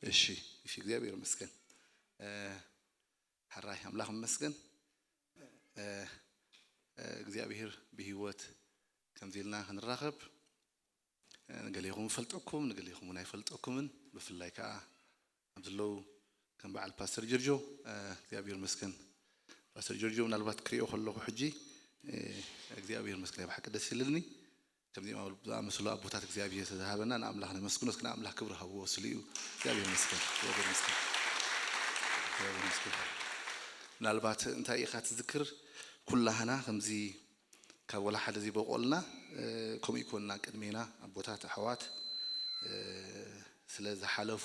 እሺ፣ እሺ፣ እግዚኣብሔር ይመስገን። እ፣ ሕራይ ኣምላኽ ይመስገን። እ፣ እ፣ እግዚኣብሔር ብህይወት ከምዚ ኢልና ክንራኸብ፣ እ፣ ንገሌኹም እፈልጠኩም፣ ንገሌኹም እውን ኣይፈልጠኩምን። ብፍላይ ከዓ ኣብ ዘለዉ ከም በዓል ፓስተር ጆርጆ፣ እ፣ እግዚኣብሔር ይመስገን። ፓስተር ጆርጆ ምናልባት ክሪኦ ከለኹ ሕጂ፣ እ፣ እግዚኣብሔር ይመስገን፣ ናይ ብሓቂ ደስ ይልኒ። ከምዚኦም ዝኣመሰሉ ኣቦታት እግዚኣብሔር ዝተሃበና ንኣምላኽ ነመስግኖ። እስኪ ንኣምላኽ ክብሪ ሃብዎ፣ ስሉ እዩ። እግዚኣብሔር ይመስገን፣ እግዚኣብሔር ይመስገን፣ እግዚኣብሔር ይመስገን። ምናልባት እንታይ ኢኻ ትዝክር? ኩላህና ከምዚ ካብ ወላ ሓደ ዘይበቆልና፣ እ፣ ከምኡ ይኮንና። ቅድሜና ኣቦታት፣ ኣሕዋት፣ እ፣ ስለ ዝሓለፉ፣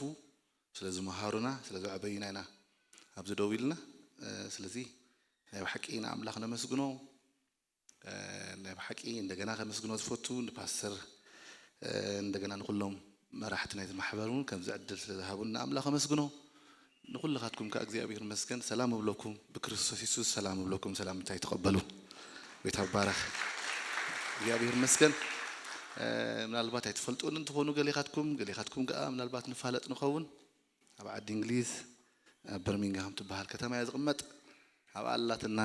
ስለ ዝመሃሩና፣ ስለ ዘዕበዩና ኢና ኣብዚ ደው ኢልና። እ፣ ስለዚ ናይ ብሓቂ ንኣምላኽ ነመስግኖ። እ፣ ናይ ብሓቂ እንደገና ከመስግኖ ዝፈቱ ንፓስተር፣ እ፣ እንደገና ንኩሎም መራሕቲ ናይቲ ማሕበር እውን ከምዚ ዕድል ስለ ዝሃቡኒ ንኣምላኽ ኣመስግኖ። ንኩልኻትኩም ከኣ እግዚኣብሔር ይመስገን። ሰላም እብለኩም፣ ብክርስቶስ የሱስ ሰላም እብለኩም። ሰላምታይ ተቐበሉ። ቤት ኣባረኽ። እግዚኣብሔር ይመስገን። እ፣ ምናልባት ኣይትፈልጡን እንትኾኑ ገሌኻትኩም፣ ገሌኻትኩም ከኣ ምናልባት ንፋለጥ ንኸውን። ኣብ ዓዲ እንግሊዝ፣ ኣብ በርሚንግሃም ትበሃል ከተማ እያ ዝቕመጥ። ኣብኣ ኣላትና፣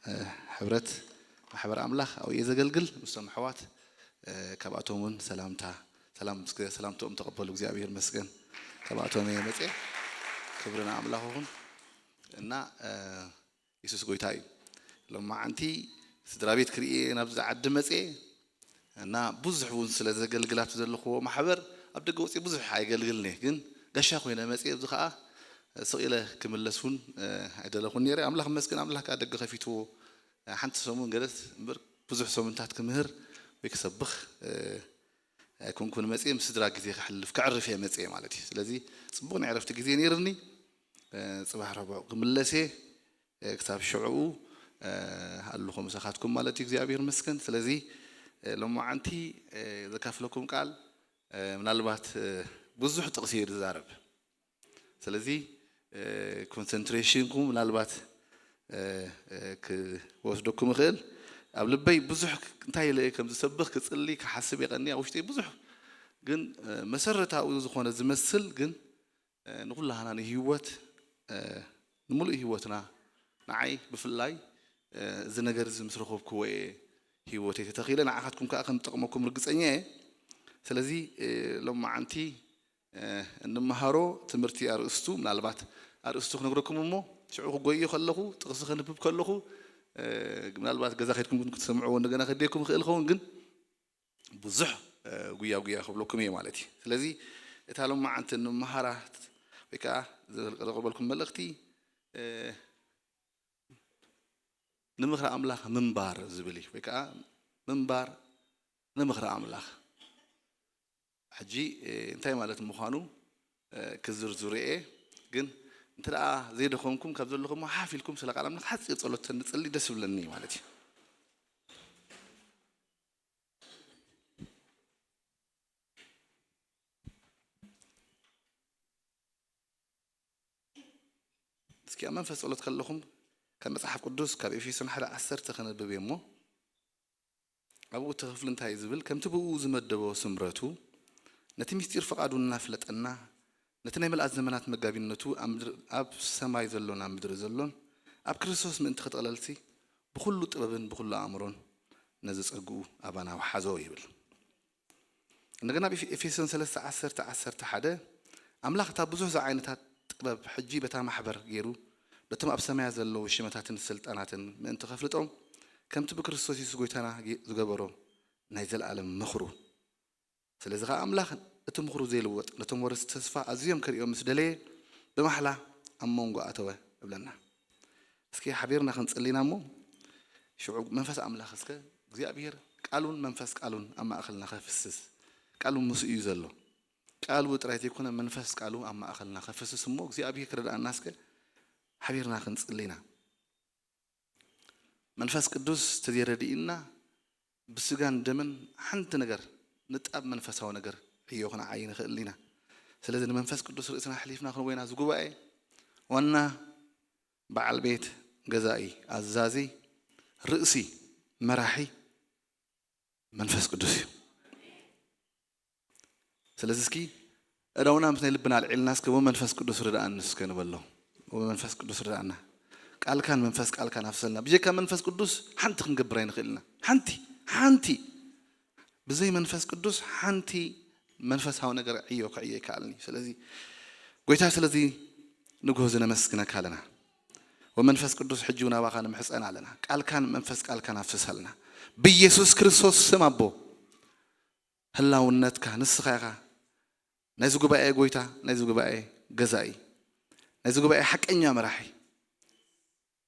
እ፣ ሕብረት ማሕበር ኣምላኽ ኣብኡ እየ ዘገልግል። ምስቶም ኣሕዋት፣ እ፣ ካብኣቶም እውን ሰላምታ፣ ሰላም፣ እስከ ሰላምታኦም ተቐበሉ። እግዚኣብሔር ይመስገን። ካብኣቶም እየ መፅየ። ክብሪ ንኣምላኽ ይኹን። እና፣ እ፣ የሱስ ጎይታ እዩ። ሎማዓንቲ ስድራ ቤት ክርኢ እየ ናብዚ ዓዲ መፅየ። እና ብዙሕ እውን ስለ ዘገልግል ኣብቲ ዘለኽዎ ማሕበር ኣብ ደገ ወፅየ ብዙሕ ኣይገልግልን እየ። ግን ጋሻ ኮይነ መፅየ። ኣብዚ ከዓ ስቕ ኢለ ክምለስ እውን፣ እ፣ ኣይደለኹን ነይረ። ኣምላኽ ይመስገን፣ ኣምላኽ ከዓ ደገ ከፊትዎ። ሓንቲ ሰሙን ገለስ እምበር ብዙሕ ሰሙንታት ክምህር ወይ ክሰብኽ፣ እ፣ ኣይኮንኩን መፅየ። ምስ ስድራ ግዜ ከሕልፍ፣ ከዕርፍ እየ መፅየ ማለት እዩ። ስለዚ ፅቡቕ ናይ ዕረፍቲ ግዜ ነይርኒ። እ፣ ፅባሕ ረቡዕ ክምለስ እየ። እ፣ ክሳብ ሽዕኡ፣ እ፣ ኣለኹ ምሳኻትኩም ማለት እዩ። እግዚኣብሔር ይመስገን። ስለዚ፣ እ፣ ሎማዓንቲ፣ እ፣ ዘካፍለኩም ቃል፣ እ፣ ምናልባት፣ እ፣ ብዙሕ ጥቕሲ እየ ዝዛረብ። ስለዚ፣ እ፣ ኮንሰንትሬሽንኩም ምናልባት፣ እ፣ እ፣ ክወስደኩም ይኽእል። ኣብ ልበይ ብዙሕ ክ-፣ እንታይ ኢለ እየ ከም ዝሰብኽ፣ ክጽሊ፣ ክሓስብ የቐኒ ኣብ ውሽጠይ ብዙሕ። ግን፣ እ፣ መሰረታዊ ዝኾነ ዝመስል ግን፣ እ፣ ንኹላህና ንህይወት፣ እ፣ ንምሉእ ህይወትና፣ ንዓይ ብፍላይ፣ እ፣ እዚ ነገር እዚ ምስ ረኸብክዎ እየ ህይወተይ ተተኺለ፣ ንዓኻትኩም ከኣ ከም ዝጠቕመኩም ርግጸኛ እየ። ስለዚ፣ እ፣ ሎማዓንቲ፣ እ፣ እንመሃሮ ትምህርቲ ኣርእስቱ፣ ምናልባት ኣርእስቱ ክነግረኩም እሞ፣ ሽዑ ክጎይዮ ከለኹ፣ ጥቕሲ ከንብብ ከለኹ፣ እ፣ ምናልባት ገዛ ከድኩም ክትሰምዕዎ እንደገና ከድልየኩም ይኽእል ይኸውን፣ ግን ብዙሕ፣ እ፣ ጉያ ጉያ ክብለኩም እየ ማለት እዩ። ስለዚ እታ ሎማዓንቲ እንመሃራ ወይ ከዓ ዘቕርበልኩም መልእኽቲ፣ እ፣ ንምኽሪ ኣምላኽ ምንባር ዝብል እዩ። ወይ ከዓ ምንባር ንምኽሪ ኣምላኽ። ሕጂ፣ እ፣ እንታይ ማለት ምዃኑ፣ እ፣ ክዝርዝሮ እየ። ግን እንተ ደኣ ዘይደኸምኩም ካብ ዘለኹም ሓፍ ኢልኩም ስለ ቃል ኣምላኽ ሓጺር ጸሎት ንጽሊ ደስ ይብለኒ ማለት እዩ። እስኪ ኣብ መንፈስ ጸሎት ከለኹም ካብ መጽሓፍ ቅዱስ ካብ ኤፌሶን ሓደ ዓሰርተ ከነብብ እየ እሞ፣ ኣብኡ እቲ ክፍሊ እንታይ እዩ ዝብል? ከምቲ ብኡ ዝመደቦ ስምረቱ ነቲ ምስጢር ፍቓዱ እናፍለጠና፣ ነቲ ናይ ምልኣት ዘመናት መጋቢነቱ ኣብ ምድሪ፣ ኣብ ሰማይ ዘሎን ኣብ ምድሪ ዘሎን ኣብ ክርስቶስ ምእንቲ ክጥቕለልሲ ብኹሉ ጥበብን ብኹሉ ኣእምሮን ነዚ ጸግኡ ኣባና ውሓዞ ይብል። እንደገና ኣብ ኤፌ-፣ ኤፌሶን ሰለስተ ዓሰርተ፣ ዓሰርተ ሓደ፣ ኣምላኽ እታ ብዙሕ ዝዓይነታት ጥበብ ሕጂ በታ ማሕበር ገይሩ ነቶም ኣብ ሰማያት ዘለዉ ሽመታትን ስልጣናትን ምእንቲ ከፍልጦም፣ ከምቲ ብክርስቶስ የሱስ ጎይታና ጌ-፣ ዝገበሮ ናይ ዘለኣለም ምኽሩ። ስለዚ ኸኣ ኣምላኽ እቲ ምኽሩ ዘይልወጥ ነቶም ወረስቲ ተስፋ ኣዝዮም ክርእዮም ምስ ደለየ ብማሕላ ኣብ መንጎ ኣተወ እብለና። እስኪ ሓቢርና ክንጽሊ ኢና እሞ፣ ሽዑ መንፈስ ኣምላኽ እስከ እግዚኣብሔር ቃሉን መንፈስ ቃሉን ኣብ ማእከልና ከፍስስ፣ ቃሉ ምስኡ እዩ ዘሎ። ቃሉ ጥራይ ዘይኮነ መንፈስ ቃሉ ኣብ ማእከልና ከፍስስ እሞ እግዚኣብሔር ክረድኣና እስከ ሓቢርና ክንጽሊ ኢና። መንፈስ ቅዱስ ተዘይረድእና ብስጋን ደምን ሓንቲ ነገር ንጣብ መንፈሳዊ ነገር ዕዮ ክንዓይ ንኽእል ኢና። ስለዚ ንመንፈስ ቅዱስ ርእስና ኣሕሊፍና ክንቦ ኢና። እዚ ጉባኤ ዋና በዓል ቤት፣ ገዛኢ፣ ኣዛዚ፣ ርእሲ፣ መራሒ መንፈስ ቅዱስ እዩ። ስለዚ እስኪ፣ እዳውና ምስ ናይ ልብና ኣልዒልና እስከ ወመንፈስ ቅዱስ ርድኣኒ እስከ ንበሎ። ወመንፈስ ቅዱስ ርድኣና። ቃልካን መንፈስ ቃልካን ኣፍሰልና። ብጀካ መንፈስ ቅዱስ ሓንቲ ክንገብር ኣይንኽእልና። ሓንቲ፣ ሓንቲ። ብዘይ መንፈስ ቅዱስ ሓንቲ መንፈሳዊ ነገር ዕዮ ክዕዮ ኣይከኣልን እዩ። ስለዚ ጎይታ፣ ስለዚ ንግሆ እዚ ነመስግነካ ኣለና። ወመንፈስ ቅዱስ ሕጂ እውን ኣባኻ ንምሕፀን ኣለና። ቃልካን መንፈስ ቃልካን ኣፍስሰልና። ብኢየሱስ ክርስቶስ ስም ኣቦ፣ ህላውነትካ ንስኻ ኢኻ። ናይዚ ጉባኤ ጎይታ፣ ናይዚ ጉባኤ ገዛኢ፣ ናይዚ ጉባኤ ሓቀኛ መራሒ፣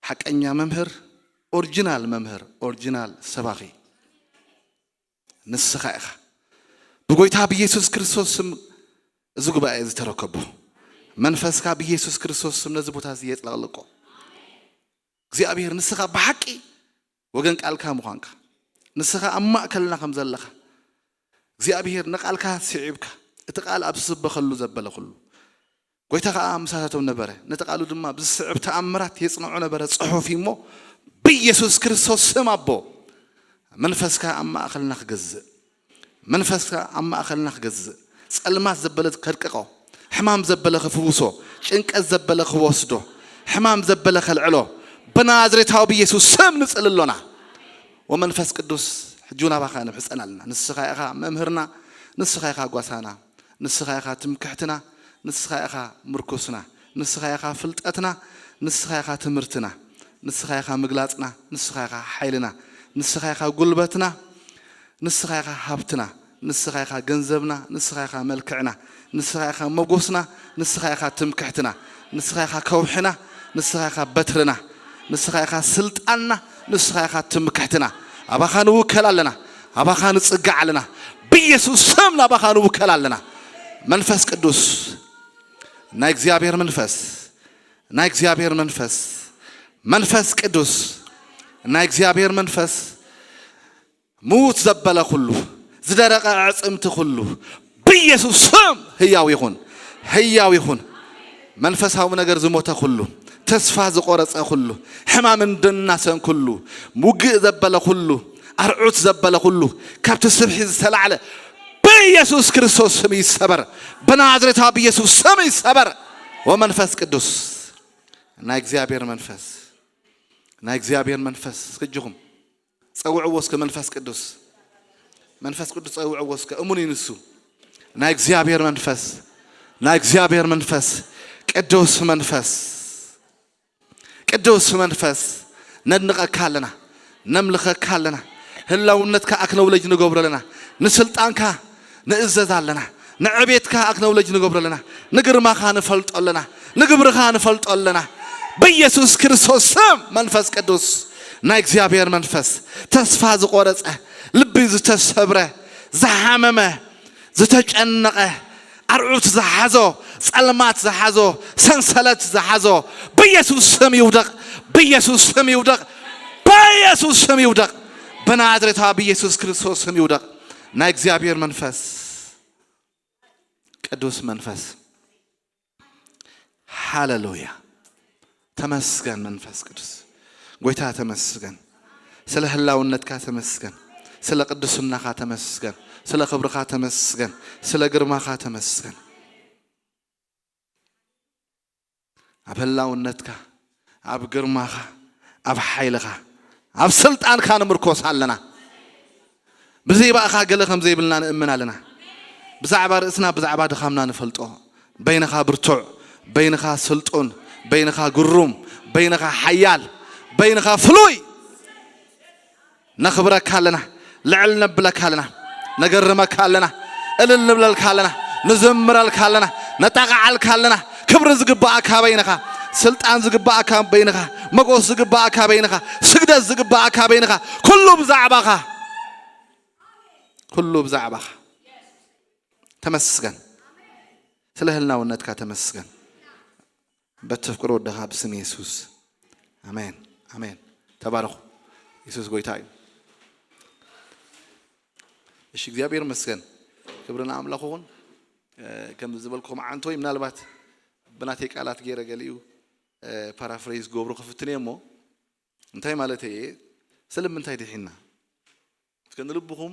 ሓቀኛ መምህር፣ ኦሪጂናል መምህር፣ ኦሪጂናል ሰባኺ ንስኻ ኢኻ። ብጎይታ ብኢየሱስ ክርስቶስ ስም እዚ ጉባኤ እዚ ተረከቦ። መንፈስካ ብኢየሱስ ክርስቶስ ስም ነዚ ቦታ እዚ የጥለቕልቆ። እግዚኣብሔር ንስኻ ብሓቂ ወገን ቃልካ ምዃንካ፣ ንስኻ ኣብ ማእከልና ከም ዘለኻ፣ እግዚኣብሔር ንቃልካ ስዒብካ፣ እቲ ቃል ኣብ ዝስበኸሉ ዘበለ ኩሉ፣ ጎይታ ኸዓ ምሳታቶም ነበረ፣ ነቲ ቃሉ ድማ ብዝስዕብ ተኣምራት የጽንዖ ነበረ። ጽሑፍ እዩ እሞ፣ ብኢየሱስ ክርስቶስ ስም ኣቦ፣ መንፈስካ ኣብ ማእከልና ክገዝእ፣ መንፈስካ ኣብ ማእከልና ክገዝእ፣ ጸልማት ዘበለ ከድቅቆ፣ ሕማም ዘበለ ክፍውሶ፣ ጭንቀት ዘበለ ክወስዶ፣ ሕማም ዘበለ ከልዕሎ፣ ብናዝሬታዊ ብኢየሱስ ስም ንጽሊ ኣሎና። ወመንፈስ ቅዱስ፣ ሕጂ እውን ኣባኻ ንምሕጸን ኣለና። ንስኻ ኢኻ መምህርና፣ ንስኻ ኢኻ ጓሳና፣ ንስኻ ኢኻ ትምክሕትና፣ ንስኻ ኢኻ ምርኩስና፣ ንስኻ ኢኻ ፍልጠትና፣ ንስኻ ኢኻ ትምህርትና፣ ንስኻ ኢኻ ምግላጽና፣ ንስኻ ኢኻ ሓይልና፣ ንስኻ ኢኻ ጉልበትና፣ ንስኻ ኢኻ ሃብትና፣ ንስኻ ኢኻ ገንዘብና፣ ንስኻ ኢኻ መልክዕና፣ ንስኻ ኢኻ መጎስና፣ ንስኻ ኢኻ ትምክሕትና፣ ንስኻ ኢኻ ከውሕና፣ ንስኻ ኢኻ በትርና፣ ንስኻ ኢኻ ስልጣንና፣ ንስኻ ኢኻ ትምክሕትና። ኣባኻ ንውከል ኣለና፣ ኣባኻ ንጽጋዕ ኣለና። ብኢየሱስ ስም ናባኻ ንውከል ኣለና። መንፈስ ቅዱስ፣ ናይ እግዚኣብሔር መንፈስ፣ ናይ እግዚኣብሔር መንፈስ፣ መንፈስ ቅዱስ፣ ናይ እግዚኣብሔር መንፈስ፣ ምዉት ዘበለ ኩሉ፣ ዝደረቐ ኣዕጽምቲ ኩሉ፣ ብኢየሱስ ስም ህያው ይኹን፣ ህያው ይኹን። መንፈሳዊ ነገር ዝሞተ ኩሉ፣ ተስፋ ዝቆረጸ ኩሉ፣ ሕማምን ድናሰን ኩሉ፣ ውግእ ዘበለ ኩሉ፣ ኣርዑት ዘበለ ኩሉ፣ ካብቲ ስብሒ ዝተላዕለ ብኢየሱስ ክርስቶስ ስም ይሰበር፣ ብናዝሬታ ብኢየሱስ ስም ይሰበር። ወመንፈስ ቅዱስ፣ ናይ እግዚኣብሔር መንፈስ፣ ናይ እግዚኣብሔር መንፈስ፣ ክጅኹም ጸውዕዎ እስከ መንፈስ ቅዱስ። መንፈስ ቅዱስ ጸውዕዎ እስከ፣ እሙን እዩ ንሱ። ናይ እግዚኣብሔር መንፈስ፣ ናይ እግዚኣብሔር መንፈስ፣ ቅዱስ መንፈስ፣ ቅዱስ መንፈስ፣ ነድንቐካ ኣለና፣ ነምልኸካ ኣለና። ህላውነትካ ኣክነውለጅ ንገብሮ ኣለና። ንስልጣንካ ንእዘዝ ኣለና። ንዕቤትካ ኣክነውለጅ ንገብሮ ኣለና። ንግርማኻ ንፈልጦ ኣለና። ንግብርኻ ንፈልጦ ኣለና። ብኢየሱስ ክርስቶስ ስም መንፈስ ቅዱስ፣ ናይ እግዚኣብሔር መንፈስ፣ ተስፋ ዝቆረጸ፣ ልቢ ዝተሰብረ፣ ዝሓመመ፣ ዝተጨነቐ፣ ኣርዑት ዝሓዞ፣ ጸልማት ዝሓዞ፣ ሰንሰለት ዝሓዞ፣ ብኢየሱስ ስም ይውደቕ፣ ብኢየሱስ ስም ይውደቕ፣ ብኢየሱስ ስም ይውደቕ፣ ብናዝሬታ ብኢየሱስ ክርስቶስ ስም ይውደቕ። ናይ እግዚኣብሔር መንፈስ፣ ቅዱስ መንፈስ፣ ሃሌሉያ። ተመስገን መንፈስ ቅዱስ። ጎይታ ተመስገን። ስለ ህላውነትካ ተመስገን። ስለ ቅድስናኻ ተመስገን። ስለ ክብርኻ ተመስገን። ስለ ግርማኻ ተመስገን። ኣብ ህላውነትካ፣ ኣብ ግርማኻ፣ ኣብ ሓይልኻ፣ ኣብ ስልጣንካ ንምርኮስ ኣለና። ብዘይባእኻ ገለ ከም ዘይብልና ንእምን ኣለና። ብዛዕባ ርእስና፣ ብዛዕባ ድኻምና ንፈልጦ። በይንኻ ብርቱዕ፣ በይንኻ ስልጡን፣ በይንኻ ግሩም፣ በይንኻ ሓያል፣ በይንኻ ፍሉይ። ነኽብረካ ኣለና፣ ልዕል ነብለካ ኣለና፣ ነገርመካ ኣለና፣ እልል ንብለልካ ኣለና፣ ንዝምረልካ ኣለና፣ ነጣቕዓልካ ኣለና። ክብሪ ዝግባኣካ በይንኻ፣ ስልጣን ዝግባኣካ በይንኻ፣ መጎስ ዝግባኣካ በይንኻ፣ ስግደት ዝግባኣካ በይንኻ። ኩሉ ብዛዕባኻ፣ ኩሉ ብዛዕባኻ። ተመስገን፣ ስለ ህልናውነትካ ተመስገን። በተፍቅሮ ወደኻ ብስም የሱስ ኣሜን፣ ኣሜን። ተባረኹ። የሱስ ጎይታ እዩ። እሺ፣ እግዚኣብሔር ይመስገን። ክብሪ ንኣምላኽ ይኹን። እ፣ ከም ዝበልኩኹም ዓንቶይ ምናልባት ብናተይ ቃላት ገይረ ገሊኡ፣ እ፣ ፓራፍሬዝ ክገብሮ ክፍትን እየ እሞ፣ እንታይ ማለት እየ? ስለምንታይ ድሒና? እስከ ንልብኹም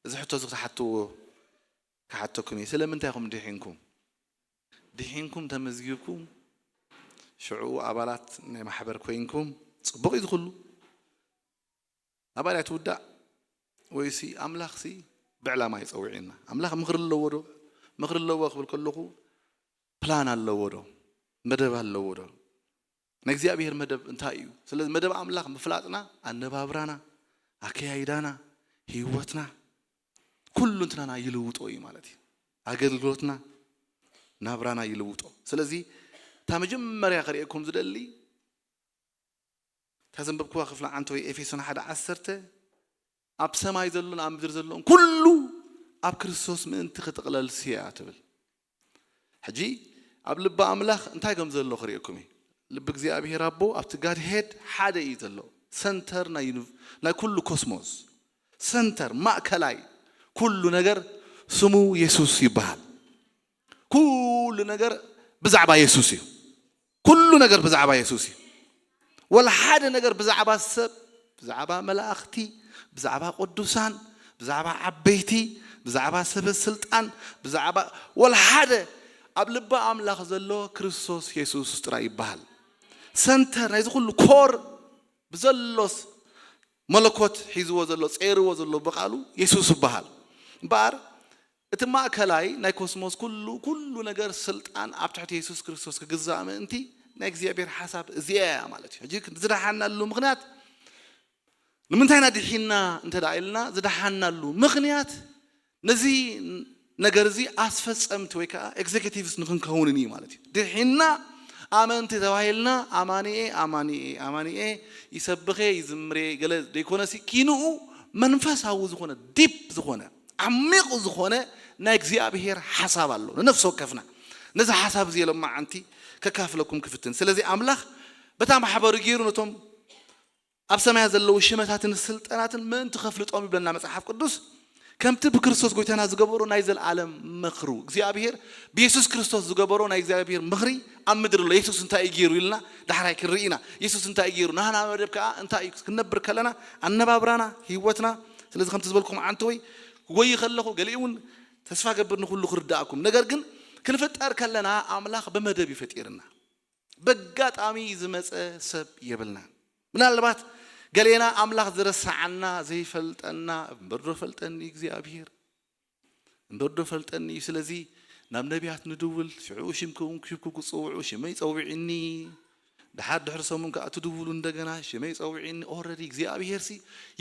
እዚ ሕቶ እዚ ክትሓትዎ ክሓተኩም እየ። ስለምንታይ ኢኹም ድሒንኩም? ድሒንኩም ተመዝጊብኩም ሽዑ ኣባላት ናይ ማሕበር ኮይንኩም ጽቡቕ እዩ ዝኹሉ። ኣባል እያ ትውዳእ ወይሲ ኣምላኽሲ ብዕላማ ይጸውዒና? ኣምላኽ ምኽሪ ኣለዎ ዶ? ምኽሪ ኣለዎ ክብል ከለኹ ፕላን ኣለዎ ዶ? መደብ ኣለዎ ዶ? ናይ እግዚኣብሔር መደብ እንታይ እዩ? ስለዚ መደብ ኣምላኽ ምፍላጥና ኣነባብራና፣ ኣከያይዳና፣ ህይወትና፣ ኩሉ እንትናና ይልውጦ እዩ ማለት እዩ። ኣገልግሎትና፣ ናብራና ይልውጦ። ስለዚ እታ መጀመርያ ከርእየኩም ዝደሊ እታ ዘንበብክዋ ክፍሊ ዓንተ ወይ ኤፌሶን ሓደ ዓሰርተ ኣብ ሰማይ ዘሎን ኣብ ምድሪ ዘሎን ኩሉ ኣብ ክርስቶስ ምእንቲ ክጥቕለል ስያ ትብል። ሕጂ ኣብ ልቢ ኣምላኽ እንታይ ከም ዘሎ ክርእየኩም እዩ። ልቢ እግዚኣብሔር ኣቦ ኣብቲ ጋድ ሄድ ሓደ እዩ ዘሎ። ሰንተር ናይ ዩኒ- ናይ ኩሉ ኮስሞስ፣ ሰንተር ማእከላይ ኩሉ ነገር ስሙ የሱስ ይበሃል። ኩሉ ነገር ብዛዕባ የሱስ እዩ። ኩሉ ነገር ብዛዕባ የሱስ እዩ። ወላ ሓደ ነገር ብዛዕባ ሰብ፣ ብዛዕባ መላእኽቲ፣ ብዛዕባ ቅዱሳን፣ ብዛዕባ ዓበይቲ፣ ብዛዕባ ሰበ ስልጣን፣ ብዛዕባ ወላ ሓደ ኣብ ልቢ ኣምላኽ ዘሎ ክርስቶስ የሱስ ጥራይ ይበሃል። ሰንተር ናይዚ ኩሉ ኮር ብዘሎስ መለኮት ሒዝዎ ዘሎ ጸይርዎ ዘሎ ብቓሉ የሱስ ይበሃል እምበኣር እቲ ማእከላይ ናይ ኮስሞስ ኩሉ ኩሉ ነገር ስልጣን ኣብ ትሕቲ የሱስ ክርስቶስ ክግዛእ ምእንቲ ናይ እግዚኣብሔር ሓሳብ እዚኣ እያ ማለት እዩ። ሕጂ ዝደሓናሉ ምኽንያት ንምንታይ ኢና ድሒና እንተ ደኣ ኢልና ዝደሓናሉ ምኽንያት ነዚ ነገር እዚ ኣስፈጸምቲ ወይ ከዓ ኤግዜኪቲቭስ ንክንከውንን እዩ ማለት እዩ። ድሒና ኣመንቲ ተባሂልና ኣማኒኤ ኣማኒኤ ኣማኒኤ ይሰብኸ ይዝምሬ ገለ ዘይኮነሲ ኪንኡ መንፈሳዊ ዝኾነ ዲፕ ዝኾነ ዓሚቕ ዝኾነ ናይ እግዚኣብሔር ሓሳብ ኣሎ ንነፍሲ ወከፍና። ነዚ ሓሳብ እዚ ሎማዓንቲ ከካፍለኩም ክፍትን። ስለዚ ኣምላኽ በታ ማሕበሩ ገይሩ ነቶም ኣብ ሰማያ ዘለዉ ሽመታትን ስልጠናትን ምእንቲ ከፍልጦም ይብለና መጽሓፍ ቅዱስ። ከምቲ ብክርስቶስ ጎይታና ዝገበሮ ናይ ዘለኣለም ምኽሩ እግዚኣብሔር ብየሱስ ክርስቶስ ዝገበሮ ናይ እግዚኣብሔር ምኽሪ ኣብ ምድሪ ኣሎ። የሱስ እንታይ እዩ ገይሩ ኢልና ዳሕራይ ክንርኢ ኢና። የሱስ እንታይ እዩ ገይሩ ናህና መደብ ከዓ እንታይ እዩ ክንነብር ከለና ኣነባብራና ህይወትና። ስለዚ ከምቲ ዝበልኩም ዓንተ ወይ ክጎይ ከለኹ ገሊኡ እውን ተስፋ ገብር ንኩሉ ክርዳእኩም። ነገር ግን ክንፍጠር ከለና ኣምላኽ ብመደብ እዩ ፈጢርና። በጋጣሚ ዝመፀ ሰብ የብልናን። ምናልባት ገሌና ኣምላኽ ዝረስዓና ዘይፈልጠና እምበር ዶ ፈልጠኒ እግዚኣብሔር እምበር ዶ ፈልጠኒ እዩ። ስለዚ ናብ ነቢያት ንድውል ሽዑ ሽምኩም ክሽብኩ ክፅውዑ ሽመይ ፀውዒኒ። ድሓር ድሕሪ ሰሙን ከዓ ትድውሉ እንደገና ሽመይ ፀውዒኒ። ኦረዲ እግዚኣብሔር ሲ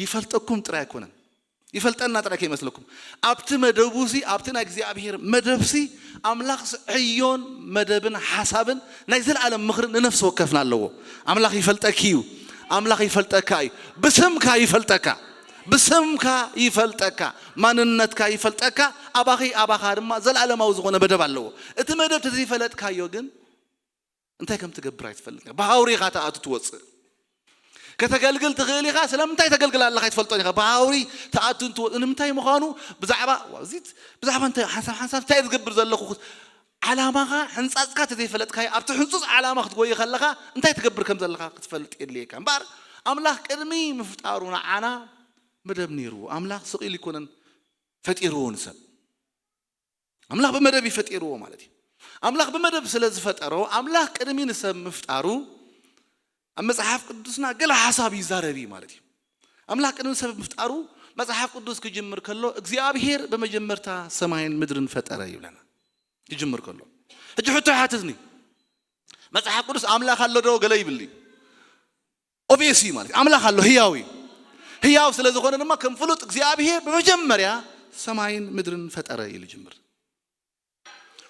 ይፈልጠኩም ጥራይ ኣይኮነን ይፈልጠና ጥራይ ከይመስለኩም ኣብቲ መደቡ ሲ ኣብቲ ናይ እግዚኣብሔር መደብ ሲ ኣምላኽ ሲ ዕዮን መደብን ሓሳብን ናይ ዘለኣለም ምኽርን ንነፍሲ ወከፍና ኣለዎ። ኣምላኽ ይፈልጠኪ እዩ። ኣምላኽ ይፈልጠካ እዩ። ብስምካ ይፈልጠካ ብስምካ ይፈልጠካ ማንነትካ ይፈልጠካ። ኣባኺ ኣባኻ ድማ ዘለኣለማዊ ዝኾነ መደብ ኣለዎ። እቲ መደብ ተዘይፈለጥካዮ ግን እንታይ ከም ትገብር ኣይትፈልጥ። ብሃውሪ ኢኻ ተኣቱ ትወፅእ። ከተገልግል ትኽእል ኢኻ። ስለምንታይ ተገልግል ኣለኻ ኣይትፈልጦን ኢኻ። ብሃውሪ ተኣቱ እንትወፅእ ንምንታይ ምዃኑ ብዛዕባ ዋዚት ብዛዕባ እንታይ ሓንሳብ ሓንሳብ እንታይ ዝገብር ዘለኹ ዓላማኻ ሕንፃፅካ ተዘይፈለጥካዮ ኣብቲ ሕንፁፅ ዓላማ ክትጎይ ከለኻ እንታይ ትገብር ከም ዘለኻ ክትፈልጥ የድልየካ እምበኣር ኣምላኽ ቅድሚ ምፍጣሩ ንዓና መደብ ነይርዎ። ኣምላኽ ስቕ ኢሉ ይኮነን ፈጢርዎ ንሰብ ኣምላኽ ብመደብ ይፈጢርዎ ማለት እዩ። ኣምላኽ ብመደብ ስለ ዝፈጠሮ ኣምላኽ ቅድሚ ንሰብ ምፍጣሩ ኣብ መጽሓፍ ቅዱስና ገለ ሓሳብ ይዛረብ እዩ ማለት እዩ። ኣምላኽ ቅድሚ ሰብ ምፍጣሩ መጽሓፍ ቅዱስ ክጅምር ከሎ እግዚኣብሔር ብመጀመርታ ሰማይን ምድርን ፈጠረ ይብለና። ክጅምር ከሎ ሕጂ ሕቶ ይሓትትኒ መጽሓፍ ቅዱስ ኣምላኽ ኣሎ ዶ ገለ ይብል እዩ። ኦብቪየስ እዩ ማለት ኣምላኽ ኣሎ ህያው እዩ። ህያው ስለ ዝኾነ ድማ ከም ፍሉጥ እግዚኣብሔር ብመጀመርያ ሰማይን ምድርን ፈጠረ ኢሉ ጅምር።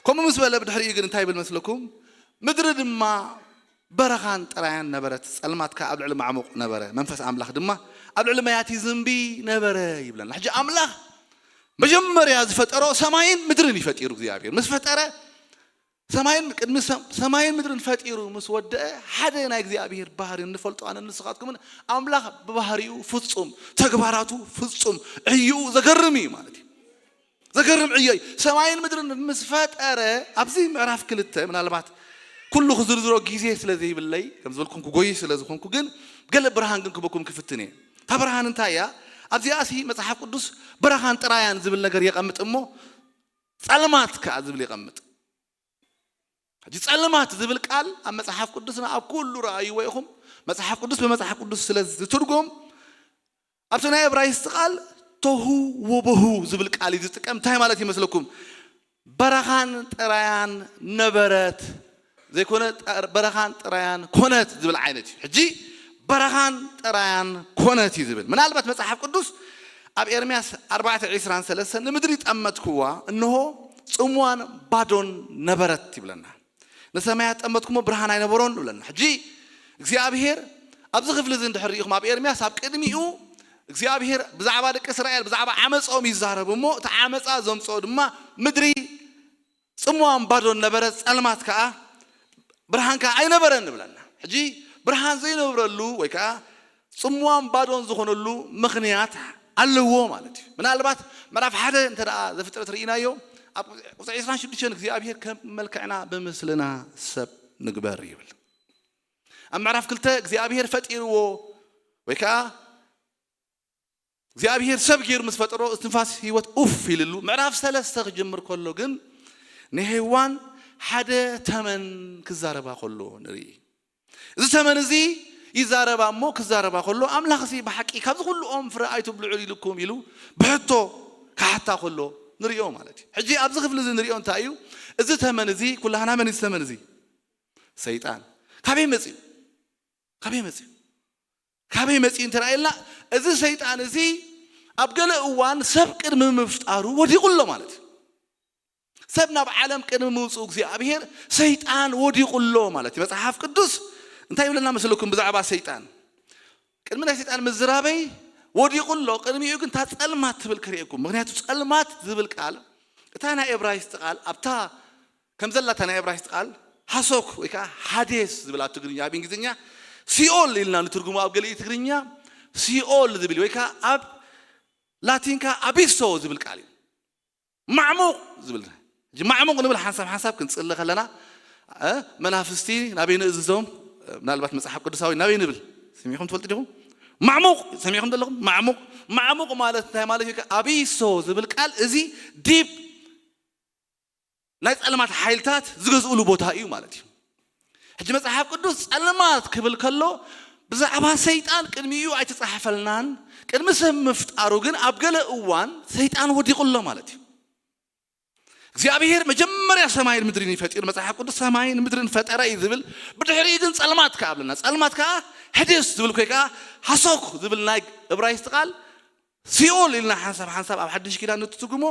ከምኡ ምስ በለ ብድሕሪኡ ግን እንታይ ይብል መስለኩም? ምድሪ ድማ በረኻን ጥራያን ነበረት፣ ጸልማት ከኣ ኣብ ልዕሊ ማዕሙቕ ነበረ፣ መንፈስ ኣምላኽ ድማ ኣብ ልዕሊ መያት ይዝንቢ ነበረ ይብለና። ሕጂ ኣምላኽ መጀመርያ ዝፈጠሮ ሰማይን ምድርን እዩ ፈጢሩ እግዚኣብሔር። ምስ ፈጠረ ሰማይን ቅድሚ ሰም- ሰማይን ምድርን ፈጢሩ ምስ ወደአ ሓደ ናይ እግዚኣብሔር ባህሪ እንፈልጦ ኣነ ንስኻትኩምን ኣምላኽ ብባህሪኡ ፍጹም ተግባራቱ ፍጹም ዕይኡ ዘገርም እዩ ማለት እዩ። ዘገርም ዕዮ እዩ። ሰማይን ምድርን ምስ ፈጠረ ኣብዚ ምዕራፍ ክልተ ምናልባት ኩሉ ክዝርዝሮ ግዜ ስለ ዘይብለይ ከም ዝበልኩም ክጎይ ስለ ዝኾንኩ ግን ገለ ብርሃን ግን ክበኩም ክፍትን እየ። እታ ብርሃን እንታይ እያ? ኣብዚኣ ሲ መጽሓፍ ቅዱስ በረኻን ጥራያን ዝብል ነገር የቐምጥ እሞ ጸልማት ከኣ ዝብል የቐምጥ። ሕጂ ጸልማት ዝብል ቃል ኣብ መጽሓፍ ቅዱስና ኣብ ኩሉ ረኣይዎ ኢኹም። መጽሓፍ ቅዱስ ብመጽሓፍ ቅዱስ ስለ ዝትርጎም ኣብቲ ናይ እብራይስጥ ቃል ቶሁ ወቦሁ ዝብል ቃል እዩ ዝጥቀም። እንታይ ማለት ይመስለኩም? በረኻን ጥራያን ነበረት ዘይኮነ ጠር- በረኻን ጥራያን ኮነት ዝብል ዓይነት እዩ። ሕጂ በረኻን ጥራያን ኮነት እዩ ዝብል። ምናልባት መጽሓፍ ቅዱስ ኣብ ኤርምያስ ኣርባዕተ ዕስራን ሰለስተን ንምድሪ ጠመትክዋ፣ እንሆ ጽምዋን ባዶን ነበረት ይብለና። ንሰማያት ጠመትኩሞ ብርሃን ኣይነበሮን ይብለና። ሕጂ እግዚኣብሔር ኣብዚ ክፍሊ እዚ እንድሕር ርኢኹም ኣብ ኤርምያስ ኣብ ቅድሚኡ እግዚኣብሔር ብዛዕባ ደቂ እስራኤል ብዛዕባ ዓመፅኦም ይዛረብ እሞ እቲ ዓመፃ ዘምፅኦ ድማ ምድሪ ጽምዋን ባዶን ነበረ፣ ጸልማት ከዓ ብርሃን ከዓ ኣይነበረን ይብለና። ሕጂ ብርሃን ዘይነብረሉ ወይ ከዓ ጽምዋን ባዶን ዝኾነሉ ምኽንያት ኣለዎ ማለት እዩ። ምናልባት ምዕራፍ ሓደ እንተ ደኣ ዘፍጥረት ርኢናዮ ኣብ ቁፅሪ ዕስራን ሽዱሽተን እግዚኣብሔር ከም መልክዕና ብምስልና ሰብ ንግበር ይብል። ኣብ ምዕራፍ ክልተ እግዚኣብሔር ፈጢርዎ ወይ ከዓ እግዚኣብሔር ሰብ ገይሩ ምስ ፈጠሮ እስትንፋስ ህይወት ኡፍ ኢልሉ። ምዕራፍ ሰለስተ ክጅምር ከሎ ግን ንሄዋን ሓደ ተመን ክዛረባ ከሎ ንርኢ። እዚ ተመን እዚ ይዛረባ እሞ ክዛረባ ከሎ ኣምላኽ እዚ ብሓቂ ካብዚ ኩሉ ኦም ፍረ ኣይትብልዑ ኢልኩም ኢሉ ብሕቶ ክሓታ ከሎ ንሪኦ ማለት እዩ። ሕጂ ኣብዚ ክፍሊ እዚ ንሪኦ እንታይ እዩ? እዚ ተመን እዚ ኩላህና መን እዩ እዚ ተመን እዚ? ሰይጣን። ካበይ መፅኡ? ካበይ መፅኡ? ካበይ መፅኡ እንተረኣየልና እዚ ሰይጣን እዚ ኣብ ገለ እዋን ሰብ ቅድሚ ምፍጣሩ ወዲቑ ኣሎ ማለት እዩ። ሰብ ናብ ዓለም ቅድሚ ምውፅኡ እግዚኣብሔር ሰይጣን ወዲቑ ኣሎ ማለት እዩ። መፅሓፍ ቅዱስ እንታይ ይብለና መስለኩም ብዛዕባ ሰይጣን? ቅድሚ ናይ ሰይጣን ምዝራበይ ወዲቑ ኣሎ፣ ቅድሚኡ ግን እታ ጸልማት ትብል ክርእየኩም። ምክንያቱ ጸልማት ዝብል ቃል እታ ናይ ኤብራይስጥ ቃል ኣብታ ከም ዘላ እታ ናይ ኤብራይስጥ ቃል ሃሶክ ወይ ከዓ ሃዴስ ዝብል ኣብ ትግርኛ ኣብ እንግሊዝኛ ሲኦል ኢልና ንትርጉሙ ኣብ ገሊኡ ትግርኛ ሲኦል ዝብል ወይ ከዓ ኣብ ላቲንካ ኣቢሶ ዝብል ቃል እዩ። ማዕሙቕ ዝብል ሕጂ ማዕሙቕ ንብል ሓንሳብ ሓንሳብ ክንፅሊ ከለና እ፣ መናፍስቲ ናበይ ንእዝዞም? ምናልባት መፅሓፍ ቅዱሳዊ ናበይ ንብል ሰሚዕኩም ትፈልጡ ዲኹም? ማዕሙቕ ሰሚዕኩም ዘለኹም ማዕሙቕ። ማዕሙቕ ማለት እንታይ ማለት እዩ? ኣቢሶ ዝብል ቃል እዚ ዲፕ ናይ ጸልማት ሓይልታት ዝገዝኡሉ ቦታ እዩ ማለት እዩ። ሕጂ መጽሓፍ ቅዱስ ጸልማት ክብል ከሎ ብዛዕባ ሰይጣን ቅድሚኡ ኣይተጻሕፈልናን። ቅድሚ ሰብ ምፍጣሩ ግን ኣብ ገለ እዋን ሰይጣን ወዲቑ ኣሎ ማለት እዩ። እግዚኣብሔር መጀመርያ ሰማይን ምድርን እዩ ፈጢሩ። መጽሓፍ ቅዱስ ሰማይን ምድርን ፈጠረ እዩ ዝብል። ብድሕሪኡ ግን ጸልማት ከኣ ኣለና። ጸልማት ከኣ ሕድስ ዝብል ኮይ ከኣ ሃሶክ ዝብል ናይ እብራይስጥ ቃል ሲኦል ኢልና ሓንሳብ ሓንሳብ ኣብ ሓድሽ ኪዳን ንትትርጉሞ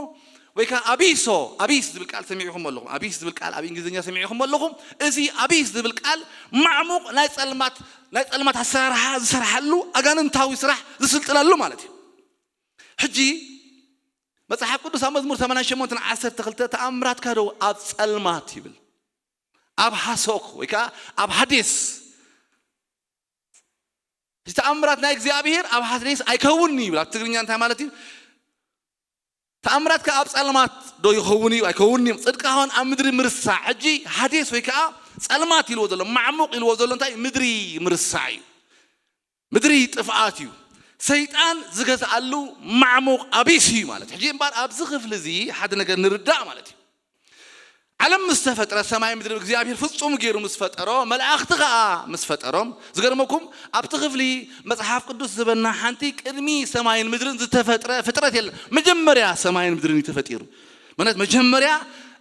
ወይ ከኣ ኣቢሶ፣ ኣቢስ ዝብል ቃል ሰሚዕኹም ኣለኹም። ኣቢስ ዝብል ቃል ኣብ እንግሊዝኛ ሰሚዕኹም ኣለኹም። እዚ ኣቢስ ዝብል ቃል ማዕሙቕ ናይ ጸልማት ናይ ጸልማት ኣሰራርሓ ዝሰርሓሉ ኣጋንንታዊ ስራሕ ዝስልጥነሉ ማለት እዩ። ሕጂ መጽሓፍ ቅዱስ ኣብ መዝሙር ሰማንያን ሸሞንተን ዓሰርተ ክልተ ተኣምራትካ ዶ ኣብ ጸልማት ይብል፣ ኣብ ሃሶክ ወይ ከኣ ኣብ ሃዴስ። እቲ ተኣምራት ናይ እግዚኣብሔር ኣብ ሃዴስ ኣይከውን ይብል። ኣብ ትግርኛ እንታይ ማለት እዩ? ተኣምራትካ ኣብ ጸልማት ዶ ይኸውን እዩ? ኣይከውን እዩ። ጽድቅኻ ውን ኣብ ምድሪ ምርሳዕ። ሕጂ ሃዴስ ወይ ከኣ ጸልማት ኢልዎ ዘሎ ማዕሙቕ ኢልዎ ዘሎ እንታይ ምድሪ ምርሳዕ እዩ። ምድሪ ጥፍኣት እዩ። ሰይጣን ዝገዝኣሉ ማዕሙቕ ኣቢስ እዩ ማለት። ሕጂ እምበኣር ኣብዚ ክፍሊ እዚ ሓደ ነገር ንርዳእ ማለት እዩ። ዓለም ምስ ተፈጥረ ሰማይ ምድሪ እግዚኣብሔር ፍጹም ገይሩ ምስ ፈጠሮ መላእኽቲ ኸኣ ምስ ፈጠሮም ዝገርመኩም ኣብቲ ክፍሊ መጽሓፍ ቅዱስ ዝበና ሓንቲ ቅድሚ ሰማይን ምድርን ዝተፈጥረ ፍጥረት የለን። መጀመርያ ሰማይን ምድርን እዩ ተፈጢሩ። ማለት መጀመርያ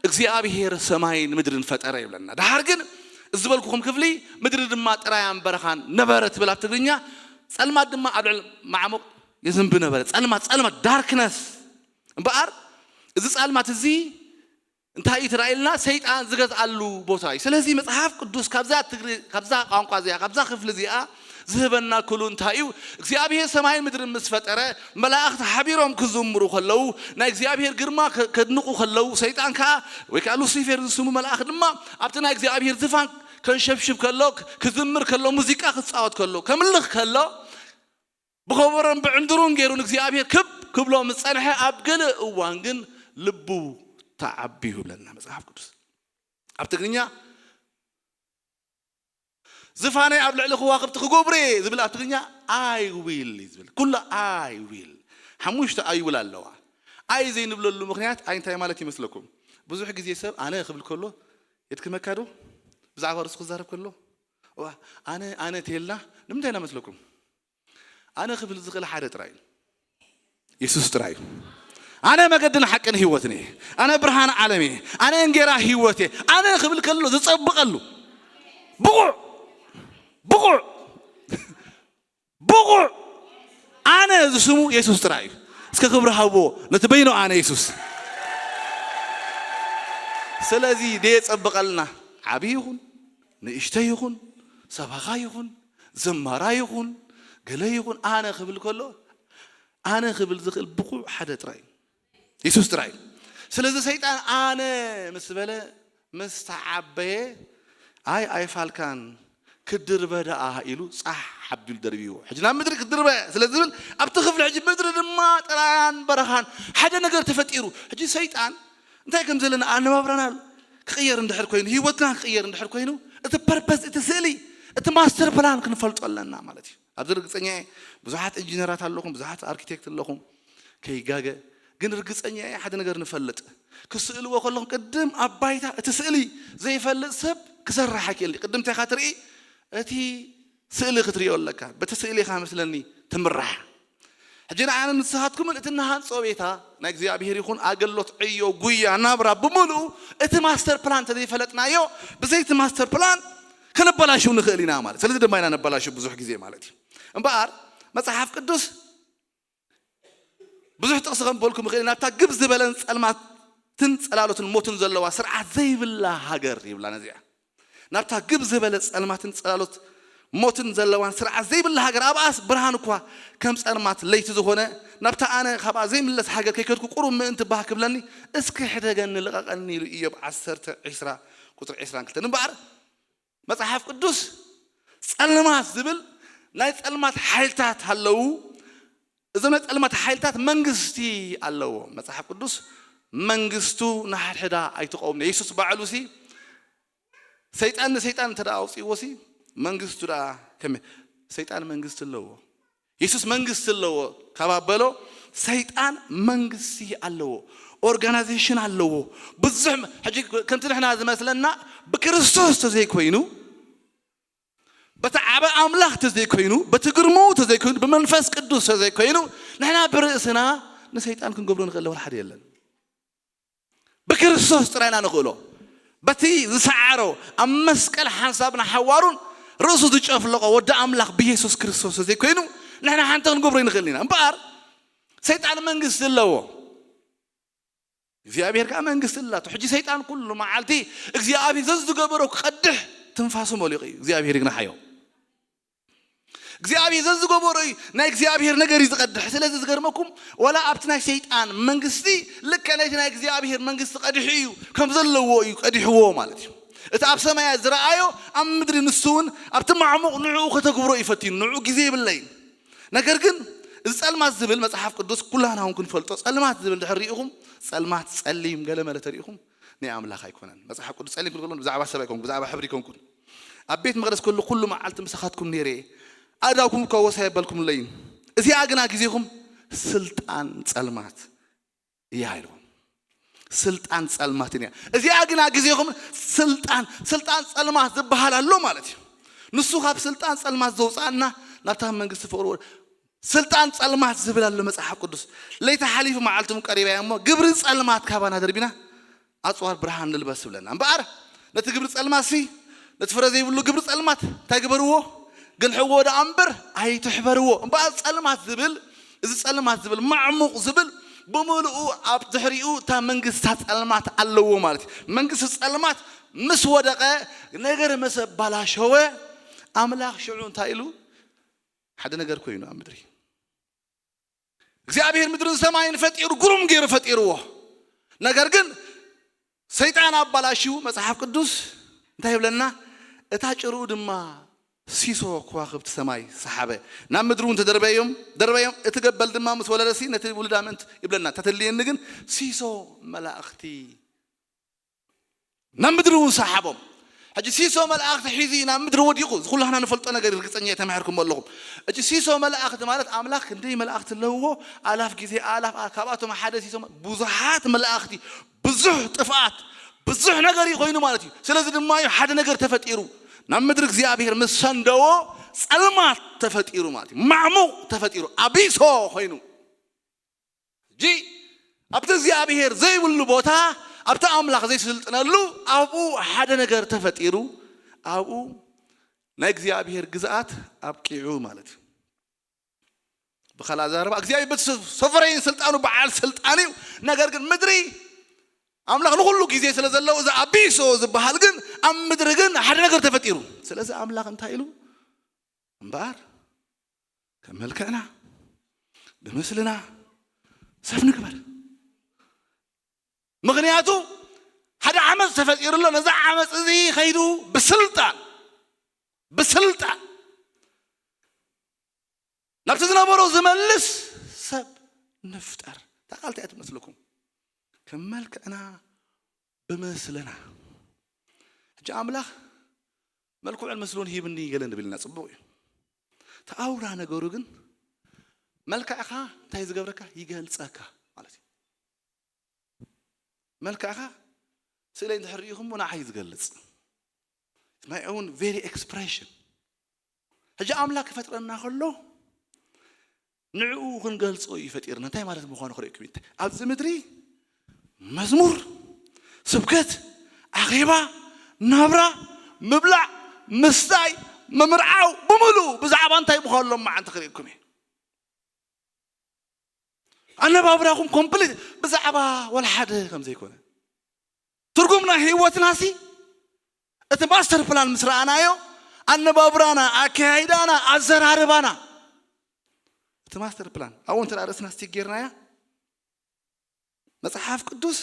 እግዚኣብሔር ሰማይን ምድርን ፈጠረ ይብለና። ድሓር ግን እዚ ዝበልኩኹም ክፍሊ ምድሪ ድማ ጥራያን በረኻን ነበረ ትብል ኣብ ትግርኛ፣ ጸልማት ድማ ኣብ ልዕሊ ማዕሙቕ የዝንቢ ነበረ። ጸልማት ጸልማት ዳርክነስ እምበኣር እዚ ጸልማት እዚ እንታይ እዩ ትራእየልና? ሰይጣን ዝገዝኣሉ ቦታ እዩ። ስለዚ መጽሓፍ ቅዱስ ካብዛ ትግሪ ካብዛ ቋንቋ እዚኣ ካብዛ ክፍሊ እዚኣ ዝህበና ክሉ እንታይ እዩ? እግዚኣብሔር ሰማይን ምድርን ምስ ፈጠረ መላእኽቲ ሓቢሮም ክዝምሩ ከለዉ ናይ እግዚኣብሔር ግርማ ከድንቑ ከለዉ ሰይጣን ከዓ ወይ ከዓ ሉሲፌር ዝስሙ መልኣኽ ድማ ኣብቲ ናይ እግዚኣብሔር ዝፋን ከንሸብሽብ ከሎ ክዝምር ከሎ ሙዚቃ ክፃወት ከሎ ከምልኽ ከሎ ብኸበሮን ብዕንድሩን ገይሩ ንእግዚኣብሔር ክብ ክብሎ ምስ ጸንሐ ኣብ ገለ እዋን ግን ልቡ ተዓብዩ ይብለና መጽሓፍ ቅዱስ። ኣብ ትግርኛ ዝፋነይ ኣብ ልዕሊ ከዋኽብቲ ክገብሮ እየ ዝብል ኣብ ትግርኛ ኣይ ዊል እዩ ዝብል። ኩሉ ኣይ ዊል ሓሙሽተ ኣይ ዊል ኣለዋ። ኣይ ዘይንብለሉ ምኽንያት ኣይ እንታይ ማለት ይመስለኩም? ብዙሕ ግዜ ሰብ ኣነ ክብል ከሎ የድክመካ ዶ? ብዛዕባ ርእሱ ክዛረብ ከሎ፣ እዋ፣ ኣነ፣ ኣነ ቴላ ንምንታይ ኢና መስለኩም? ኣነ ክብል ዝኽእል ሓደ ጥራይ እዩ። የሱስ ጥራይ እዩ። ኣነ መገድን ሓቅን ህይወትን እየ። ኣነ ብርሃን ዓለም እየ። ኣነ እንጌራ ህይወት እየ። ኣነ ክብል ከሎ ዝጸብቐሉ ብቑዕ፣ ብቑዕ፣ ብቑዕ ኣነ ዝስሙ የሱስ ጥራይ እዩ። እስከ ክብሪ ሃብዎ ነቲ በይኑ ኣነ የሱስ። ስለዚ ደየጸብቐልና፣ ዓብዪ ይኹን፣ ንእሽተይ ይኹን፣ ሰባኻ ይኹን፣ ዘማራ ይኹን፣ ገለ ይኹን፣ ኣነ ክብል ከሎ፣ ኣነ ክብል ዝኽእል ብቑዕ ሓደ ጥራይ እዩ። የሱስ ጥራይ እዩ። ስለዚ ሰይጣን ኣነ ምስ በለ፣ ምስ ተዓበየ፣ ኣይ ኣይፋልካን፣ ክድርበ ደኣ ኢሉ ጻሕ ሓቢሉ ደርብይዎ። ሕጂ ናብ ምድሪ ክድርበ ስለ ዝብል፣ ኣብቲ ክፍሊ ሕጂ ምድሪ ድማ ጥራያን በረኻን ሓደ ነገር ተፈጢሩ። ሕጂ ሰይጣን እንታይ ከም ዘለና ኣነባብራና ክቕየር እንድሕር ኮይኑ፣ ህይወትና ክቕየር እንድሕር ኮይኑ፣ እቲ ፐርፐስ፣ እቲ ስእሊ፣ እቲ ማስተር ፕላን ክንፈልጦ ኣለና ማለት እዩ። ኣብዚ ርግጸኛ እየ፣ ብዙሓት ኢንጂነራት ኣለኹም፣ ብዙሓት ኣርኪቴክት ኣለኹም፣ ከይጋገ ግን ርግጸኛ እየ፣ ሓደ ነገር ንፈልጥ። ክስእልዎ ከለኹም ቅድም ኣብ ባይታ እቲ ስእሊ ዘይፈልጥ ሰብ ክሰርሕ ኣይክእል። ቅድም እንታይ ኢኻ ትርኢ? እቲ ስእሊ ክትርእዮ ኣለካ። በቲ ስእሊ ኢኻ መስለኒ ትምራሕ። ሕጂ ንዓነ ንስኻትኩምን እቲ ንሃንጾ ቤታ ናይ እግዚኣብሔር ይኹን ኣገሎት፣ ዕዮ፣ ጉያ፣ ናብራ ብምሉኡ እቲ ማስተር ፕላን እንተዘይፈለጥናዮ፣ ብዘይቲ ማስተር ፕላን ከነበላሽው ንኽእል ኢና ማለት። ስለዚ ድማ ኢና ነበላሽው ብዙሕ ግዜ ማለት እዩ። እምበኣር መጽሓፍ ቅዱስ ብዙሕ ጥቕሲ ከም በልኩም ይኽእል፣ ናብታ ግብ ዝበለን ጸልማትን ጸላሎትን ሞትን ዘለዋ ስርዓት ዘይብላ ሃገር ይብላ ነዚኣ። ናብታ ግብ ዝበለ ጸልማትን ጸላሎት ሞትን ዘለዋን ስርዓት ዘይብላ ሃገር፣ ኣብኣስ ብርሃን እኳ ከም ጸልማት ለይቲ ዝኾነ፣ ናብታ ኣነ ካብኣ ዘይምለስ ሃገር ከይከድኩ ቁሩብ ምእንቲ ባህ ክብለኒ፣ እስኪ ሕደገኒ ልቐቐኒ ኢሉ ኢዮብ ዓሰርተ፣ ዕስራ፣ ቁጽሪ ዕስራን ክልተን። እምበኣር መጽሓፍ ቅዱስ ጸልማት ዝብል ናይ ጸልማት ሓይልታት ኣለዉ። እዞም ናይ ጸልማት ሓይልታት መንግስቲ ኣለዎ። መጽሓፍ ቅዱስ መንግስቱ ንሓድሕዳ ኣይትቐውም። የሱስ ባዕሉ ሲ ሰይጣን ንሰይጣን እንተ ደኣ ኣውጺእዎ ሲ መንግስቱ ደኣ ከመይ? ሰይጣን መንግስቲ ኣለዎ። የሱስ መንግስቲ ኣለዎ ካብ ኣበሎ፣ ሰይጣን መንግስቲ ኣለዎ፣ ኦርጋናይዜሽን ኣለዎ። ብዙሕ መ-፣ ሕጂ ከምቲ ንሕና ዝመስለና ብክርስቶስ ተዘይኮይኑ፣ በቲ ዓበ ኣምላኽ ተዘይኮይኑ፣ በቲ ግርምኡ ተዘይኮይኑ፣ ብመንፈስ ቅዱስ ተዘይኮይኑ፣ ንሕና ብርእስና ንሰይጣን ክንገብሮ ንኽእል ወላ ሓደ የለን። ብክርስቶስ ጥራይና ንኽእሎ። በቲ ዝሰዓሮ ኣብ መስቀል ሓንሳብን ሓዋሩን ርእሱ ዝጨፍለቖ ወዲ ኣምላኽ ብየሱስ ክርስቶስ ተዘይኮይኑ፣ ንሕና ሓንቲ ክንገብሮ ይንኽእል ኢና። እምበኣር ሰይጣን መንግስቲ ኣለዎ። እግዚኣብሔር ከኣ መንግስቲ ኣላቶ። ሕጂ ሰይጣን ኩሉ መዓልቲ እግዚኣብሔር ዘዝገበሮ ክቐድሕ ትንፋሱ መሊቑ እዩ። እግዚኣብሔር ይግናሓዮ። እግዚኣብሔር ዘዝገበሮ እዩ፣ ናይ እግዚኣብሔር ነገር እዩ ዝቐድሕ። ስለዚ ዝገርመኩም፣ ወላ ኣብቲ ናይ ሰይጣን መንግስቲ ልክዕ ናይቲ ናይ እግዚኣብሔር መንግስቲ ቀዲሑ እዩ፣ ከም ዘለዎ እዩ ቀዲሕዎ ማለት እዩ። እቲ ኣብ ሰማያት ዝረኣዮ ኣብ ምድሪ ንሱ እውን ኣብቲ ማዕሙቕ ንዕኡ ከተግብሮ እዩ ፈቲኑ። ንዕኡ ግዜ የብለይን። ነገር ግን እዚ ጸልማት ዝብል መጽሓፍ ቅዱስ ኩላና እውን ክንፈልጦ፣ ጸልማት ዝብል ድሕር ርኢኹም፣ ጸልማት ጸሊም ገለ መለ ተሪኢኹም ናይ ኣምላኽ ኣይኮነን። መጽሓፍ ቅዱስ ጸሊም ክብል ከሎ ብዛዕባ ሰብ ኣይኮንኩን፣ ብዛዕባ ሕብሪ ኣይኮንኩን። ኣብ ቤት መቕደስ ከሎ ኩሉ መዓልቲ ምሳኻትኩም ነይረ እየ፣ ኣእዳውኩም እኳ ወስ ኣየበልኩምለይን። እዚኣ ግና ግዜኹም ስልጣን ጸልማት እያ ኢልዎም። ስልጣን ጸልማትን እያ። እዚኣ ግና ግዜኹም ስልጣን፣ ስልጣን ጸልማት ዝበሃል ኣሎ ማለት እዩ። ንሱ ካብ ስልጣን ጸልማት ዘውፅኣና ናብታ መንግስቲ ፍቕሪ ወ-፣ ስልጣን ጸልማት ዝብል ኣሎ መጽሓፍ ቅዱስ። ለይቲ ሓሊፉ መዓልቲ እውን ቀሪባ እያ እሞ ግብሪ ጸልማት ካባና ደርቢና ኣጽዋር ብርሃን ንልበስ ይብለና። እምበኣር ነቲ ግብሪ ጸልማት ሲ፣ ነቲ ፍረ ዘይብሉ ግብሪ ጸልማት እንታይ ግበርዎ? ግልሕዎ ደኣ እምበር ኣይትሕበርዎ። እምበኣር ጸልማት ዝብል፣ እዚ ጸልማት ዝብል፣ ማዕሙቕ ዝብል ብምልኡ ኣብ ድሕሪኡ እታ መንግስቲ ጸልማት ኣለዎ ማለት እዩ። መንግስቲ ጸልማት ምስ ወደቐ፣ ነገር ምስ ኣባላሸወ፣ ኣምላኽ ሽዑ እንታይ ኢሉ? ሓደ ነገር ኮይኑ ኣብ ምድሪ። እግዚኣብሔር ምድርን ሰማይን ፈጢሩ፣ ግሩም ገይሩ ፈጢርዎ። ነገር ግን ሰይጣን ኣባላሽው መጽሓፍ ቅዱስ እንታይ ይብለና? እታ ጭርኡ ድማ ሲሶ ከዋኽብቲ ሰማይ ሰሓበ፣ ናብ ምድሪ እውን ተደርበዮም፣ ደርበዮም። እቲ ገበል ድማ ምስ ወለደሲ ነቲ ውሉዳ ምእንቲ ይብለና። ተተልየኒ ግን ሲሶ መላእኽቲ ናብ ምድሪ እውን ሰሓቦም። ሕጂ ሲሶ መላእኽቲ ሒዙ እዩ ናብ ምድሪ ወዲቑ። እዚ ኩላህና ንፈልጦ ነገር እዩ፣ ርግጸኛ እየ ተማሂርኩሞ ኣለኹም። ሕጂ ሲሶ መላእኽቲ ማለት ኣምላኽ ክንደይ መላእኽቲ ኣለውዎ? ኣላፍ ግዜ ኣላፍ። ኣ-፣ ካብኣቶም ሓደ ሲሶ መ-፣ ብዙሓት መላእኽቲ፣ ብዙሕ ጥፍኣት፣ ብዙሕ ነገር እዩ ኮይኑ ማለት እዩ። ስለዚ ድማ እዩ ሓደ ነገር ተፈጢሩ። ናብ ምድሪ እግዚኣብሔር ምስ ሰንደዎ ጸልማት ተፈጢሩ ማለት እዩ። ማዕሙቕ ተፈጢሩ፣ ኣቢሶ ኮይኑ። ሕጂ ኣብቲ እግዚኣብሔር ዘይብሉ ቦታ፣ ኣብቲ ኣምላኽ ዘይስልጥነሉ፣ ኣብኡ ሓደ ነገር ተፈጢሩ። ኣብኡ ናይ እግዚኣብሔር ግዝኣት ኣብቂዑ ማለት እዩ። ብኻልእ ኣዛረባ እግዚኣብሔር በቲ ሶቨረይን ስልጣኑ በዓል ስልጣን እዩ። ነገር ግን ምድሪ ኣምላኽ ንኹሉ ግዜ ስለ ዘለዎ እዚ ኣቢሶ ዝበሃል ግን ኣብ ምድሪ ግን ሓደ ነገር ተፈጢሩ። ስለዚ ኣምላኽ እንታይ ኢሉ? እምበኣር ከም መልክዕና ብምስልና ሰብ ንግበር። ምኽንያቱ ሓደ ዓመፅ ተፈጢሩ ኣሎ። ነዛ ዓመፅ እዚ ከይዱ ብስልጣን ብስልጣን ናብቲ ዝነበሮ ዝመልስ ሰብ ንፍጠር። እታ ቃል እንታይ እያ ትመስለኩም? ከም መልክዕና ብምስልና። ሕጂ ኣምላኽ መልክዑን ምስሉን ሂብኒ ገለ ንብል ኢና፣ ጽቡቕ እዩ። እቲ ኣውራ ነገሩ ግን መልክዕኻ እንታይ ዝገብረካ? ይገልጸካ ማለት እዩ። መልክዕኻ ስእለይ እንድሕር ርኢኹሞ ንዓይ ዝገልጽ። It's my own very expression። ሕጂ ኣምላኽ ክፈጥረና ከሎ ንዕኡ ክንገልጾ እዩ ፈጢርና። እንታይ ማለት ምዃኑ ክርእየኩም እዩ። ኣብዚ ምድሪ መዝሙር፣ ስብከት፣ ኣኼባ፣ ናብራ፣ ምብላዕ፣ ምስታይ፣ ምምርዓው ብምሉኡ ብዛዕባ እንታይ ምዃኑ ሎማዓንቲ ክርእየኩም እዩ። ኣነባብራኹም ኮምፕሊት ብዛዕባ ወላ ሓደ ከም ዘይኮነ። ትርጉም ናይ ህይወትናሲ እቲ ማስተር ፕላን ምስ ረኣናዮ፣ ኣነባብራና፣ ኣከያይዳና፣ ኣዘራርባና፣ እቲ ማስተር ፕላን ኣብኡ እንተ ደኣ ርእስና ስቲክ ጌርናያ፣ መጽሓፍ ቅዱስ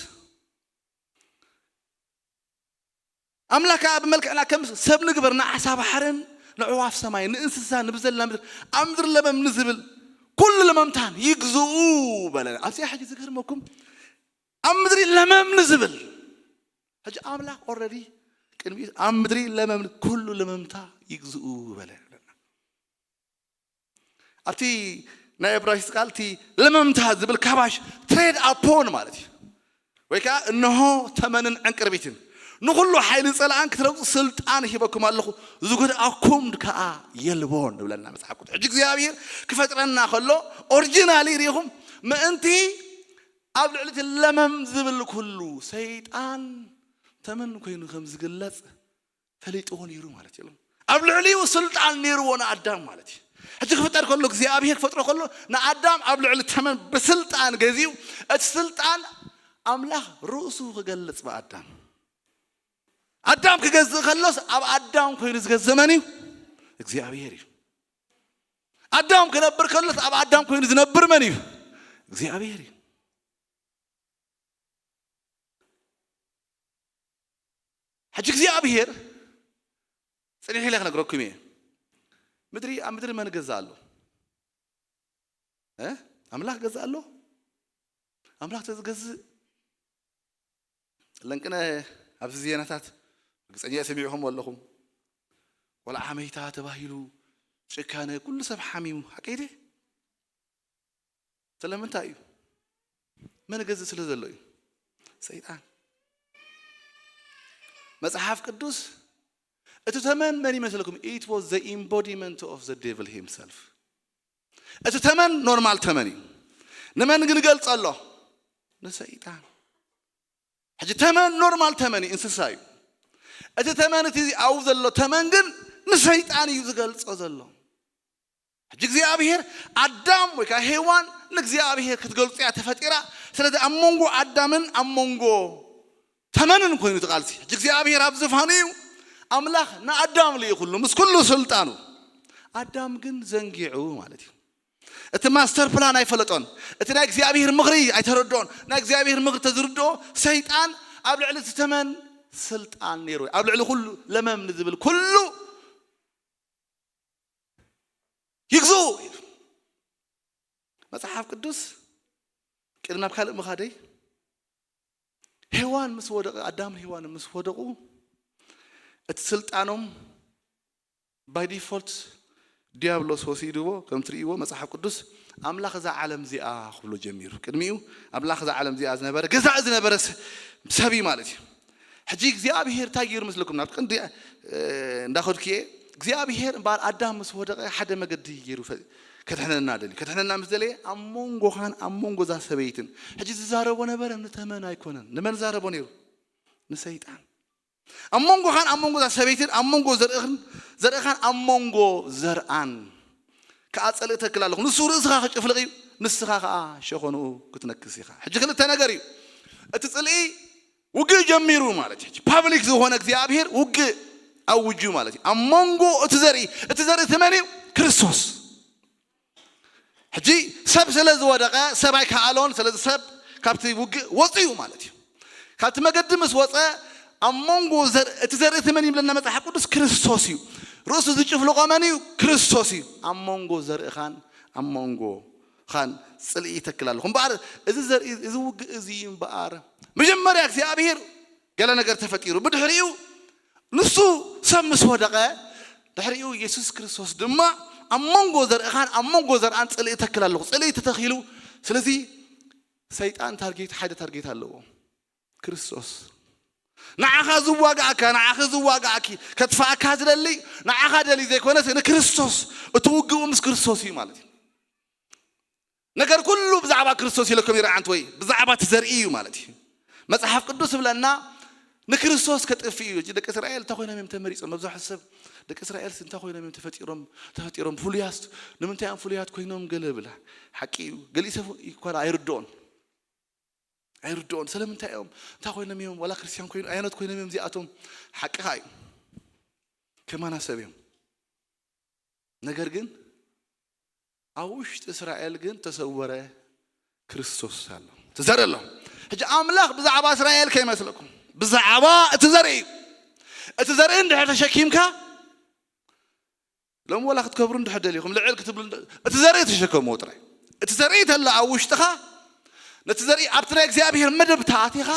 ኣምላኽ ከኣ ብመልክዕና ከም ሰብ ንግበር፣ ንዓሳ ባሕርን ንዕዋፍ ሰማይ፣ ንእንስሳ፣ ንብዘልና ምድሪ፣ ኣብ ምድሪ ለመም ንዝብል ኩሉ ለመምታን ይግዝኡ በለ። ኣብዚኣ ሕጂ ዝገርመኩም፣ ኣብ ምድሪ ለመም ንዝብል፣ ሕጂ ኣምላኽ ኦልሬዲ ቅድሚኡ ኣብ ምድሪ ለመም፣ ኩሉ ለመምታ ይግዝኡ በለ። ኣብቲ ናይ ዕብራይስጥ ቃል እቲ ለመምታ ዝብል ካባሽ ትሬድ ኣፖን ማለት እዩ። ወይ ከዓ እነሆ ተመንን ዕንቅርቢትን ንኹሉ ሓይሊ ጸላእን ክትረግጹ ስልጣን ሂበኩም ኣለኹ፣ ዝጎድኣኩም ከዓ የልቦን ንብለና መጽሓፍ ቅዱስ። ሕጂ እግዚኣብሔር ክፈጥረና ከሎ ኦሪጂናሊ ርኢኹም፣ ምእንቲ ኣብ ልዕሊ እቲ ለመም ዝብል ኩሉ ሰይጣን ተመን ኮይኑ ከም ዝግለጽ ፈሊጥዎ ነይሩ ማለት እዩ። ኣብ ልዕሊኡ ስልጣን ነይርዎ ንኣዳም ማለት እዩ። ሕጂ ክፍጠር ከሎ እግዚኣብሔር ክፈጥሮ ከሎ ንኣዳም ኣብ ልዕሊ ተመን ብስልጣን ገዚኡ፣ እቲ ስልጣን ኣምላኽ ርእሱ ክገልጽ ብኣዳም። ኣዳም ክገዝእ ከሎስ ኣብ ኣዳም ኮይኑ ዝገዝእ መን እዩ? እግዚኣብሔር እዩ። ኣዳም ክነብር ከሎስ ኣብ ኣዳም ኮይኑ ዝነብር መን እዩ? እግዚኣብሔር እዩ። ሕጂ እግዚኣብሔር ጽኒሕ ኢለ ክነግረኩም እየ። ምድሪ፣ ኣብ ምድሪ መን ገዛ ኣሎ? እ? ኣምላኽ ገዛ ኣሎ? ኣምላኽ ተዝገዝእ ለንቅነ ኣብዚ ዜናታት ርግጸኛ እየ ሰሚዕኹም ኣለኹም። ቆልዓ መይታ ተባሂሉ ጭካነ ኩሉ ሰብ ሓሚሙ ሓቀይ ድየ? ስለምንታይ እዩ? መን ገዝእ ስለ ዘሎ እዩ? ሰይጣን። መጽሓፍ ቅዱስ እቲ ተመን መን ይመስለኩም? It was the embodiment of the devil himself። እቲ ተመን ኖርማል ተመን እዩ። ንመን ግን ገልጸ ኣሎ? ንሰይጣን። ሕጂ ተመን ኖርማል ተመን እዩ፣ እንስሳ እዩ። እቲ ተመን እቲ ኣብኡ ዘሎ ተመን ግን ንሰይጣን እዩ ዝገልጾ ዘሎ። ሕጂ እግዚኣብሔር ኣዳም ወይ ከዓ ሄዋን ንእግዚኣብሔር ክትገልጹ እያ ተፈጢራ። ስለዚ ኣብ መንጎ ኣዳምን ኣብ መንጎ ተመንን ኮይኑ እቲ ቃልሲ። ሕጂ እግዚኣብሔር ኣብ ዝፋኑ እዩ። ኣምላኽ ንኣዳም ልኢኹሉ ምስ ኩሉ ስልጣኑ። ኣዳም ግን ዘንጊዑ ማለት እዩ። እቲ ማስተር ፕላን ኣይፈለጦን። እቲ ናይ እግዚኣብሔር ምኽሪ ኣይተረድኦን። ናይ እግዚኣብሔር ምኽሪ ተዝርድኦ ሰይጣን ኣብ ልዕሊ እቲ ተመን ስልጣን ነይሩ። ኣብ ልዕሊ ኩሉ ለመም ንዝብል ኩሉ ይግዝኡ ኢሉ። መጽሓፍ ቅዱስ ቅድሚ ናብ ካልእ ምኻደይ ሄዋን ምስ ወደቐ፣ ኣዳም ሄዋን ምስ ወደቑ እቲ ስልጣኖም ባይ ዲፎልት ዲያብሎስ ወሲድዎ። ከም ትርእይዎ መጽሓፍ ቅዱስ ኣምላኽ እዛ ዓለም እዚኣ ክብሎ ጀሚሩ። ቅድሚኡ ኣምላኽ እዛ ዓለም እዚኣ ዝነበረ፣ ገዛኢ ዝነበረ ስ-፣ ሰብ እዩ ማለት እዩ። ሕጂ እግዚኣብሔር እንታይ ገይሩ መስለኩም? ናብ ቀንዲ እንዳኸድኩ እየ። እግዚኣብሔር እምበኣር ኣዳም ምስ ወደቐ ሓደ መገዲ ገይሩ ከድሕነና ደልዩ። ከድሕነና ምስ ደለየ ኣብ መንጎኻን ኣብ መንጎ እዛ ሰበይትን፣ ሕጂ ዝዛረቦ ነበረ ንተመን ኣይኮነን። ንመን ዛረቦ ነይሩ? ንሰይጣን። ኣብ መንጎኻን ኣብ መንጎ እዛ ሰበይትን ኣብ መንጎ ዘርእኽን ዘርእኻን ኣብ መንጎ ዘርኣን ከዓ ጽልኢ ተክል ኣለኹ። ንሱ ርእስኻ ክጭፍልቕ እዩ፣ ንስኻ ከዓ ሸኾንኡ ክትነክስ ኢኻ። ሕጂ ክልተ ነገር እዩ። እቲ ጽልኢ ውግእ ጀሚሩ ማለት እዩ። ፓብሊክ ዝኾነ እግዚኣብሔር ውግእ ኣውጁ ማለት እዩ። ኣብ መንጎ እቲ ዘርኢ፣ እቲ ዘርኢ እቲ መን እዩ? ክርስቶስ። ሕጂ ሰብ ስለ ዝወደቐ ሰብ ኣይከኣሎን። ስለዚ ሰብ ካብቲ ውግእ ወፂኡ ማለት እዩ። ካብቲ መገዲ ምስ ወፀ ኣብ መንጎ እቲ ዘርኢ እቲ መን ይብለና መፅሓፍ ቅዱስ? ክርስቶስ እዩ። ርእሱ ዝጭፍልቆ መን እዩ? ክርስቶስ እዩ። ኣብ መንጎ ዘርእኻን ኣብ መንጎ ኻን ጽልኢ ይተክል ኣለኹ። እምበኣር እዚ ዘርኢ እዚ ውግእ እዚ እምበኣር መጀመርያ እግዚኣብሔር ገለ ነገር ተፈጢሩ፣ ብድሕሪኡ ንሱ ሰብ ምስ ወደቐ፣ ድሕሪኡ የሱስ ክርስቶስ ድማ ኣብ መንጎ ዘርእኻን ኣብ መንጎ ዘርኣን ጽልኢ ይተክል ኣለኹ። ጽልኢ ተተኺሉ። ስለዚ ሰይጣን ታርጌት፣ ሓደ ታርጌት ኣለዎ። ክርስቶስ ንዓኻ ዝዋጋእካ፣ ንዓኺ ዝዋጋእኪ፣ ከጥፋእካ ዝደሊ ንዓኻ ደሊ ዘይኮነስ ንክርስቶስ፣ እቲ ውግኡ ምስ ክርስቶስ እዩ ማለት እዩ። ነገር ኩሉ ብዛዕባ ክርስቶስ ኢለኩም ይርዓንት ወይ ብዛዕባ እቲ ዘርኢ እዩ ማለት እዩ። መጽሓፍ ቅዱስ ይብለና ንክርስቶስ ከጥፍእ እዩ። ደቂ እስራኤል እንታይ ኮይኖም እዮም ተመሪጾም? መብዛሕትኡ ሰብ ደቂ እስራኤል እንታይ ኮይኖም እዮም ተፈጢሮም? ተፈጢሮም ፍሉያት ንምንታይ እዮም ፍሉያት ኮይኖም? ገለ ብላ ሓቂ እዩ። ገሊኡ ሰብ ይኮላ ኣይርድኦን ኣይርድኦን። ስለምንታይ እዮም? እንታይ ኮይኖም እዮም? ዋላ ክርስቲያን ኮይኑ ኣየኖት ኮይኖም እዮም እዚኣቶም? ሓቅኻ እዩ። ከማና ሰብ እዮም። ነገር ግን ኣብ ውሽጢ እስራኤል ግን ተሰወረ ክርስቶስ ኣሎ። ትዘርኢ ኣሎ። ሕጂ ኣምላኽ ብዛዕባ እስራኤል ከይመስለኩም፣ ብዛዕባ እቲ ዘርኢ እዩ። እቲ ዘርኢ እንድሕር ተሸኪምካ ሎም ወላ ክትከብሩ እንድሕር ደሊኹም ልዕል ክትብሉ እንድ- እቲ ዘርኢ ተሸከምዎ ጥራይ። እቲ ዘርኢ ተላ ኣብ ውሽጥኻ ነቲ ዘርኢ ኣብቲ ናይ እግዚኣብሔር መደብ ተኣቲኻ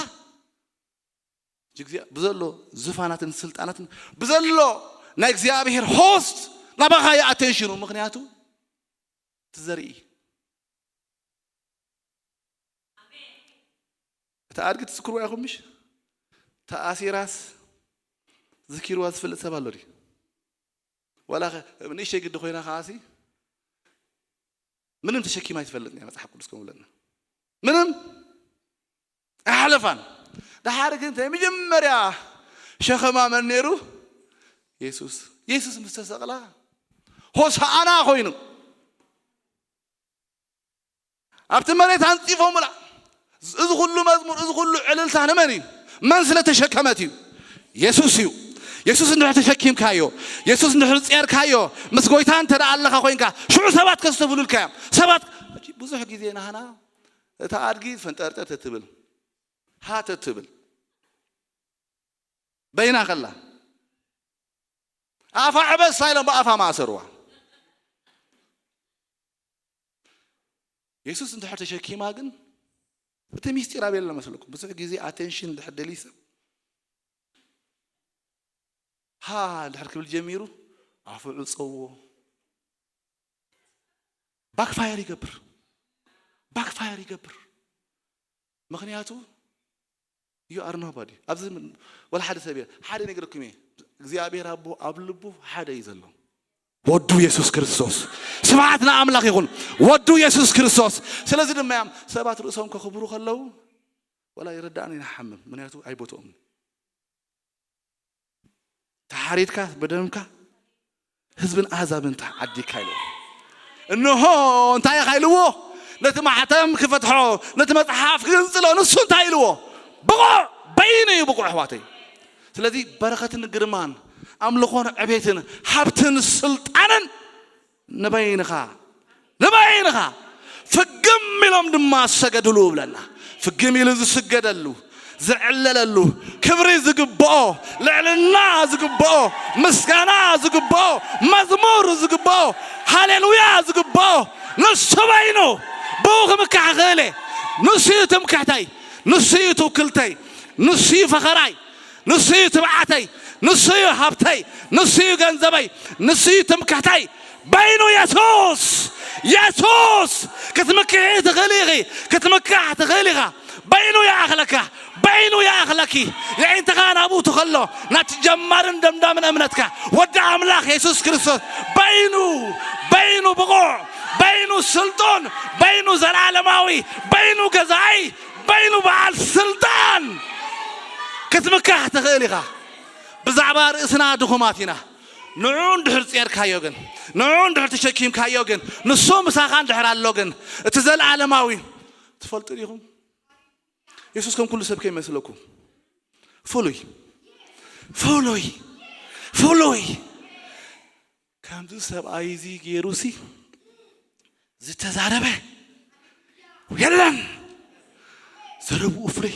ብዘሎ ዝፋናትን ስልጣናትን ብዘሎ ናይ እግዚኣብሔር ሆስት ናባኻ እዩ ኣቴንሽኑ። ምክንያቱ እቲ ዘርኢ እቲ ኣድጊ ትዝክርዋ ኢኹም ምሽ? ተኣሲራስ ዝኪርዋ ዝፈልጥ ሰብ ኣሎ ድዩ? ዋላ ንእሽተይ ግዲ ኮይና ከዓሲ ምንም ተሸኪማ ኣይትፈልጥን እያ። መጽሓፍ ቅዱስ ከምብለና ምንም ኣይሓለፋን። ደሓር ግን እንታይ መጀመርያ ሸኸማ መን ነይሩ? የሱስ። የሱስ ምስ ተሰቕላ ሆሳኣና ኮይኑ ኣብቲ መሬት ኣንጺፎምላ። እዚ ኩሉ መዝሙር፣ እዚ ኩሉ ዕልልታ ንመን እዩ? መን ስለ ተሸከመት እዩ? የሱስ እዩ። የሱስ እንድሕር ተሸኪምካዮ፣ የሱስ እንድሕር ጸርካዮ፣ ምስ ጎይታ እንተ ደኣ ኣለኻ ኮይንካ ሽዑ ሰባት ከስተብሉልካ እዮም። ሰባት ብዙሕ ግዜ ናህና እታ ኣድጊ ፈንጠርጠር ተትብል ሃ ተትብል በይና ከላ ኣፋ ዕበሳ ኢሎም ብኣፋ ማእሰርዋ። የሱስ እንድሕር ተሸኪማ ግን እቲ ሚስጢር ኣበይ ኣሎ መስለኩም? ብዙሕ ግዜ ኣቴንሽን እንድሕር ደልዩ ሰብ ሃ እንድሕር ክብል ጀሚሩ ኣፉ ዕፀዎ። ባክፋየር ይገብር፣ ባክፋየር ይገብር። ምክንያቱ you are nobody። ኣብዚ ወላ ሓደ ሰብ የለ። ሓደ ነገርኩም እየ እግዚኣብሔር ኣቦ ኣብ ልቡ ሓደ እዩ ዘሎ። ወዱ የሱስ ክርስቶስ። ስብሓት ንኣምላኽ ይኹን። ወዱ የሱስ ክርስቶስ። ስለዚ ድማ እዮም ሰባት ርእሶም ከኽብሩ ከለዉ ወላ ይረዳእኒ ንሓምም ምክንያቱ ኣይቦትኦም ተሓሪድካ ብደምካ ህዝብን ኣህዛብን ተዓዲግካ ኢልዎ። እንሆ እንታይ ኢኻ ኢልዎ? ነቲ ማሕተም ክፈትሖ ነቲ መጽሓፍ ክግንጽሎ ንሱ እንታይ ኢልዎ? ብቑዕ በይኑ እዩ ብቑዕ ኣሕዋተይ። ስለዚ በረኸትን ግርማን ኣምልኾን ዕቤትን ሃብትን ስልጣንን ንበይንኻ ንበይንኻ ፍግም ኢሎም ድማ ሰገድሉ እብለና። ፍግም ኢሉ ዝስገደሉ ዝዕለለሉ ክብሪ ዝግብኦ ልዕልና ዝግብኦ ምስጋና ዝግብኦ መዝሙር ዝግብኦ ሃሌሉያ ዝግብኦ ንሱ በይኑ ብኡ ክምካሕ ክእል እየ። ንሱ እዩ ትምክሕተይ፣ ንሱ እዩ ትውክልተይ፣ ንሱ እዩ ፈኸራይ፣ ንሱ እዩ ትብዓተይ፣ ንሱ እዩ ሃብተይ፣ ንሱ እዩ ገንዘበይ፣ ንሱ እዩ ትምክሕተይ። በይኑ የሱስ የሱስ ክትምክሒ ትኽእል ኢኺ ክትምካሕ ትኽእል ኢኻ። በይኑ ይኣኽለካ። በይኑ ይኣኽለኪ። የዒንትኻ ናብኡ ትኸሎ፣ ናቲ ጀማርን ደምዳምን እምነትካ ወዲ ኣምላኽ የሱስ ክርስቶስ በይኑ፣ በይኑ ብቑዕ፣ በይኑ ስልጡን፣ በይኑ ዘለዓለማዊ፣ በይኑ ገዛኢ፣ በይኑ በዓል ስልጣን ክትምካሕ ትኽእል ኢኻ። ብዛዕባ ርእስና ድኹማት ኢና። ንዑ እንድሕር ጼርካዮ ግን፣ ንዑ እንድሕር ተሸኪምካዮ ግን፣ ንሱ ምሳኻ እንድሕር ኣሎ ግን፣ እቲ ዘለዓለማዊ ትፈልጡ ዲኹም? የሱስ ከም ኩሉ ሰብ ከይመስለኩም ፍሉይ፣ ፍሉይ፣ ፍሉይ። ከምዚ ሰብኣይ እዚ ገይሩሲ ዝተዛረበ የለን። ዘረብኡ ፍሉይ፣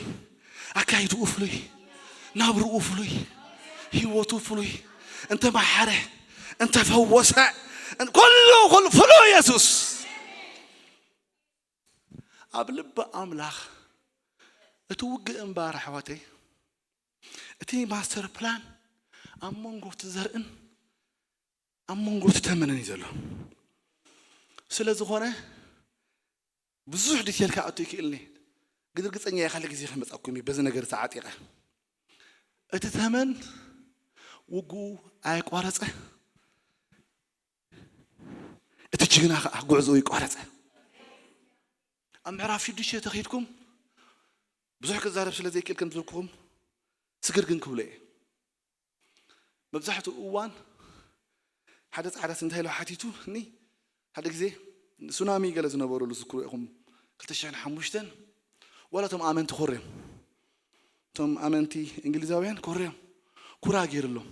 ኣካይድኡ ፍሉይ፣ ናብርኡ ፍሉይ፣ ህይወቱ ፍሉይ፣ እንተመሓረ፣ እንተፈወሰ፣ ኩሉ፣ ኩሉ ፍሉይ የሱስ። ኣብ ልቢ ኣምላኽ እቲ ውግእ እምበኣር ኣሕዋተይ፣ እቲ ማስተር ፕላን ኣብ መንጎ እቲ ዘርእን ኣብ መንጎ እቲ ተመንን እዩ ዘሎ። ስለ ዝኾነ ብዙሕ ዲቴል ክኣቱ ይክእልኒ፣ ግን ርግጸኛ እየ ካልእ ግዜ ክመጻኩም እዩ በዚ ነገር ተዓጢቐ። እቲ ተመን ውግኡ ኣየቋረጸ፣ እቲ ጅግና ኸዓ ጉዕዞኡ ይቋረጸ። ኣብ ምዕራፍ ሽዱሽተ ተኺድኩም ብዙሕ ክዛረብ ስለ ዘይክእል ከም ዝበልኩኹም ስግር ግን ክብሎ እየ። መብዛሕትኡ እዋን ሓደ ጻዕዳ እንታይ ኢሉ ሓቲቱ እኒ ሓደ ግዜ ሱናሚ ገለ ዝነበረሉ ዝክሩ ኢኹም ክልተ ሽሕን ሓሙሽተን ዋላ እቶም ኣመንቲ ኮርዮም እቶም ኣመንቲ እንግሊዛውያን ኮርዮም ኩራ ገይርሎም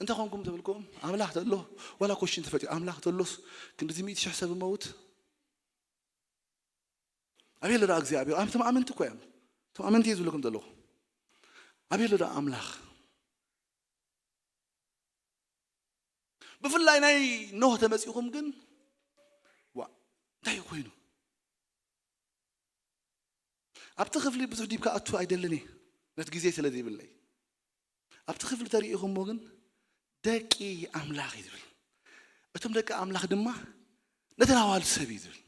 እንታይ ኾንኩም ተብልኩም ኣምላኽ ተሎ ዋላ ኮሽን ተፈጢሩ ኣምላኽ ተሎስ ክንድዚ ሚእቲ ሽሕ ሰብ መውት ኣበይ ኣሎ ደኣ እግዚኣብሔር? ኣም እቶም ኣመንቲ እኮ እዮም። እቶም ኣመንቲ እየ ዝብለኩም ዘለኹ። ኣበይ ኣሎ ደኣ ኣምላኽ? ብፍላይ ናይ ኖህ ተመጺኹም ግን ዋ እንታይ እዩ ኮይኑ? ኣብቲ ክፍሊ ብዙሕ ዲብ ክኣቱ ኣይደልን እየ ነቲ ግዜ ስለ ዘይብለይ። ኣብቲ ክፍሊ ተሪኢኹሞ ግን ደቂ ኣምላኽ እዩ ዝብል። እቶም ደቂ ኣምላኽ ድማ ነተን ኣዋልድ ሰብ እዩ ዝብል።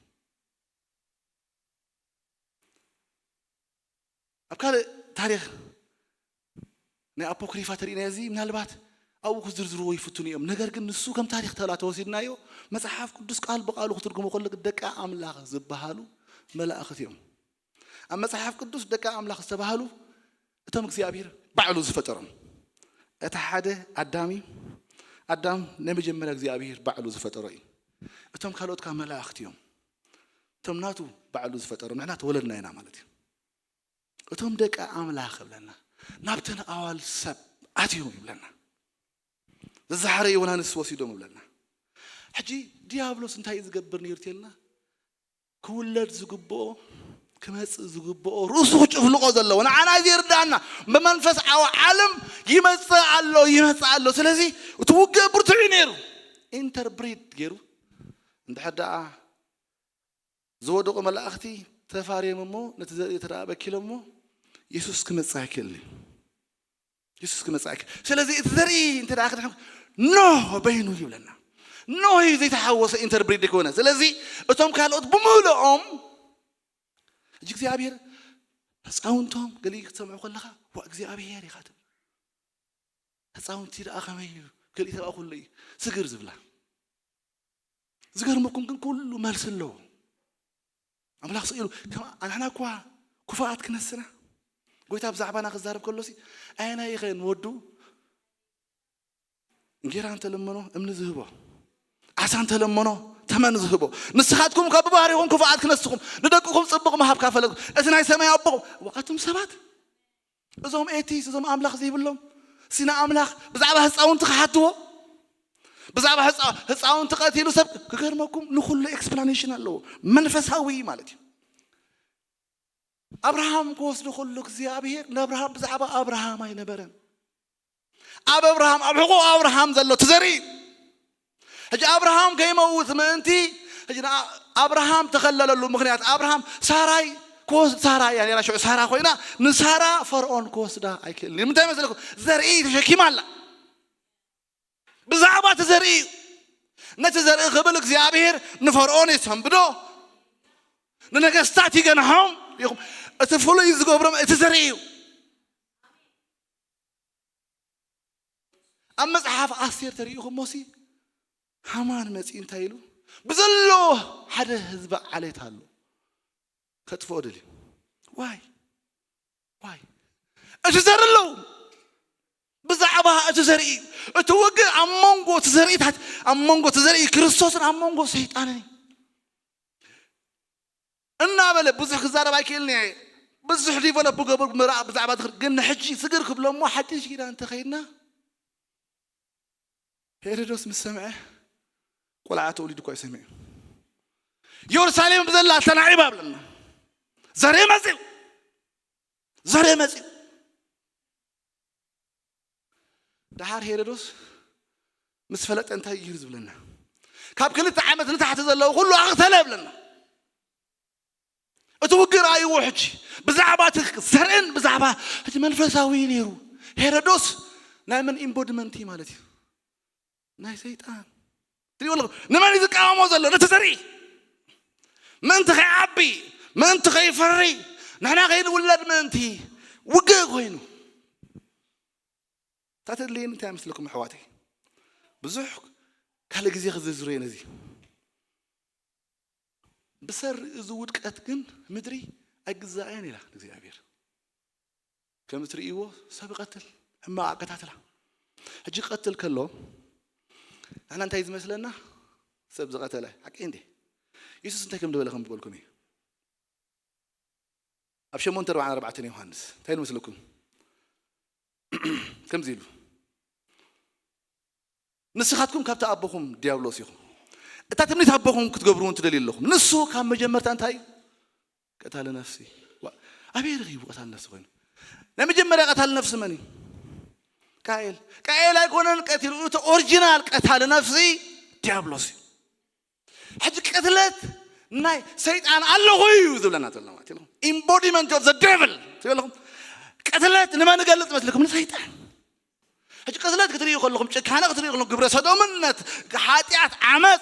ኣብ ካልእ ታሪኽ ናይ ኣፖክሪፋ ተሪእና እዚ ምናልባት ኣብኡ ክዝርዝርዎ ይፍትኑ እዮም። ነገር ግን ንሱ ከም ታሪኽ ተላ ተወሲድናዮ መጽሓፍ ቅዱስ ቃል ብቃሉ ክትርጉሞ ከሎ ደቂ ኣምላኽ ዝበሃሉ መላእኽት እዮም። ኣብ መጽሓፍ ቅዱስ ደቂ ኣምላኽ ዝተባህሉ እቶም እግዚኣብሔር ባዕሉ ዝፈጠሮም እቲ ሓደ ኣዳም እዩ። ኣዳም ናይ መጀመርያ እግዚኣብሔር ባዕሉ ዝፈጠሮ እዩ። እቶም ካልኦት ካብ መላእኽት እዮም። እቶም ናቱ ባዕሉ ዝፈጠሮም ንሕና ተወለድና ኢና ማለት እዩ። እቶም ደቂ ኣምላኽ እብለና ናብተን ኣዋል ሰብ ኣትዮም ይብለና። ዝዛሓረ ዮናንስ ወሲዶም እብለና። ሕጂ ዲያብሎስ እንታይ እዩ ዝገብር ነይሩ ተልና ክውለድ ዝግብኦ ክመጽእ ዝግብኦ ርእሱ ክጭፍልቆ ዘለዎ ንዓና ዘይርዳእና ብመንፈስ ዓው ዓለም ይመጽእ ኣሎ ይመጽእ ኣሎ። ስለዚ እቲ ውግእ ብርቱዕ እዩ ነይሩ። ኢንተርብሪድ ገይሩ እንድሕር ደኣ ዝወደቑ መላእኽቲ ተፋርዮም እሞ ነቲ ዘርኢ ተደኣ በኪሎም እሞ የሱስ ክመጽእ ኣይክእልን እዩ። የሱስ ክመጽእ ኣይክእል። ስለዚ እቲ ዘርኢ እንተ ደኣ ክትሕም ኖህ በይኑ ይብለና። ኖህ እዩ ዘይተሓወሰ ኢንተርብሪድ ይኮነ። ስለዚ እቶም ካልኦት ብምልኦም ሕጂ እግዚኣብሔር ህፃውንቶም ገሊኡ ክትሰምዑ ከለኻ ዋ እግዚኣብሔር ኢኻ ትብል። ህፃውንቲ ደኣ ከመይ እዩ ገሊኡ ተባእኩሉ እዩ ስግር ዝብላ ዝገርመኩም ግን ኩሉ መልሲ ኣለዎ። ኣምላኽ ስኢሉ ከም ኣንሕና እኳ ኩፋኣት ክነስና ጎይታ ብዛዕባና ክዛረብ ከሎሲ ኣየናይ ይኸ ንወዱ እንጌራ እንተለመኖ እምኒ ዝህቦ ዓሳ እንተለመኖ ተመን ዝህቦ ንስኻትኩም ካብ ብባህሪኹም ክፉኣት ክነስኹም ንደቅኹም ጽቡቕ ምሃብ ካፈለግኩም እቲ ናይ ሰማይ ኣቦኹም ኣቱም ሰባት እዞም ኤቲስ እዞም ኣምላኽ ዘይብሎም ሲና ኣምላኽ ብዛዕባ ህፃውንቲ ክሓትዎ ብዛዕባ ህፃውንቲ ቀቲሉ ሰብ ክገርመኩም ንኩሉ ኤክስፕላኔሽን ኣለዎ መንፈሳዊ ማለት እዩ ኣብርሃም ክወስዶ ከሎ እግዚኣብሔር ንኣብርሃም ብዛዕባ ኣብርሃም ኣይነበረን ኣብ ኣብርሃም ኣብ ሕቁ ኣብርሃም ዘሎ ትዘርኢ ሕጂ ኣብርሃም ከይመውት ምእንቲ ሕጂ ኣብርሃም ተኸለለሉ ምክንያት ኣብርሃም ሳራይ ክወስድ ሳራ እያ ነራ ሽዑ ሳራ ኮይና ንሳራ ፈርዖን ክወስዳ ኣይክእልን ንምንታይ መስለኩም ዘርኢ ተሸኪማ ኣላ ብዛዕባ እቲ ዘርኢ እዩ ነቲ ዘርኢ ክብል እግዚኣብሔር ንፈርዖን የሰንብዶ ንነገስታት ይገንሖም ይኹም እቲ ፍሉይ ዝገብሮም እቲ ዘርኢ እዩ። ኣብ መጽሓፍ ኣስቴር ተሪኢኹሞሲ፣ ሃማን መጺኡ እንታይ ኢሉ? ብዘሎ ሓደ ህዝቢ ዓሌት ኣሎ፣ ከጥፍኦ ደልዩ። ዋይ ዋይ፣ እቲ ዘርኢ ኣለዉ። ብዛዕባ እቲ ዘርኢ እዩ። እቲ ውግእ ኣብ መንጎ እቲ ዘርእታት፣ ኣብ መንጎ እቲ ዘርኢ ክርስቶስን ኣብ መንጎ ሰይጣንን እዩ። እናበለ ብዙሕ ክዛረብ ኣይክእልን እየ። ብዙሕ ዲቨሎፕ ክገብር ምራእ ብዛዕባ ዝኽር ግን ንሕጂ ስግር ክብሎ እሞ ሓድሽ ኪዳን እንተኸይድና፣ ሄሮዶስ ምስ ሰምዐ፣ ቆልዓ ተወሊዱ እኳ ኣይሰምዕን። ኢየሩሳሌም ብዘላ ተናዒባ ብለና። ዘሬ መጺኡ፣ ዘሬ መጺኡ። ደሓር ሄሮዶስ ምስ ፈለጠ እንታይ እዩ ዝብለና? ካብ ክልተ ዓመት ንታሕቲ ዘለዉ ኩሉ ኣቕተለ ብለና። እቲ ውግእ ረኣይዎ ሕጂ። ብዛዕባ እቲ ዘርእን ብዛዕባ እቲ መንፈሳዊ እዩ ነይሩ። ሄሮዶስ ናይ መን ኢምቦድመንት እዩ ማለት እዩ? ናይ ሰይጣን። ትሪእዎ ኣለኹም? ንመን እዩ ዝቃወሞ ዘሎ? ነቲ ዘርኢ። ምእንቲ ከይዓቢ፣ ምእንቲ ከይፈሪ፣ ንሕና ከይንውለድ ምእንቲ ውግእ ኮይኑ። እታ ተድልየኒ እንታይ ይመስለኩም ኣሕዋተይ? ብዙሕ ካልእ ግዜ ክዝርዝሮ እየ ነዚ። ብሰሪ እዚ ውድቀት ግን ምድሪ ኣይግዛእን ኢላ እግዚኣብሔር። ከም እትርእይዎ ሰብ ይቐትል፣ ሕማቕ ኣቀታትላ። ሕጂ ክቐትል ከሎ ንሕና እንታይ ዝመስለና? ሰብ ዝቐተለ ሓቂ እንዴ? የሱስ እንታይ ከም ዝበለ ከም ዝበልኩም እዩ። ኣብ ሸሞንተ ኣርባዕን ኣርባዕተን ዮሃንስ እንታይ ይመስለኩም? ከምዚ ኢሉ፣ ንስኻትኩም ካብቲ ኣቦኹም ዲያብሎስ ኢኹም። እታ ትምኒት ኣቦኹም ክትገብሩ እውን ትደልዩ ኣለኹም። ንሱ ካብ መጀመርታ እንታይ እዩ? ቀታሊ ነፍሲ። ዋ፣ ኣበይ ረኺቡ ቀታሊ ነፍሲ ኮይኑ? ናይ መጀመርያ ቀታሊ ነፍሲ መን እዩ? ቃኤል። ቃኤል ኣይኮነን ቀቲሉ፣ እቲ ኦሪጂናል ቀታሊ ነፍሲ ዲያብሎስ እዩ። ሕጂ ቅትለት ናይ ሰይጣን ኣለኹ እዩ ዝብለና ዘሎ ማለት እዩ። ኢምቦዲመንት ኦፍ ዘ ዴቭል ትብለኹም። ቅትለት ንመን እገልጽ መስልኩም? ንሰይጣን። ሕጂ ቅትለት ክትርእዩ ከለኹም፣ ጭካነ ክትርእዩ ከለኹም፣ ግብረ ሰዶምነት፣ ሓጢኣት፣ ዓመፅ፣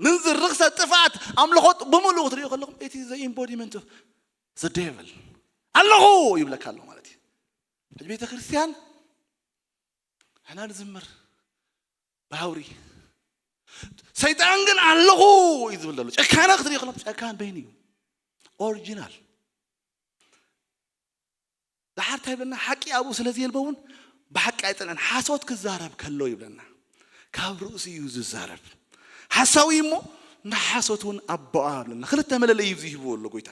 ምንዝር፣ ርኽሰት፣ ጥፍኣት፣ ኣምልኾ ብምሉእ ክትርእዩ ከለኹም፣ it is the embodiment of the devil ኣለኹ ይብለካ ኣሎ ማለት እዩ። ሕጂ ቤተ ክርስቲያን ሕና ንዝምር ብሃውሪ ሰይጣን ግን ኣለኹ እዩ ዝብል ዘሎ። ጨካነ ክትርኢ ከሎ ጨካን በይኑ እዩ ኦሪጂናል። ደሓር እንታይ ይብለና? ሓቂ ኣብኡ ስለ ዘየልቦ እውን ብሓቂ ኣይጸንዐን። ሓሶት ክዛረብ ከሎ ይብለና። ካብ ርእሱ እዩ ዝዛረብ። ሓሳዊ እሞ ንሓሶት እውን ኣቦኣ ይብለና። ክልተ መለለይ እዩ ዝህብዎ ኣሎ ጎይታ።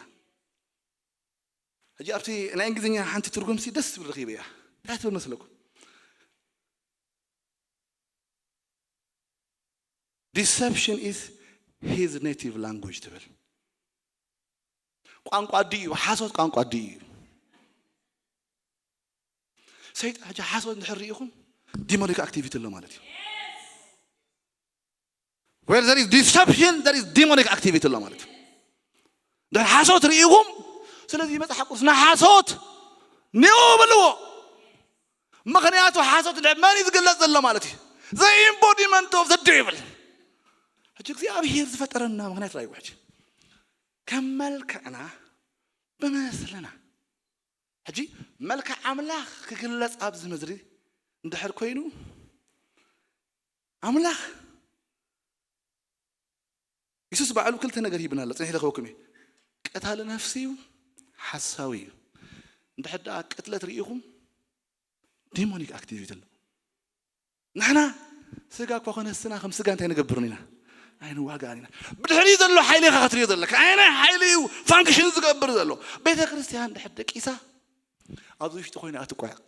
ሕጂ ኣብቲ ናይ እንግሊዝኛ ሓንቲ ትርጉምሲ ደስ ትብል ረኺበያ። እንታይ ትብል መስለኩም? Deception is his native language ትብል። ቋንቋ ኣዲኡ እዩ፣ ሓሶት ቋንቋ ኣዲኡ እዩ። ሰይጣን ሕጂ ሓሶት እንድሕር ርኢኹም ዲሞኒክ ኣክቲቪቲ ኣሎ ማለት እዩ። Where there is deception, there is demonic activity ኣሎ ማለት እዩ። ድሕር ሓሶት ርኢኹም፣ ስለዚ መጽሓፍ ቅዱስ ንሓሶት ኒኡ በልዎ። ምኽንያቱ ሓሶት ድሕር መን እዩ ዝግለጽ ዘሎ ማለት እዩ? The embodiment of the devil። ሕጂ እግዚኣብሔር ዝፈጠረና ምኽንያት ራእይዎ ሕጂ ከም መልክዕና ብመስልና። ሕጂ መልክዕ ኣምላኽ ክግለጽ ኣብዚ ምድሪ እንድሕር ኮይኑ ኣምላኽ የሱስ ባዕሉ ክልተ ነገር ሂብና ኣሎ። ጽኒሕ ለኸወኩም እዩ። ቀታሊ ነፍሲ እዩ፣ ሓሳዊ እዩ። እንድሕር ደኣ ቅትለት ርኢኹም ዲሞኒክ ኣክቲቪቲ ኣሎ። ንሕና ስጋ እኳ ኮነስና ከም ስጋ እንታይ ንገብርን ኢና? ኣይንዋጋእን ኢና። ብድሕሪኡ ዘሎ ሓይሊ ኢኻ ክትሪኦ ዘለካ። ኣየናይ ሓይሊ እዩ ፋንክሽን ዝገብር ዘሎ? ቤተ ክርስቲያን ድሕር ደቂሳ ኣብዚ ውሽጢ ኮይና ኣትቋየቕ።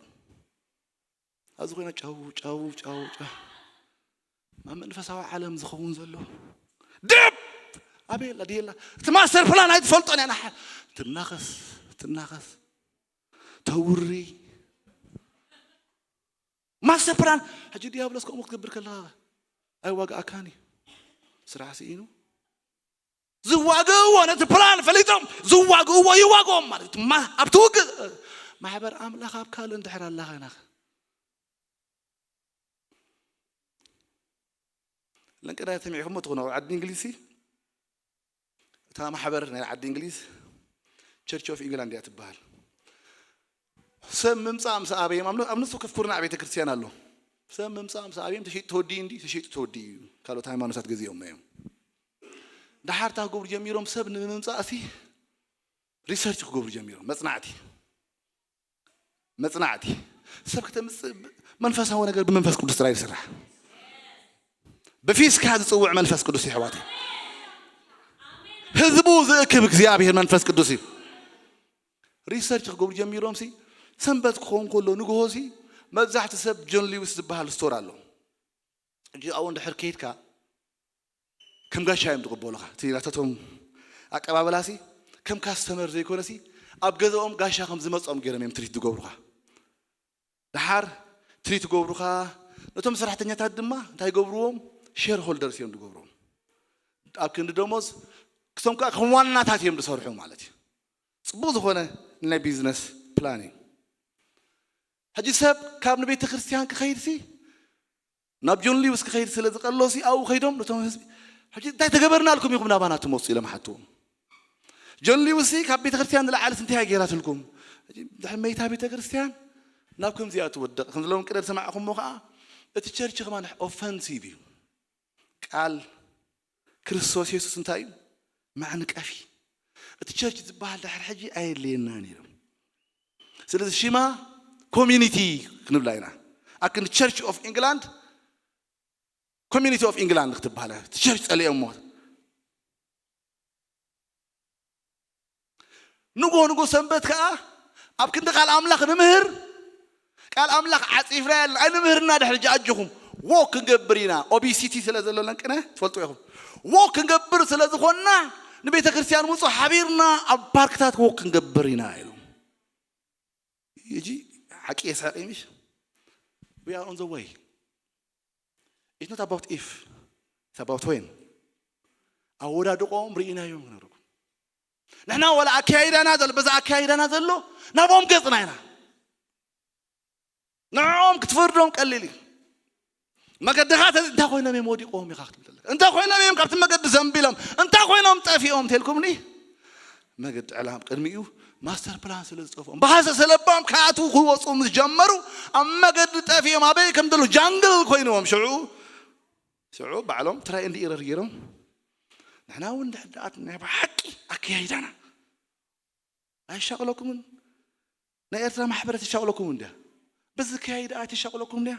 ኣብዚ ኮይና ጫው ጫው ጫው ጫው ኣብ መንፈሳዊ ዓለም ዝኸውን ዘሎ ደብ ኣበየላ ድየላ እቲ ማስተር ፕላን ኣይትፈልጦን እያ። ንሓ ትናኸስ ትናኸስ ተውሪ ማስተር ፕላን። ሕጂ ዲያብሎስ ከምኡ ክትገብር ከለኻ ኣይዋግኣካን እዩ። ስራሕ ስኢኑ ዝዋግእዎ ነቲ ፕላን ፈሊጦም ዝዋግእዎ ይዋግኦም ማለት እዩ። ማ- ኣብቲ ውግእ ማሕበር ኣምላኽ ኣብ ካልእ እንድሕር ኣላኻ ናኸ ለንቅዳ ተሚዕኹሞ ትኾኑ ኣብ ዓዲ እንግሊዝ እታ ማሕበር ናይ ዓዲ እንግሊዝ ቸርች ኦፍ ኢንግላንድ እያ ትበሃል። ሰብ ምምፃእ ምስ ኣበዮም ኣብ ኣብ ንሱ ከፍኩርና ቤተ ክርስቲያን ኣሎ። ሰብ ምምፃእ ምስ ኣበዮም ተሸይጡ ተወዲኡ እንዲ ተሸይጡ ተወዲኡ እዩ። ካልኦት ሃይማኖታት ገዚኦም እዮም። ደሓር እንታይ ክገብሩ ጀሚሮም? ሰብ ንምምፃእ ሲ ሪሰርች ክገብሩ ጀሚሮም። መፅናዕቲ መፅናዕቲ ሰብ ከተምፅእ ብ- መንፈሳዊ ነገር ብመንፈስ ቅዱስ ጥራይ ዝስራሕ። ብፊስካ ዝፅውዕ መንፈስ ቅዱስ ይሕዋት። ህዝቡ ዝእክብ እግዚኣብሔር መንፈስ ቅዱስ እዩ። ሪሰርች ክገብሩ ጀሚሮም ሲ ሰንበት ክኸውን ከሎ ንግሆ ሲ መብዛሕቲ ሰብ ጆን ሊዊስ ዝበሃል ስቶር ኣሎ። ሕጂ ኣብኡ እንድሕር ከይድካ ከም ጋሻ እዮም ዝቕበሉኻ። እቲ ናታቶም ኣቀባበላ ሲ ከም ካስተመር ዘይኮነ ሲ ኣብ ገዛኦም ጋሻ ከም ዝመጾም ገይሮም እዮም ትሪት ዝገብሩኻ። ደሓር ትሪት ዝገብሩኻ ነቶም ሰራሕተኛታት ድማ እንታይ ይገብርዎም? ሼር ሆልደርስ እዮም ዝገብርዎም። ኣብ ክንዲ ደሞዝ ክሶም ከዓ ከም ዋናታት እዮም ዝሰርሑ ማለት እዩ። ፅቡቕ ዝኾነ ናይ ቢዝነስ ፕላን እዩ። ሕጂ ሰብ ካብ ንቤተ ክርስቲያን ክኸይድ ሲ ናብ ጆን ሊውስ ክኸይድ ስለ ዝቐሎ ሲ ኣብኡ ከይዶም ነቶም ህዝቢ ሕጂ እንታይ ተገበርናልኩም ኢኹም ናባና ትመፁ ኢሎም ሓትዎም። ጆን ሊውስ ሲ ካብ ቤተ ክርስቲያን ንላዕሊ እንታይ ገይራትልኩም? ሕጂ ድሕሪ መይታ ቤተ ክርስቲያን ናብ ከምዚኣ ትወድቕ። ከም ዘለዎም ቅደድ ሰማዕኹሞ ከዓ እቲ ቸርች ከማን ኦፈንሲቭ እዩ። ቃል ክርስቶስ የሱስ እንታይ እዩ? መዕንቀፊ። እቲ ቸርች ዝበሃል ድሕሪ ሕጂ ኣየድልየናን ኢሎም። ስለዚ ሽማ ኮሚኒቲ ክንብላ ኢና። ኣክን ቸርች ኦፍ ኢንግላንድ ኮሚኒቲ ኦፍ ኢንግላንድ ክትበሃል እቲ ቸርች ጸሊኦሞ። ንጎ ንጎ ሰንበት ከዓ ኣብ ክንዲ ቃል ኣምላኽ ንምህር ቃል ኣምላኽ ዓፂፍና ያለን ኣይንምህርና ድሕሪ ጃ ኣጆኹም ዎክ ክንገብር ኢና። ኦቢሲቲ ስለ ዘሎ ለንቅነ ትፈልጡ ኢኹም። ዎክ ክንገብር ስለ ዝኾንና ንቤተ ክርስቲያን ምፁ ሓቢርና ኣብ ፓርክታት ዎክ ክንገብር ኢና ኢሉ። እጂ ሓቂ የስሐቅ ምሽ we are on the way. It's not about if, it's about when. ኣወዳድቆም ርኢናዮም ክነብረኩም ንሕና ወላ ኣካይዳና ዘሎ በዛ ኣካይዳና ዘሎ ናብኦም ገፅና ኢና። ንዕኦም ክትፈርዶም ቀሊል እዩ። መገድኻ ተዚ እንታይ ኮይኖም እዮም ወዲቆም ኢኻ ክትብል ዘለካ። እንታይ ኮይኖም እዮም ካብቲ መገዲ ዘንቢሎም እንታይ ኮይኖም ጠፊኦም ተልኩምኒ መገዲ ዕላም ቅድሚኡ ማስተር ፕላን ስለ ዝጠፍኦም ብሃሰ ሰለባም ክኣትዉ ክወፁ ምስ ጀመሩ ኣብ መገዲ ጠፊኦም ኣበይ ከም ዘለዉ ጃንግል ኮይንዎም ሽዑ ሽዑ ባዕሎም ትራይ እንዲ ኢረር ገይሮም ንሕና እውን ድሕዳኣት ናይ ብሓቂ ኣካያይዳና ኣይሻቕለኩምን ናይ ኤርትራ ማሕበረት ይሻቕለኩም እንድያ በዚ ከያይዳ ኣይትሻቕለኩም እንድያ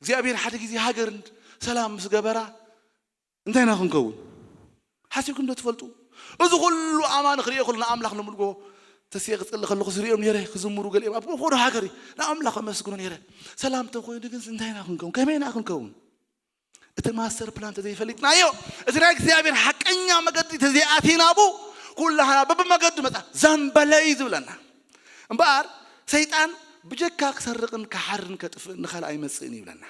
እግዚኣብሔር ሓደ ግዜ ሃገር ሰላም ምስ ገበራ እንታይ ኢና ክንከውን ሓሲብኩም ዶ ትፈልጡ እዚ ኩሉ ኣማን ክርእዮ ኩሉ ንኣምላኽ ንምልጎ ተስየ ክጽሊ ከለኹ ዝርእዮም ነረ ክዝምሩ ገሊኦም ኣብ ኮዶ ሃገር ንኣምላኽ ኣመስግኖ ነረ ሰላም ተኮይኑ ግን እንታይ ኢና ክንከውን ከመይ ኢና ክንከውን እቲ ማስተር ፕላን ተዘይፈሊጥናዮ እቲ ናይ እግዚኣብሔር ሓቀኛ መገዲ ተዘይኣቲናቡ ኩላህና በብመገዱ መፃ ዘንበለይ ዝብለና እምበኣር ሰይጣን ብጀካ ክሰርቕን ክሓርን ከጥፍእን ንኻልእ ኣይመፅእን ይብለና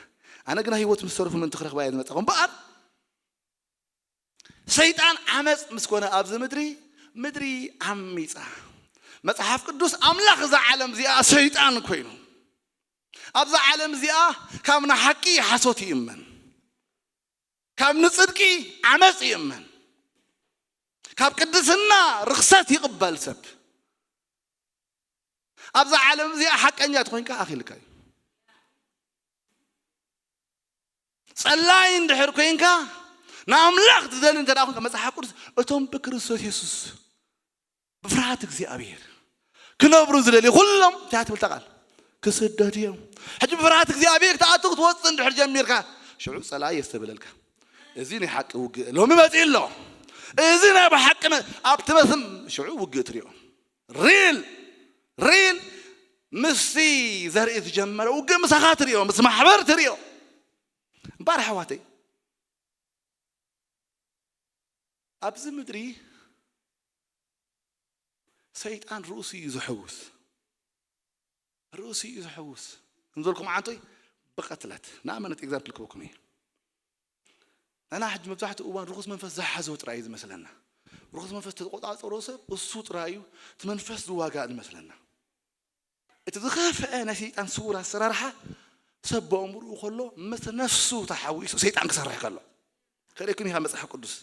ኣነ ግና ህይወት ምስ ተረፉ ምእንቲ ክረኽባ እየ ዝመፃኹ እምበኣር ሰይጣን ዓመፅ ምስ ኮነ ኣብዚ ምድሪ ምድሪ ዓሚፃ መፅሓፍ ቅዱስ ኣምላኽ እዛ ዓለም እዚኣ ሰይጣን ኮይኑ ኣብዛ ዓለም እዚኣ ካብ ንሓቂ ሓሶት ይእመን ካብ ንፅድቂ ዓመፅ ይእመን ካብ ቅድስና ርክሰት ይቕበል ሰብ ኣብዛ ዓለም እዚኣ ሓቀኛ ትኮይንካ ኣኺልካ እዩ ጸላይ እንድሕር ኮይንካ ንኣምላኽ ትደሊ እንተ ኮንካ መጽሓፍ ቅዱስ እቶም ብክርስቶስ የሱስ ብፍርሃት እግዚኣብሔር ክነብሩ ዝደልዩ ኩሎም እንታይ ትብል ቃል ክስደዱ እዮም ሕጂ ብፍርሃት እግዚኣብሔር ክትኣቱ ክትወፅእ እንድሕር ጀሚርካ ሽዑ ፀላኢ የስተብለልካ እዚ ናይ ሓቂ ውግእ ሎሚ መፂኡ ኣሎ እዚ ናይ ብሓቂ ኣብቲ መስም ሽዑ ውግእ ትሪኦ ሪል ሪል ምስቲ ዘርኢ ዝጀመረ ውግእ ምሳኻ ትሪኦ ምስ ማሕበር ትሪኦ እምበር ኣሕዋተይ ኣብዚ ምድሪ ሰይጣን ርእሱ እዩ ዝሕውስ ርእሱ እዩ ዝሕውስ እንዘልኩም ዓንቶይ ብቐትለት ንኣመነት ኤግዛምፕል ክበኩም እየ ንሕና ሕጂ መብዛሕትኡ እዋን ርኹስ መንፈስ ዝሓዞ ጥራይ እዩ ዝመስለና ርኹስ መንፈስ ተቆጻጸሮ ሰብ እሱ ጥራይ እዩ እቲ መንፈስ ዝዋጋእ ዝመስለና እቲ ዝኸፍአ ናይ ሰይጣን ስውር ኣሰራርሓ ሰብ በእምርኡ ከሎ ምስ ነፍሱ ተሓዊሱ ሰይጣን ክሰርሕ ከሎ ከርእየኩም ኢኻ መፅሓፍ ቅዱስ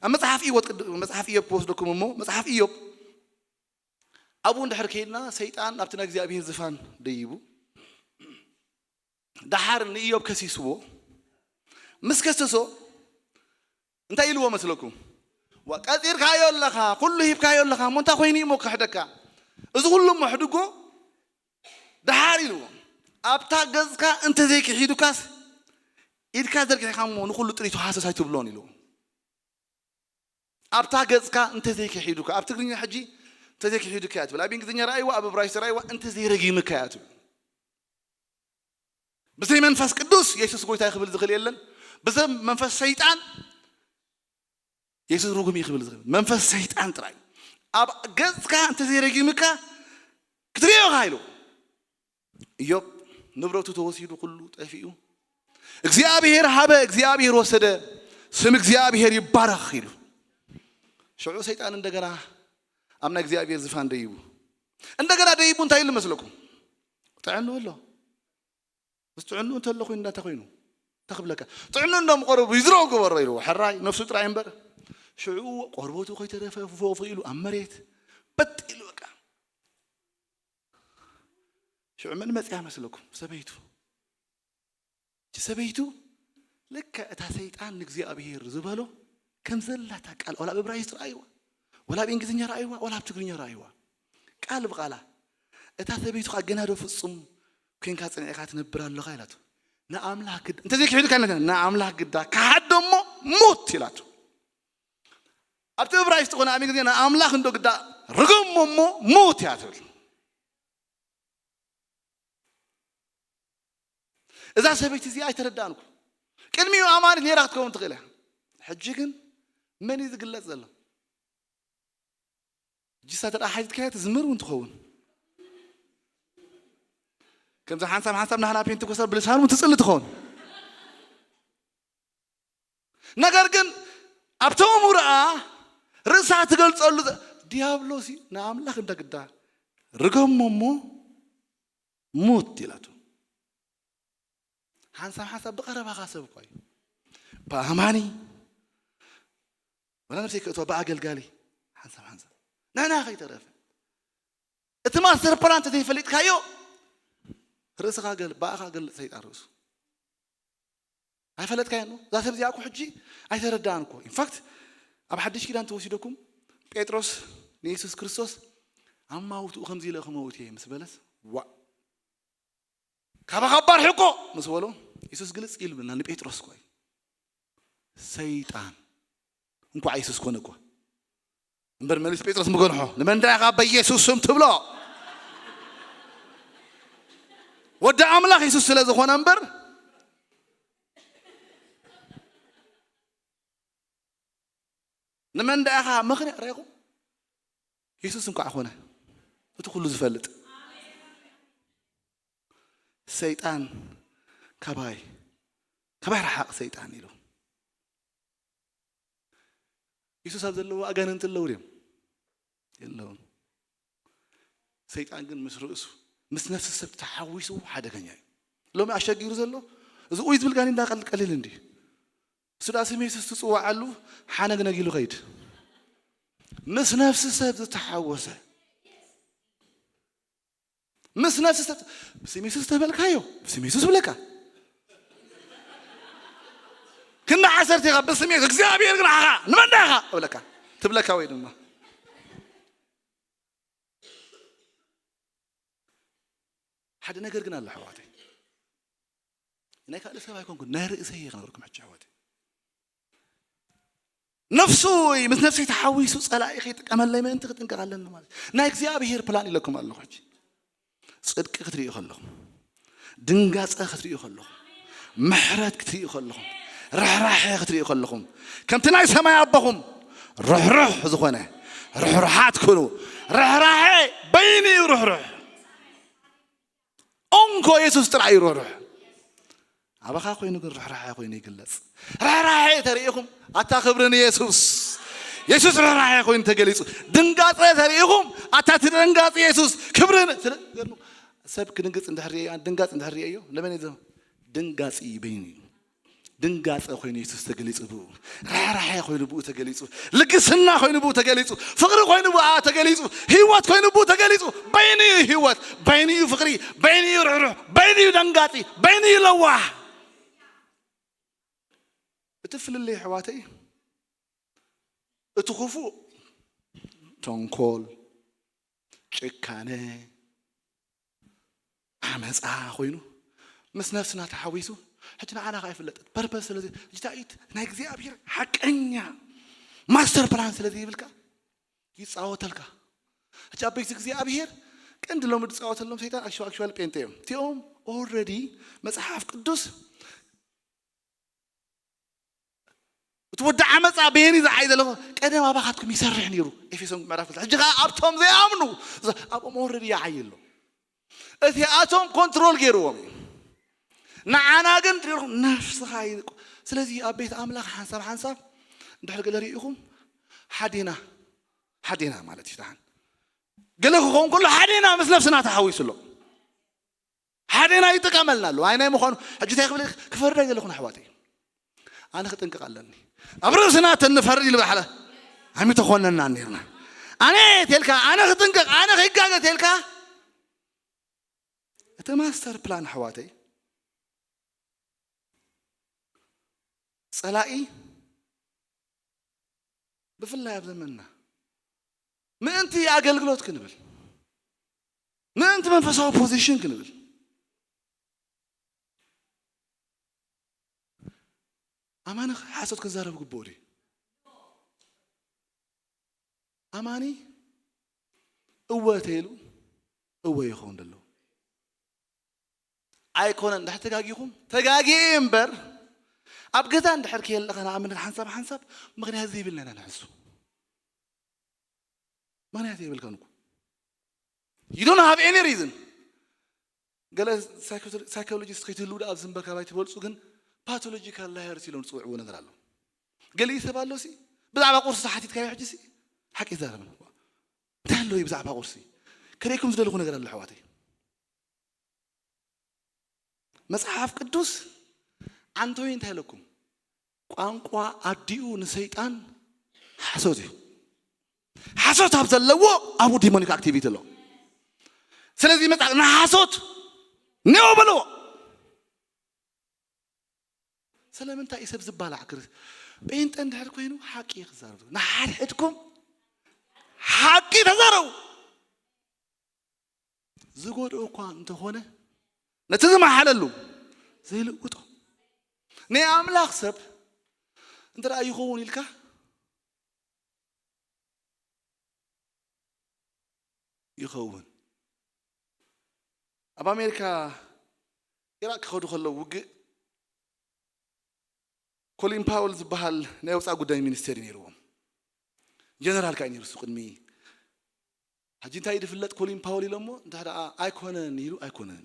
ኣብ መጽሓፍ ኢዮብ ቅድ- መጽሓፍ ኢዮብ ክወስደኩም እሞ፣ መጽሓፍ ኢዮብ ኣብኡ እንድሕር ከይድና፣ ሰይጣን ኣብቲ ናይ እግዚኣብሔር ዝፋን ደይቡ፣ ደሓር ንኢዮብ ከሲስዎ። ምስ ከሰሶ እንታይ ኢልዎ መስለኩም? "ዋ፣ ቀጺርካዮ ኣለኻ፣ ኩሉ ሂብካዮ ኣለኻ፣ እሞ እንታይ ኮይኑ እሞ ክሕደካ? እዚ ኩሉ እሞ ኣሕድጎ ደሓር" ኢልዎ። "ኣብታ ገጽካ እንተዘይክሒዱካስ፣ ኢድካ ዘርጊሕካ እሞ ንኹሉ ጥሪቱ ሃሰስ ኣይትብሎን" ኢልዎ። "ኣብታ ገጽካ እንተዘይክሒዱካ"፣ ኣብ ትግርኛ ሕጂ "እንተዘይክሒዱካ" እያ ትብል፣ ኣብ እንግሊዝኛ ረኣይዋ፣ ኣብ እብራይስጥ ረኣይዋ "እንተዘይረጊምካ" እያ ትብል። ብዘይ መንፈስ ቅዱስ የሱስ ጎይታ ክብል ዝኽእል የለን። ብዘይ መንፈስ ሰይጣን የሱስ ርጉም እዩ ክብል ዝኽእል መንፈስ ሰይጣን ጥራይ። "ኣብ ገጽካ እንተዘይረጊምካ ክትርእዮ ኢኻ" ኢሉ። ኢዮብ ንብረቱ ተወሲዱ፣ ኩሉ ጠፊኡ። "እግዚኣብሔር ሃበ፣ እግዚኣብሔር ወሰደ፣ ስም እግዚኣብሔር ይባረኽ" ኢሉ። ሽዑ ሰይጣን እንደገና ኣብ ናይ እግዚኣብሔር ዝፋን ደይቡ፣ እንደገና ደይቡ እንታይ ኢሉ መስለኩም? "ጥዕንኡ ኣሎ፣ ምስ ጥዕንኡ እንተሎ ኮይኑ እንታይ ኮይኑ እንታይ ክብለካ? ጥዕንኡ እንዶ ምቐረቡ ይዝረው ግበሮ" ኢሉ። ሕራይ ነፍሱ ጥራይ እምበር። ሽዑ ቆርበቱ ከይተረፈ ፎፍ ኢሉ ኣብ መሬት በጥ ኢሉ በቃ። ሽዑ መን መጽያ መስለኩም? ሰበይቱ። እቲ ሰበይቱ ልክዕ እታ ሰይጣን ንእግዚኣብሔር ዝበሎ ከም ዘላታ ቃል፣ ወላ ኣብ እብራይስጥ ረኣይዋ፣ ወላ ኣብ እንግሊዝኛ ረኣይዋ፣ ወላ ኣብ ትግርኛ ረኣይዋ፣ ቃል ብቓላ። እታ ሰበይቱ ኸኣ፣ "ገና ዶ ፍጹም ኮንካ ጸኒዕካ ትነብር ኣለኻ?" ኢላቶ። "ንኣምላኽ ግዳ፣ እንተዘይክሒዱካ" ኢላታ፣ "ንኣምላኽ ግዳ፣ ክሓዶ እሞ ሙት" ኢላቶ። ኣብቲ እብራይስጥ ኮነ ኣብ እንግሊዝኛ ንኣምላኽ እንዶ ግዳ ርገሞ እሞ ሙት እያ ትብል። እዛ ሰበይቲ እዚኣ ኣይተረዳእንኩ። ቅድሚኡ ኣማኒት ነይራ ክትከውን ትኽእል እያ። ሕጂ ግን መን እዩ ዝግለጽ ዘሎ? ጅሳ ተደኣ ሓቲትካያ ትዝምር እውን ትኸውን። ከምዚ ሓንሳብ ሓንሳብ ናህና ፔንቴኮስታል ብልሳን እውን ትጽሊ ትኸውን። ነገር ግን ኣብ ተእምሮኣ ርእሳ ትገልጸሉ ዘ- ዲያብሎስ እዩ ንኣምላኽ እንዳ ግዳ ርገሞ እሞ ሙት ኢላቶ። ሓንሳብ ሓንሳብ ብቐረባኻ ሰብ እኳ እዩ። ብኣማኒ ወላ ነብሰይ ክእትዋ ብኣገልጋሊ ሓንሳብ ሓንሳብ ንሕና ከይተረፈ እቲ ማስተር ፕላን እንተዘይፈሊጥካዮ ርእስኻ ገል- ብኣኻ ገልጽ ሰይጣን ርእሱ። ኣይፈለጥካዮን ነው። እዛ ሰብ እዚኣ እኮ ሕጂ ኣይተረዳእን እኮ። ኢንፋክት ኣብ ሓድሽ ኪዳን ተወሲደኩም ጴጥሮስ ንየሱስ ክርስቶስ ኣማውትኡ ከምዚ ኢለ ክመውት እየ ምስ በለስ ዋ ካባኻ ኣባርሑ እኮ ምስ በሎ የሱስ ግልጽ ኢሉ ብልና ንጴጥሮስ እኮ እዩ። ሰይጣን እንኳዕ የሱስ ኮነ እኮ እምበር መሊስ ጴጥሮስ ምገንሖ ንመን ዳ ኢኻ በኢየሱስ ስም ትብሎ? ወዲ ኣምላኽ የሱስ ስለ ዝኾነ እምበር ንመን ዳ ኢኻ ምኽንያት ራይኹም? የሱስ እንኳዕ ኮነ እቲ ኩሉ ዝፈልጥ ሰይጣን ካባይ ካባይ ረሓቕ ሰይጣን ኢሉ የሱስ ኣብ ዘለዎ ኣጋንንቲ ኣለዉ ድዮም? የለውን። ሰይጣን ግን ምስ ርእሱ ምስ ነፍሲ ሰብ ተሓዊሱ ሓደገኛ እዩ። ሎሚ ኣሸጊሩ ዘሎ እዚ ኡይ ዝብል ጋኔን እንዳቀል ቀሊል እንዲ እሱ ዳ ስም የሱስ ትጽዋዓሉ ሓነግነግ ኢሉ ከይድ ምስ ነፍሲ ሰብ ዝተሓወሰ ምስ ነፍሲ ሰብ ብስም የሱስ ተበልካዮ ብስም የሱስ ብለካ ክንዲ ዓሰርተ ኢኻ ብስም የሱስ እግዚኣብሔር ግን ዓኻ ንመን ዳ ኢኻ እብለካ ትብለካ ወይ ድማ ሓደ ነገር ግን ኣሎ ኣሕዋተይ ናይ ካልእ ሰብ ኣይኮንኩን ናይ ርእሰይ እየ ክነግረኩም ሕጂ ኣሕዋተይ ነፍሱ ወይ ምስ ነፍሰይ ተሓዊሱ ጸላኢ ከይጥቀመለይ ምእንቲ ክጥንቀቕ ኣለኒ ማለት ናይ እግዚኣብሔር ፕላን ኢለኩም ኣለኹ ሕጂ ጽድቂ ክትርእዩ ከለኹም ድንጋጸ ክትርእዩ ከለኹም ምሕረት ክትርእዩ ከለኹም ርሕራሐ ክትርእዩ ከለኹም ከምቲ ናይ ሰማይ ኣቦኹም ርሕሩሕ ዝኾነ ርሕሩሓት ኩኑ ርሕራሐ በይኑ እዩ ርሕሩሕ እንኮ የሱስ ጥራይ እዩ ርሕሩሕ ኣባኻ ኮይኑ ግን ርሕራሐ ኮይኑ ይግለጽ ርሕራሐ ተርእኹም ኣታ ክብሪ ንየሱስ የሱስ ርሕራሐ ኮይኑ ተገሊጹ ድንጋጸ ተርእኹም ኣታ ትደንጋጽ የሱስ ክብሪ ሰብ ክድንግጽ እንድሕር ድንጋጽ እንድሕር ርእየዮ ለመን ድንጋጺ በይኑ እዩ ድንጋጸ ኮይኑ ኢየሱስ ተገሊጹ ብኡ። ርሕራሐ ኮይኑ ብኡ ተገሊጹ። ልግስና ኮይኑ ብኡ ተገሊጹ። ፍቕሪ ኮይኑ ብኡ ተገሊጹ። ህይወት ኮይኑ ብኡ ተገሊጹ። በይኑ እዩ ህይወት፣ በይኑ እዩ ፍቕሪ፣ በይኑ እዩ ርሕሩሕ፣ በይኑ እዩ ደንጋጺ፣ በይኑ እዩ ለዋህ። እቲ ፍልልይ ኣሕዋተይ፣ እቲ ክፉእ ተንኮል፣ ጭካነ፣ ዓመፃ ኮይኑ ምስ ነፍስና ተሓዊሱ ሕጂ ንዓና ከዓ ይፍለጥ ፐርፐስ ስለዚ ጅታኢት ናይ እግዚኣብሔር ሓቀኛ ማስተር ፕላን ስለ ዘይብልካ ይፃወተልካ። ሕጂ ኣብ ቤት እግዚኣብሔር ቀንዲ ሎሚ ዝፃወተሎም ሰይጣን ኣክሽዋል ጴንጤ እዮም። እቲኦም ኦልሬዲ መፅሓፍ ቅዱስ እቲ ወዲ ዓመፃ በየኒ ዝዓይ ዘለኹ ቀደም ኣባኻትኩም ይሰርሕ ነይሩ። ኤፌሶን ምዕራፍ ክልተ። ሕጂ ከዓ ኣብቶም ዘይኣምኑ ኣብኦም ኦልሬዲ ይዓይ ኣሎ። እቲኣቶም ኮንትሮል ገይርዎም እዩ። ንዓና ግን ትሪኢኹም ነፍስኻ ይልቁ። ስለዚ ኣብ ቤት ኣምላኽ ሓንሳብ ሓንሳብ እንድሕር ገለ ርኢኹም ሓዴና ሓዴና ማለት እዩ። ደሓን ገለ ክኸውን ከሎ ሓዴና ምስ ነፍስና ተሓዊሱ ኣሎ። ሓዴና ይጥቀመልና ኣሎ። ኣይ ናይ ምዃኑ ሕጂ እንታይ ክብል ክፈርድ ኣይደለኹን ኣሕዋተይ። ኣነ ክጥንቅቕ ኣለኒ። ኣብ ርእስና ተንፈርድ ኢሉ ባሕለ ኣይምተኾነና ነርና። ኣነ ተልካ ኣነ ክጥንቅቕ ኣነ ክጋገ ተልካ እቲ ማስተር ፕላን ኣሕዋተይ ጸላኢ ብፍላይ ኣብ ዘመንና ምእንቲ ኣገልግሎት ክንብል ምእንቲ መንፈሳዊ ፖዚሽን ክንብል ኣማኒ ሓሶት ክዛረብ ግብኦ ድዩ? ኣማኒ እወ ተይሉ እወ ይኸውን ደለዉ ኣይኮነን። እንድሕር ተጋጊኹም ተጋጊኤ እምበር ኣብ ገዛ እንድሕር ከየለኻ ንኣምነት ሓንሳብ ሓንሳብ ምኽንያት ዘይብልና ኢና ንሕሱ። ምኽንያት የብልካን እኮ። You don't have any reason። ገለ ሳይኮሎጂስት ከይትህልው ደኣ ኣብዚ እምበር ካብ ኣይትበልፁ ግን ፓቶሎጂካል ላየርስ ኢሎም ዝፅውዕዎ ነገር ኣሎ። ገሊኡ ሰብ ኣሎ ሲ ብዛዕባ ቁርሲ ሓቲትካዮ ሕጂ ሲ ሓቂ ይዛረብን እኮ እንታይ ኣለዎ ብዛዕባ ቁርሲ ከርእየኩም ዝደልኹ ነገር ኣሎ ኣሕዋተይ። መጽሓፍ ቅዱስ ዓንተወይ እንታይ ኢለኩም? ቋንቋ ኣዲኡ ንሰይጣን ሓሶት እዩ። ሓሶት ኣብ ዘለዎ ኣብኡ ዲሞኒክ ኣክቲቪቲ ኣሎ። ስለዚ መጽሓፍ ንሓሶት ኔው በልዎ። ስለምንታይ እዩ ሰብ ዝባላዕ? ክር ጴንጠ እንድሕር ኮይኑ ሓቂ እዩ ክዛረብ። ንሓድሕድኩም ሓቂ ተዛረቡ። ዝጎድኦ እኳ እንተኾነ ነቲ ዝመሓለሉ ዘይልውጦ ናይ ኣምላኽ ሰብ እንተ ደኣ ይኸውን ኢልካ ይኸውን። ኣብ ኣሜሪካ ኢራቅ ክኸዱ ከለዉ ውግእ ኮሊን ፓውል ዝበሃል ናይ ወፃኢ ጉዳይ ሚኒስቴር እዩ ነይርዎም። ጀነራል ከዓ ነይሩ እሱ ቅድሚ ሕጂ እንታይ እዩ ዝፍለጥ ኮሊን ፓውል ኢሎሞ እንታይ ደኣ ኣይኮነን ኢሉ ኣይኮነን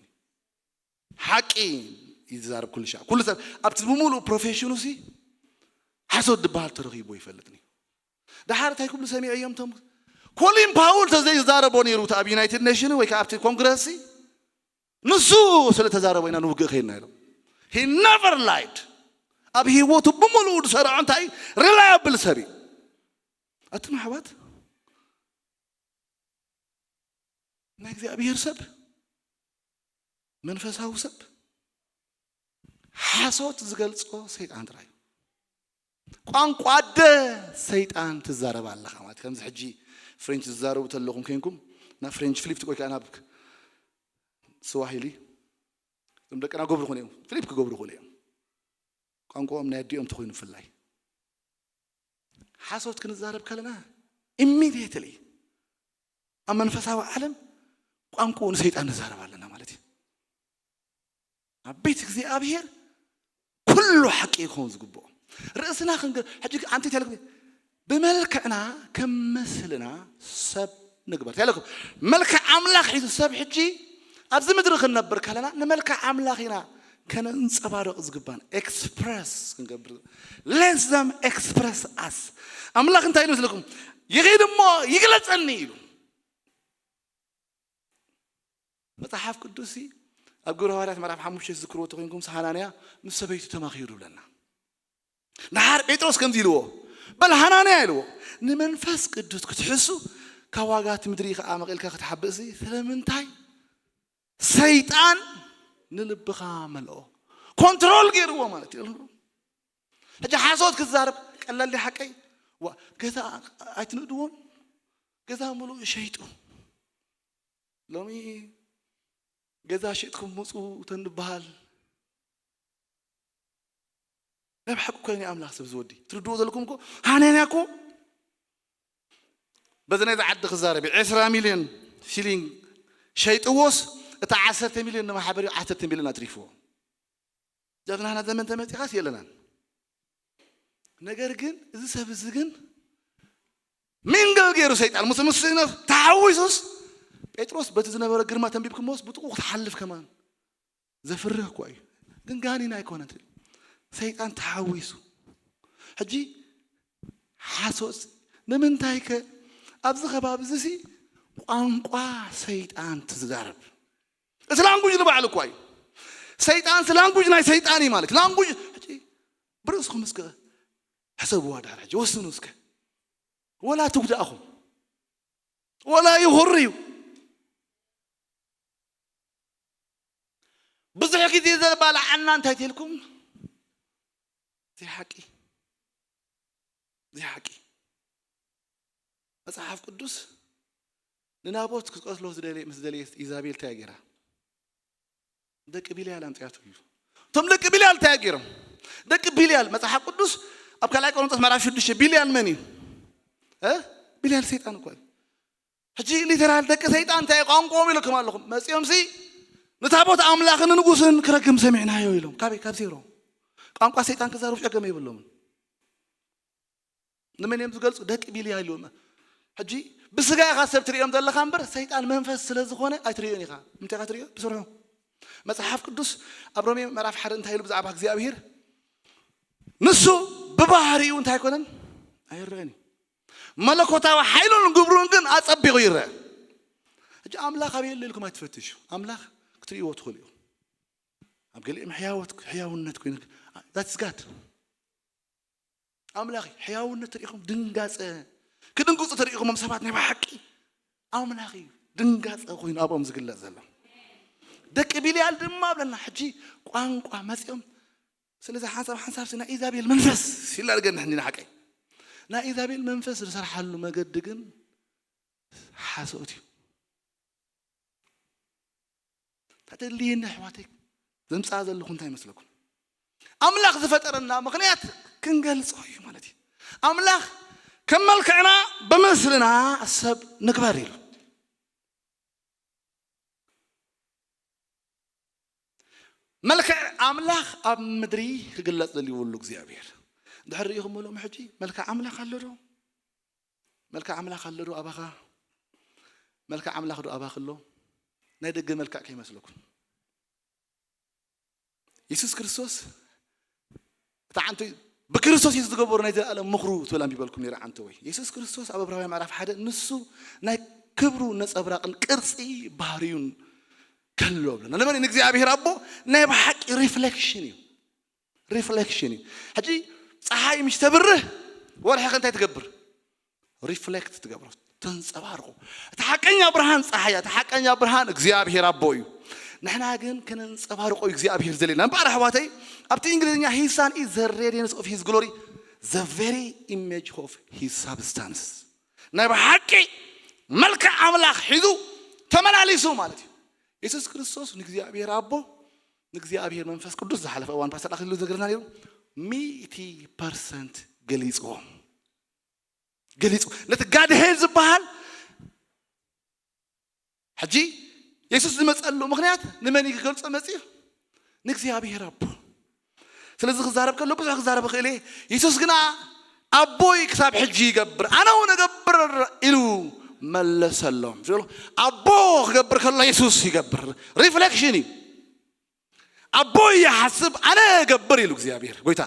ሓቂ እዩ ዝዛረብ ኩሉ ሻዕ ኩሉ ሰብ ኣብቲ ብምሉእ ፕሮፌሽኑ ሲ ሓሶት ዝበሃል ተረኺቡ ይፈልጥ እዩ። ደሓር እንታይ ክብሉ ሰሚዐ እዮም ቶም ኮሊን ፓውል ተዘይዛረቦ ነይሩ እቲ ኣብ ዩናይትድ ኔሽን ወይ ከዓ ኣብቲ ኮንግረስ ንሱ ስለ ተዛረቦ ኢና ንውግእ ከይድና ኢሎም። He never lied። ኣብ ህይወቱ ብምሉኡ ዝሰርዖ እንታይ ሪላያብል ሰብ እዩ። ኣቱም ኣሕዋት ናይ እግዚኣብሔር ሰብ መንፈሳዊ ሰብ ሓሶት ዝገልጾ ሰይጣን ጥራይ እዩ። ቋንቋ ኣደ ሰይጣን ትዛረብ ኣለኻ ማለት ከምዚ ሕጂ ፍሬንች ዝዛረቡ ተለኹም ኮይንኩም ናብ ፍሬንች ፍሊፕት ቆይ ከዓ ናብ ስዋሂሊ እዞም ደቅና ገብሩ ኾነ እዮም ፍሊፕ ክገብሩ ኾነ እዮም ቋንቋኦም ናይ ኣዲኦም ተኾይኑ ብፍላይ ሓሶት ክንዛረብ ከለና ኢሚድየትሊ ኣብ መንፈሳዊ ዓለም ቋንቋኡ ንሰይጣን ንዛረብ ኣለና ማለት እዩ። ኣብ ቤት እግዚኣብሔር ኩሉ ሓቂ ክኸውን ዝግብኦ ርእስና ክንገ ሕጂ ኣንቲ ተለ ብመልክዕና ከም ምስልና ሰብ ንግበር ተለኩም መልክዕ ኣምላኽ ሒዙ ሰብ ሕጂ ኣብዚ ምድሪ ክንነብር ከለና ንመልክዕ ኣምላኽ ኢና ከነንፀባርቕ ዝግባን ኤክስፕረስ ክንገብር let them express us ኣምላኽ እንታይ ይመስለኩም ይኸይድ እሞ ይግለፀኒ ኢሉ መጽሓፍ ቅዱስ ኣብ ግብረ ሃዋርያት ምዕራፍ ሓሙሽተ ዝዝክርዎ ተኮይንኩም ሃናንያ ምስ ሰበይቱ ተማኺሩ ይብለና። ደሓር ጴጥሮስ ከምዚ ኢልዎ፣ በል ሃናንያ ኢልዎ፣ ንመንፈስ ቅዱስ ክትሕሱ ካብ ዋጋ እቲ ምድሪ ከኣ መቒልካ ክትሓብእሲ ስለምንታይ ሰይጣን ንልብኻ መልኦ? ኮንትሮል ገይርዎ ማለት እዩ። ሕጂ ሓሶት ክዛረብ ቀላል ድዩ ሓቀይ? ዋ፣ ገዛ ኣይትንእድዎም? ገዛ ምሉእ ሸይጡ። ሎሚ ገዛ ሸጥኩም ምፁ ተንበሃል። ናይ ብሓቂ እኮ ናይ ኣምላኽ ሰብ ዝወዲ ትርድዎ ዘለኩም እኮ። ሃነንያ እኮ በዚ ናይ ዝዓዲ ክዛረብ ዕስራ ሚልዮን ሽሊንግ ሸይጥዎስ፣ እታ ዓሰርተ ሚልዮን ንማሕበር እዩ፣ ዓሰርተ ሚልዮን ኣትሪፍዎ። ጃብናና ዘመን ተመፂኻስ የለናን። ነገር ግን እዚ ሰብ እዚ ግን ሚንግል ገይሩ ሰይጣን ምስ ምስ ተሓዊሱስ፣ ጴጥሮስ በቲ ዝነበረ ግርማ ተንቢብኩሞስ ብጥቑ ክትሓልፍ ከማን ዘፍርህ እኮ እዩ። ግን ጋኔን ኣይኮነን፣ ሰይጣን ተሓዊሱ። ሕጂ ሓሶት ንምንታይ ከ ኣብዚ ከባቢ እዚ ሲ ቋንቋ ሰይጣን ትዛረብ? እቲ ላንጉጅ ንባዕሉ እኳ እዩ። ሰይጣን ሲ ላንጉጅ ናይ ሰይጣን እዩ ማለት ላንጉጅ። ሕጂ ብርእስኹም እስከ ሕሰብዋ ድሓር ሕጂ ወስኑ እስከ። ወላ ትጉዳእኹም ወላ ይኹር እዩ። ብዙሕ ግዜ ዘባልዓና እንታይ ትልኩም? ዘይሓቂ ዘይሓቂ። መጽሓፍ ቅዱስ ንናቦት ክትቀትሎ ዝደለየ ምስ ደለየት ኢዛቤል እንታይ ገይራ? ደቂ ቢልያል ኣምፅያቱ እዩ። እቶም ደቂ ቢልያል እንታይ ገይሮም? ደቂ ቢልያል መጽሓፍ ቅዱስ ኣብ ካልኣይ ቆሮንቶስ ምዕራፍ ሽዱሽተ ቢልያል መን እዩ? እ? ቢልያል ሰይጣን እኮ እዩ። ሕጂ ሊተራል ደቂ ሰይጣን እንታይ ቋንቋኦም ኢለኩም ኣለኹም መፂኦም ሲ ንታቦት ኣምላኽን ንጉስን ክረግም ሰሚዕናዮ ኢሎም። ካበይ? ካብ ዜሮ። ቋንቋ ሰይጣን ክዛረቡ ጨገመ የብሎምን። ንመን እዮም ዝገልፁ? ደቂ ቢልያል እዮም። ሕጂ ብስጋ ኢኻ ሰብ ትርእዮም ዘለኻ እምበር ሰይጣን መንፈስ ስለ ዝኾነ ኣይትርእዮን ኢኻ። እንታይ ኢኻ ትርእዮ? ብስርሑ። መጽሓፍ ቅዱስ ኣብ ሮሜ ምዕራፍ ሓደ እንታይ ኢሉ ብዛዕባ እግዚኣብሔር? ንሱ ብባህሪኡ እንታይ ኣይኮነን? ኣይረአን እዩ። መለኮታዊ ሓይሉን ግብሩን ግን ኣጸቢቑ ይረአ። ሕጂ ኣምላኽ ኣበይ ኣሎ ኢልኩም ኣይትፈትሹ። ኣምላኽ ክትርእይዎ ትኽእሉ ኢኹም። ኣብ ገሊኦም ሕያወት ሕያውነት ኮይኑ that's God። ኣምላኽ እዩ። ሕያውነት ተሪኢኹም ድንጋጸ ክድንግጹ ተሪኢኹሞም ሰባት ናይ ብሓቂ ኣምላኽ እዩ ድንጋጸ ኮይኑ ኣብኦም ዝግለጽ ዘሎ። ደቂ ቢልያል ድማ ብለና ሕጂ ቋንቋ መጺኦም። ስለዚ ሓንሳብ ሓንሳብ ናይ ኢዛቤል መንፈስ ሲላልገን ንሕኒ ንሓቀይ ናይ ኢዛቤል መንፈስ ዝሰርሓሉ መገዲ ግን ሓሶት እዩ። ተደልየና ኣሕዋተይ ዘምፅኣ ዘለኹ እንታይ ይመስለኩም? ኣምላኽ ዝፈጠረና ምኽንያት ክንገልጾ እዩ ማለት እዩ። ኣምላኽ ከም መልክዕና ብምስልና ሰብ ንግበር ኢሉ። መልክዕ ኣምላኽ ኣብ ምድሪ ክግለጽ ደልይብሉ እግዚኣብሔር። ድሕር ርኢኹም ሎም ሕጂ መልክዕ ኣምላኽ ኣሎ ዶ? መልክዕ ኣምላኽ ኣሎ ዶ ኣባኻ? መልክዕ ኣምላኽ ዶ ኣባኽ ኣሎ? ናይ ደገ መልክዕ ከይመስለኩም። የሱስ ክርስቶስ እታ ዓንቶ ብክርስቶስ የሱስ ዝገበሩ ናይ ዘለኣለም ምኽሩ ትብል ኣንቢበልኩም ነይረ ዓንቶ ወይ የሱስ ክርስቶስ ኣብ ዕብራውያን ምዕራፍ ሓደ ንሱ ናይ ክብሩ ነጸብራቕን ቅርጺ ባህርዩን ከሎ ብለና ንመን ንእግዚኣብሔር ኣቦ ናይ ብሓቂ ሪፍሌክሽን እዩ። ሪፍሌክሽን እዩ። ሕጂ ፀሓይ ምሽ ተብርህ ወርሒ ከ እንታይ ትገብር? ሪፍሌክት ትገብሮ ተንፀባርቆ። እቲ ሓቀኛ ብርሃን ፀሓያ እቲ ሓቀኛ ብርሃን እግዚኣብሔር ኣቦ እዩ። ንሕና ግን ከነንፀባርቆ እዩ እግዚኣብሔር ዘለና እምበኣር ኣሕዋተይ ኣብቲ እንግሊዝኛ his son is the radiance of his glory, the very image of his substance. ናይ ብሓቂ መልክዕ ኣምላኽ ሒዙ ተመላሊሱ ማለት እዩ። የሱስ ክርስቶስ ንእግዚኣብሔር ኣቦ ንእግዚኣብሔር መንፈስ ቅዱስ ዝሓለፈ እዋን ፓስተር ኣክሊሉ ዝነግረና ነይሩ። ሚእቲ ፐርሰንት ገሊፅዎ ገሊፁ ነቲ ጋድሄድ ዝበሃል። ሕጂ የሱስ ዝመፀሉ ምክንያት ንመን እዩ ክገልፆ መፅኡ? ንእግዚኣብሔር ኣቦ። ስለዚ ክዛረብ ከሎ ብዙሕ ክዛረብ እኽእል እየ። የሱስ ግና ኣቦይ ክሳብ ሕጂ ይገብር ኣነ እውን እገብር ኢሉ መለሰሎም። ኣቦ ክገብር ከሎ የሱስ ይገብር። ሪፍሌክሽን እዩ። ኣቦይ ይሓስብ ኣነ እገብር ኢሉ እግዚኣብሔር ጎይታ።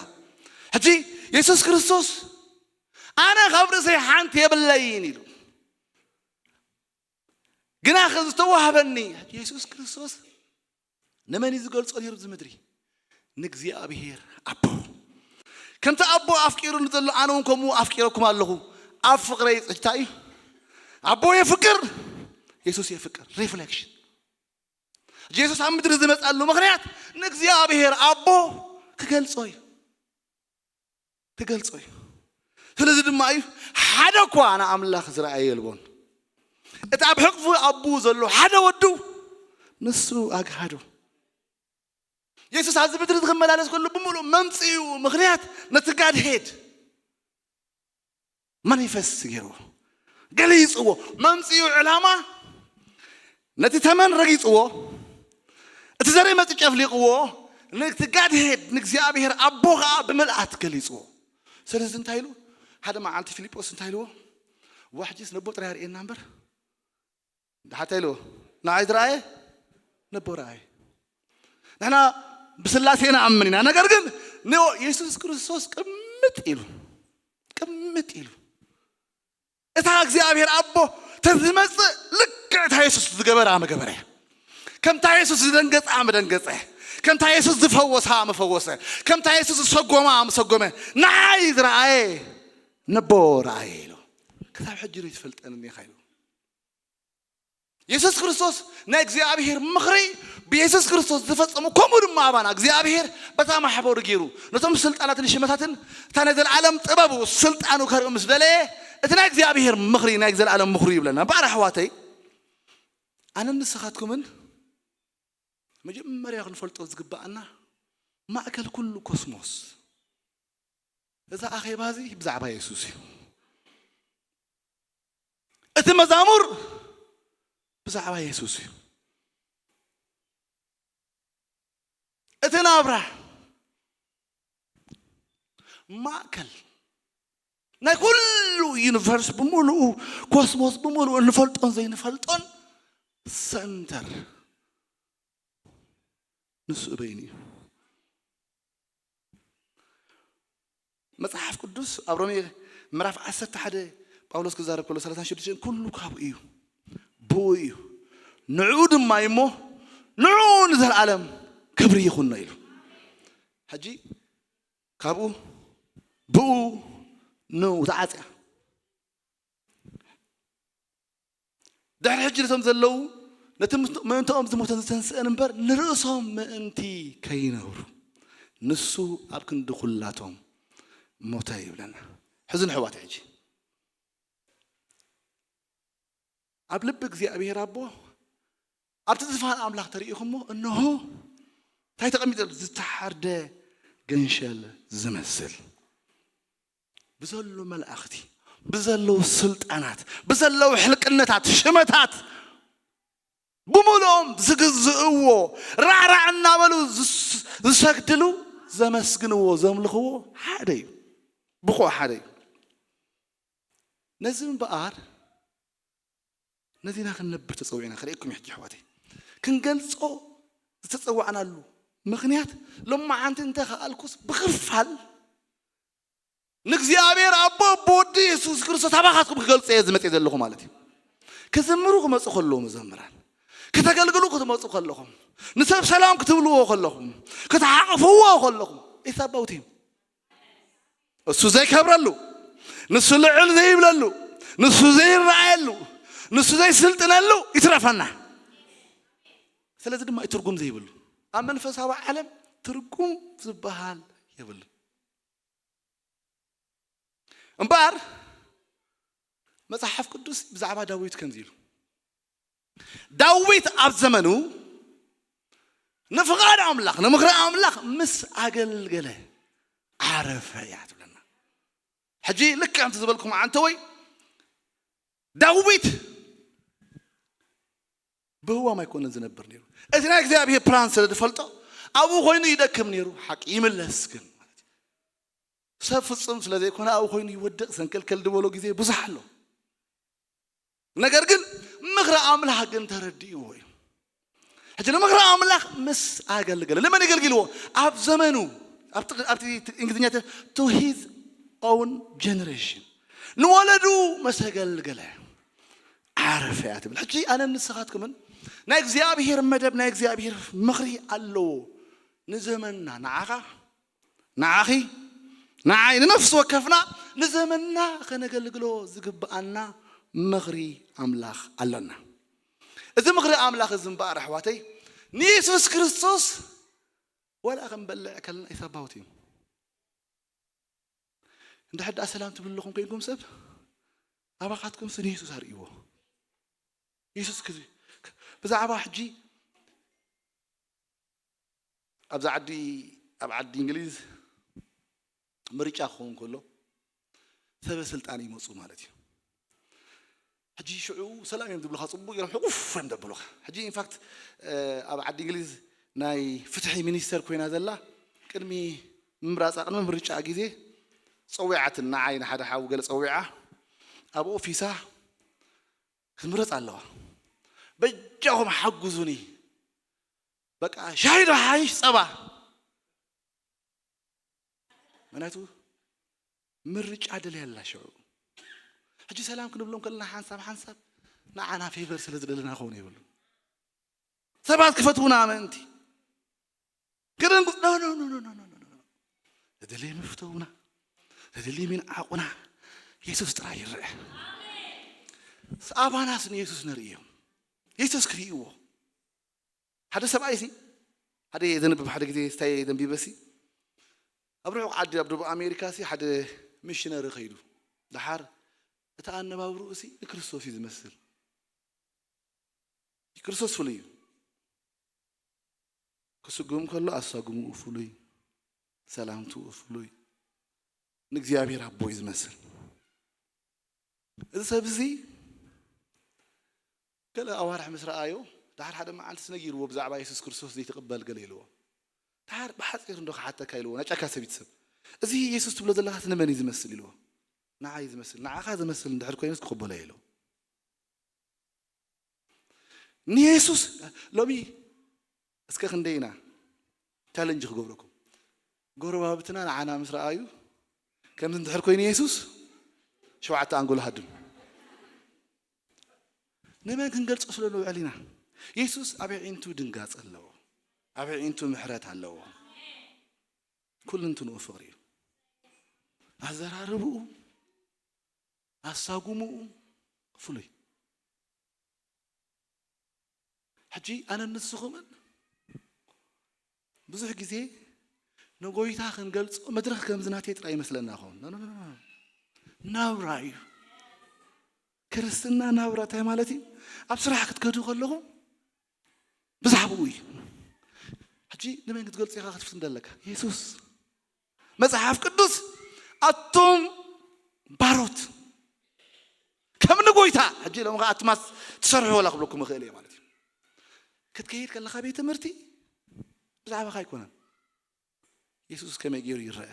ሕጂ የሱስ ክርስቶስ ኣነ ካብ ርእሰይ ሓንቲ የብለይን ኢሉ ግና ከ ዝተዋህበኒ የሱስ ክርስቶስ ንመን እዩ ዝገልጾ ነይሩ ኣብዚ ምድሪ? ንእግዚኣብሔር ኣቦ። ከምቲ ኣቦ ኣፍቂሩኒ ዘሎ ኣነ እውን ከምኡ ኣፍቂረኩም ኣለኹ። ኣብ ፍቕረይ ጽጅታ እዩ። ኣቦ የፍቅር፣ የሱስ የፍቅር። ሪፍሌክሽን። ጀሱስ ኣብ ምድሪ ዝመጻሉ ምኽንያት ንእግዚኣብሔር ኣቦ ክገልጾ እዩ። ክገልጾ እዩ። ስለዚ ድማ እዩ ሓደ እኳ ንኣምላኽ ዝረኣየ የልቦን። እቲ ኣብ ሕቕፉ ኣቡ ዘሎ ሓደ ወዱ ንሱ ኣግሃዶ። የሱስ ኣብዚ ምድሪ ክመላለስ ከሎ ብምሉእ መምጽኡ ምኽንያት ነቲ ጋድሄድ ማኒፌስት ገይርዎ፣ ገሊጽዎ። መምጽኡ ዕላማ ነቲ ተመን ረጊጽዎ፣ እቲ ዘርኢ መጽ ጨፍሊቕዎ፣ ነቲ ጋድሄድ ንእግዚኣብሔር ኣቦ ኸዓ ብምልኣት ገሊጽዎ። ስለዚ እንታይ ኢሉ? ሓደ መዓልቲ ፊልጶስ እንታይ ኢልዎ? ዋሕጂስ ነቦ ጥራይ ኣርእየና እምበር፣ ሓታ ኢልዎ፣ ንዓይ ዝረኣየ ነቦ ረኣየ። ንሕና ብስላሴ ንኣምን ኢና፣ ነገር ግን ንየሱስ ክርስቶስ ቅምጥ ኢሉ፣ ቅምጥ ኢሉ። እታ እግዚኣብሔር ኣቦ ተዝመጽእ ልክዕ እታ የሱስ ዝገበራ ምገበረ። ከምታ የሱስ ዝደንገጻ ምደንገጸ። ከምታ የሱስ ዝፈወሳ ምፈወሰ። ከምታ የሱስ ዝሰጎማ ምሰጎመ። ንዓይ ዝረኣየ ነቦ ረኣየ ኢሉ። ክሳብ ሕጂ ዶ ይትፈልጠኒ ኢኻ ኢሉ። የሱስ ክርስቶስ ናይ እግዚኣብሔር ምኽሪ ብየሱስ ክርስቶስ ዝፈጸሙ፣ ከምኡ ድማ ኣባና እግዚኣብሔር በታ ማሕበሩ ገይሩ ነቶም ስልጣናትን ሽመታትን እታ ናይ ዘለዓለም ጥበቡ ስልጣኑ ከርኢ ምስ ደለየ፣ እቲ ናይ እግዚኣብሔር ምኽሪ ናይ ዘለዓለም ምኽሪ ይብለና። እምበኣር ኣሕዋተይ፣ ኣነን ንስኻትኩምን መጀመርያ ክንፈልጦ ዝግብኣና ማእከል ኩሉ ኮስሞስ፣ እዛ ኣኼባ እዚ ብዛዕባ የሱስ እዩ። እቲ መዛሙር ብዛዕባ የሱስ እዩ። እቲ ናብራ ማእከል ናይ ኩሉ ዩኒቨርስ ብምሉኡ፣ ኮስሞስ ብምሉኡ፣ እንፈልጦን ዘይንፈልጦን ሰንተር ንሱ በይኑ እዩ። መጽሓፍ ቅዱስ ኣብ ሮሜ ምዕራፍ ዓሰርተ ሓደ ጳውሎስ ክዛረብ ከሎ ሰላሳን ሽዱሽተን ኩሉ ካብኡ እዩ፣ ብኡ እዩ፣ ንዕኡ ድማ እዩ እሞ ንዕኡ ንዘለኣለም ክብሪ ይኹኖ ኢሉ። ሕጂ ካብኡ፣ ብኡ፣ ንኡ ተዓጽያ። ድሕሪ ሕጂ ነቶም ዘለዉ ነቲ ምስ-፣ ምእንትኦም ዝሞተን ዝተንስአን እምበር ንርእሶም ምእንቲ ከይነብሩ ንሱ ኣብ ክንዲ ኩላቶም ሞተ ይብለና። ሕዝን ኣሕዋት ሕጂ ኣብ ልቢ እግዚኣብሔር ኣቦ ኣብቲ ዝፋን ኣምላኽ ተርእይኹሞ፣ እንሆ እንታይ ተቐሚጡ ኣሎ? ዝተሓርደ ገንሸል ዝመስል ብዘሎ መላእኽቲ፣ ብዘለዉ ስልጣናት፣ ብዘለዉ ሕልቅነታት፣ ሽመታት ብምልኦም ዝግዝእዎ፣ ራዕራዕ እናበሉ ዝስ-፣ ዝሰግድሉ፣ ዘመስግንዎ፣ ዘምልኽዎ ሓደ እዩ። ብቑዕ ሓደ እዩ። ነዚ እምበኣር ነዚና ክንነብር ተጸዊዕና ክርእየኩም እዩ። ሕጂ ኣሕዋተይ፣ ክንገልጾ ዝተጸዋዕናሉ ምኽንያት፣ ሎማዓንቲ እንተ ከኣልኩስ ብኽፋል ንእግዚኣብሔር ኣቦ ብወዲ የሱስ ክርስቶስ ኣባኻትኩም ክገልጾ እየ ዝመጽእ ዘለኹ ማለት እዩ። ክዝምሩ ክመጹ ከለዉ መዘምራን፣ ክተገልግሉ ክትመጹ ከለኹም፣ ንሰብ ሰላም ክትብልዎ ከለኹም፣ ክትሓቕፍዎ ከለኹም፣ it's about him። እሱ ዘይከብረሉ፣ ንሱ ልዕል ዘይብለሉ፣ ንሱ ዘይረኣየሉ፣ ንሱ ዘይስልጥነሉ ይትረፈና። ስለዚ ድማ እዩ ትርጉም ዘይብሉ። ኣብ መንፈሳዊ ዓለም ትርጉም ዝበሃል የብሉ። እምበኣር መጽሓፍ ቅዱስ ብዛዕባ ዳዊት ከምዚ ኢሉ፣ ዳዊት ኣብ ዘመኑ ንፍቓድ ኣምላኽ፣ ንምኽሪ ኣምላኽ ምስ ኣገልገለ ዓረፈ እያ ትብለና። ሕጂ ልክዕ ከምቲ ዝበልኩም ዓንተወይ፣ ዳዊት ብህዋም ኣይኮነን ዝነብር ነይሩ። እቲ ናይ እግዚኣብሔር ፕላን ስለ ዝፈልጦ ኣብኡ ኮይኑ ይደክም ነይሩ። ሓቂ ይምለስ ግን ማለት እዩ። ሰብ ፍጹም ስለ ዘይኮነ ኣብኡ ኮይኑ ይወድቕ፣ ሰንከልከል ዝበሎ ግዜ ብዙሕ ኣሎ። ነገር ግን ምኽሪ ኣምላኽ ግን ተረዲእዎ እዩ። ሕጂ ንምኽሪ ኣምላኽ ምስ ኣገልገለ፣ ንመን የገልግልዎ? ኣብ ዘመኑ፣ ኣብቲ፣ ኣብቲ እንግሊዝኛ ተ-፣ to his own generation፣ ንወለዱ ምስ ኣገልገለ ዓረፈ እያ ትብል። ሕጂ ኣነን ንስኻትኩምን ናይ እግዚኣብሔር መደብ፣ ናይ እግዚኣብሔር ምኽሪ ኣለዎ ንዘመንና፣ ንዓኻ፣ ንዓኺ፣ ንዓይ ንነፍሲ ወከፍና ንዘመንና ከነገልግሎ ዝግብኣና ምኽሪ ኣምላኽ ኣሎና። እዚ ምኽሪ ኣምላኽ እዚ እምበኣር ኣሕዋተይ፣ ንየሱስ ክርስቶስ ዋላ ክንበልዕ ከለና ይሰባውት እዩ። እንድሕር ደኣ ሰላም ትብሉ ኣለኹም ኮይንኩም ሰብ ኣባኻትኩም ስ ንየሱስ ኣርእይዎ። የሱስ ክዚ ብዛዕባ ሕጂ ኣብዚ ዓዲ ኣብ ዓዲ እንግሊዝ ምርጫ ክኸውን ከሎ ሰበ ስልጣን ይመፁ ማለት እዩ። ሕጂ ሽዑ ሰላም እዮም ዝብሉካ፣ ፅቡቅ እዮም ሕቁፍ እዮም ዘብሉካ። ሕጂ ኢንፋክት ኣብ ዓዲ እንግሊዝ ናይ ፍትሒ ሚኒስተር ኮይና ዘላ ቅድሚ ምምራፃ ቅድሚ ምርጫ ግዜ ፀዊዓትን ንዓይ ንሓደ ሓው ገለ ፀዊዓ ኣብ ኦፊሳ ክትምረፅ ኣለዋ። በጃኹም ሓጉዙኒ፣ በቃ ሻሂ ዶ ሓይሽ ጸባ? ምክንያቱ ምርጫ ደልያ ኣላ ሽዑ። ሕጂ ሰላም ክንብሎም ከለና ሓንሳብ ሓንሳብ ንዓና ፌቨር ስለ ዝደለና ክኸውን የብሉ። ሰባት ክፈትውና ምእንቲ ክደንጉ ኖ ኖ ኖ ኖ ኖ ኖ ኖ ኖ። ተደልዮም ይፍተውና፣ ተደልዮም ይንዓቑና። የሱስ ጥራይ ይረአ። ኣባናስ ንየሱስ ነርእዮም፣ የሱስ ክርእይዎ። ሓደ ሰብኣይ ሲ ሓደ ዘንብብ ሓደ ግዜ ስታይ ዘንቢበ ሲ ኣብ ርሑቕ ዓዲ ኣብ ደቡብ ኣሜሪካ ሲ ሓደ ሚሽነሪ ከይዱ። ደሓር እቲ ኣነባብርኡ ሲ ንክርስቶስ እዩ ዝመስል። ክርስቶስ ፍሉይ እዩ። ክስጉም ከሎ ኣሳጉምኡ ፍሉይ፣ ሰላምትኡ ፍሉይ፣ ንእግዚኣብሔር ኣቦ እዩ ዝመስል። እዚ ሰብ እዚ ገለ ኣዋርሕ ምስ ረኣዮ፣ ደሓር ሓደ መዓልቲ ነጊርዎ ብዛዕባ የሱስ ክርስቶስ ዘይትቕበል ገለ ኢልዎ። ደሓር ብሓጺር እንዶ ክሓተካ ኢልዎ፣ ናይ ጫካ ሰበይቲ ሰብ። እዚ የሱስ ትብሎ ዘለኻስ ንመን እዩ ዝመስል ኢልዎ። ንዓይ ዝመስል፣ ንዓኻ ዝመስል እንድሕር ኮይኑስ ክቕበሎ እየ ኢልዎ። ንየሱስ ሎሚ እስከ ክንደይ ኢና ቻለንጅ ክገብረኩም። ጎረባብትና ንዓና ምስ ረኣዩ ከምዚ እንድሕር ኮይኑ የሱስ ሸውዓተ ኣንጎሎ ሃድም። ንመን ክንገልጾ ስለ ንውዕል ኢና። የሱስ ኣብ ኣዒንቱ ድንጋጸ ኣለዎ። ኣብ ኣዒንቱ ምሕረት ኣለዎ። ኩልንትንኡ ፍቕሪ እዩ። ኣዘራርብኡ፣ ኣሳጉምኡ ፍሉይ። ሕጂ ኣነ ንስኹምን ብዙሕ ግዜ ንጎይታ ክንገልጾ መድረኽ ከምዚ ናተይ ጥራይ ይመስለና ኸውን። ኖ፣ ኖ፣ ኖ፣ ኖ። ናብራ እዩ። ክርስትና ናብራ እንታይ ማለት እዩ? ኣብ ስራሕ ክትከዱ ከለኹም ብዛዕባኡ እዩ። ሕጂ ንመን ክትገልጾ ኢኻ ክትፍትን ዘለካ? የሱስ። መጽሓፍ ቅዱስ ኣቱም ባሮት ከም ንጎይታ ሕጂ ኢሎም ከዓ ኣትማስ ትሰርሑ ወላ ክብለኩም ይኽእል እየ ማለት እዩ። ክትከይድ ከለኻ ቤት ትምህርቲ ብዛዕባኻ ኣይኮነን። የሱስ ከመይ ገይሩ ይረአ?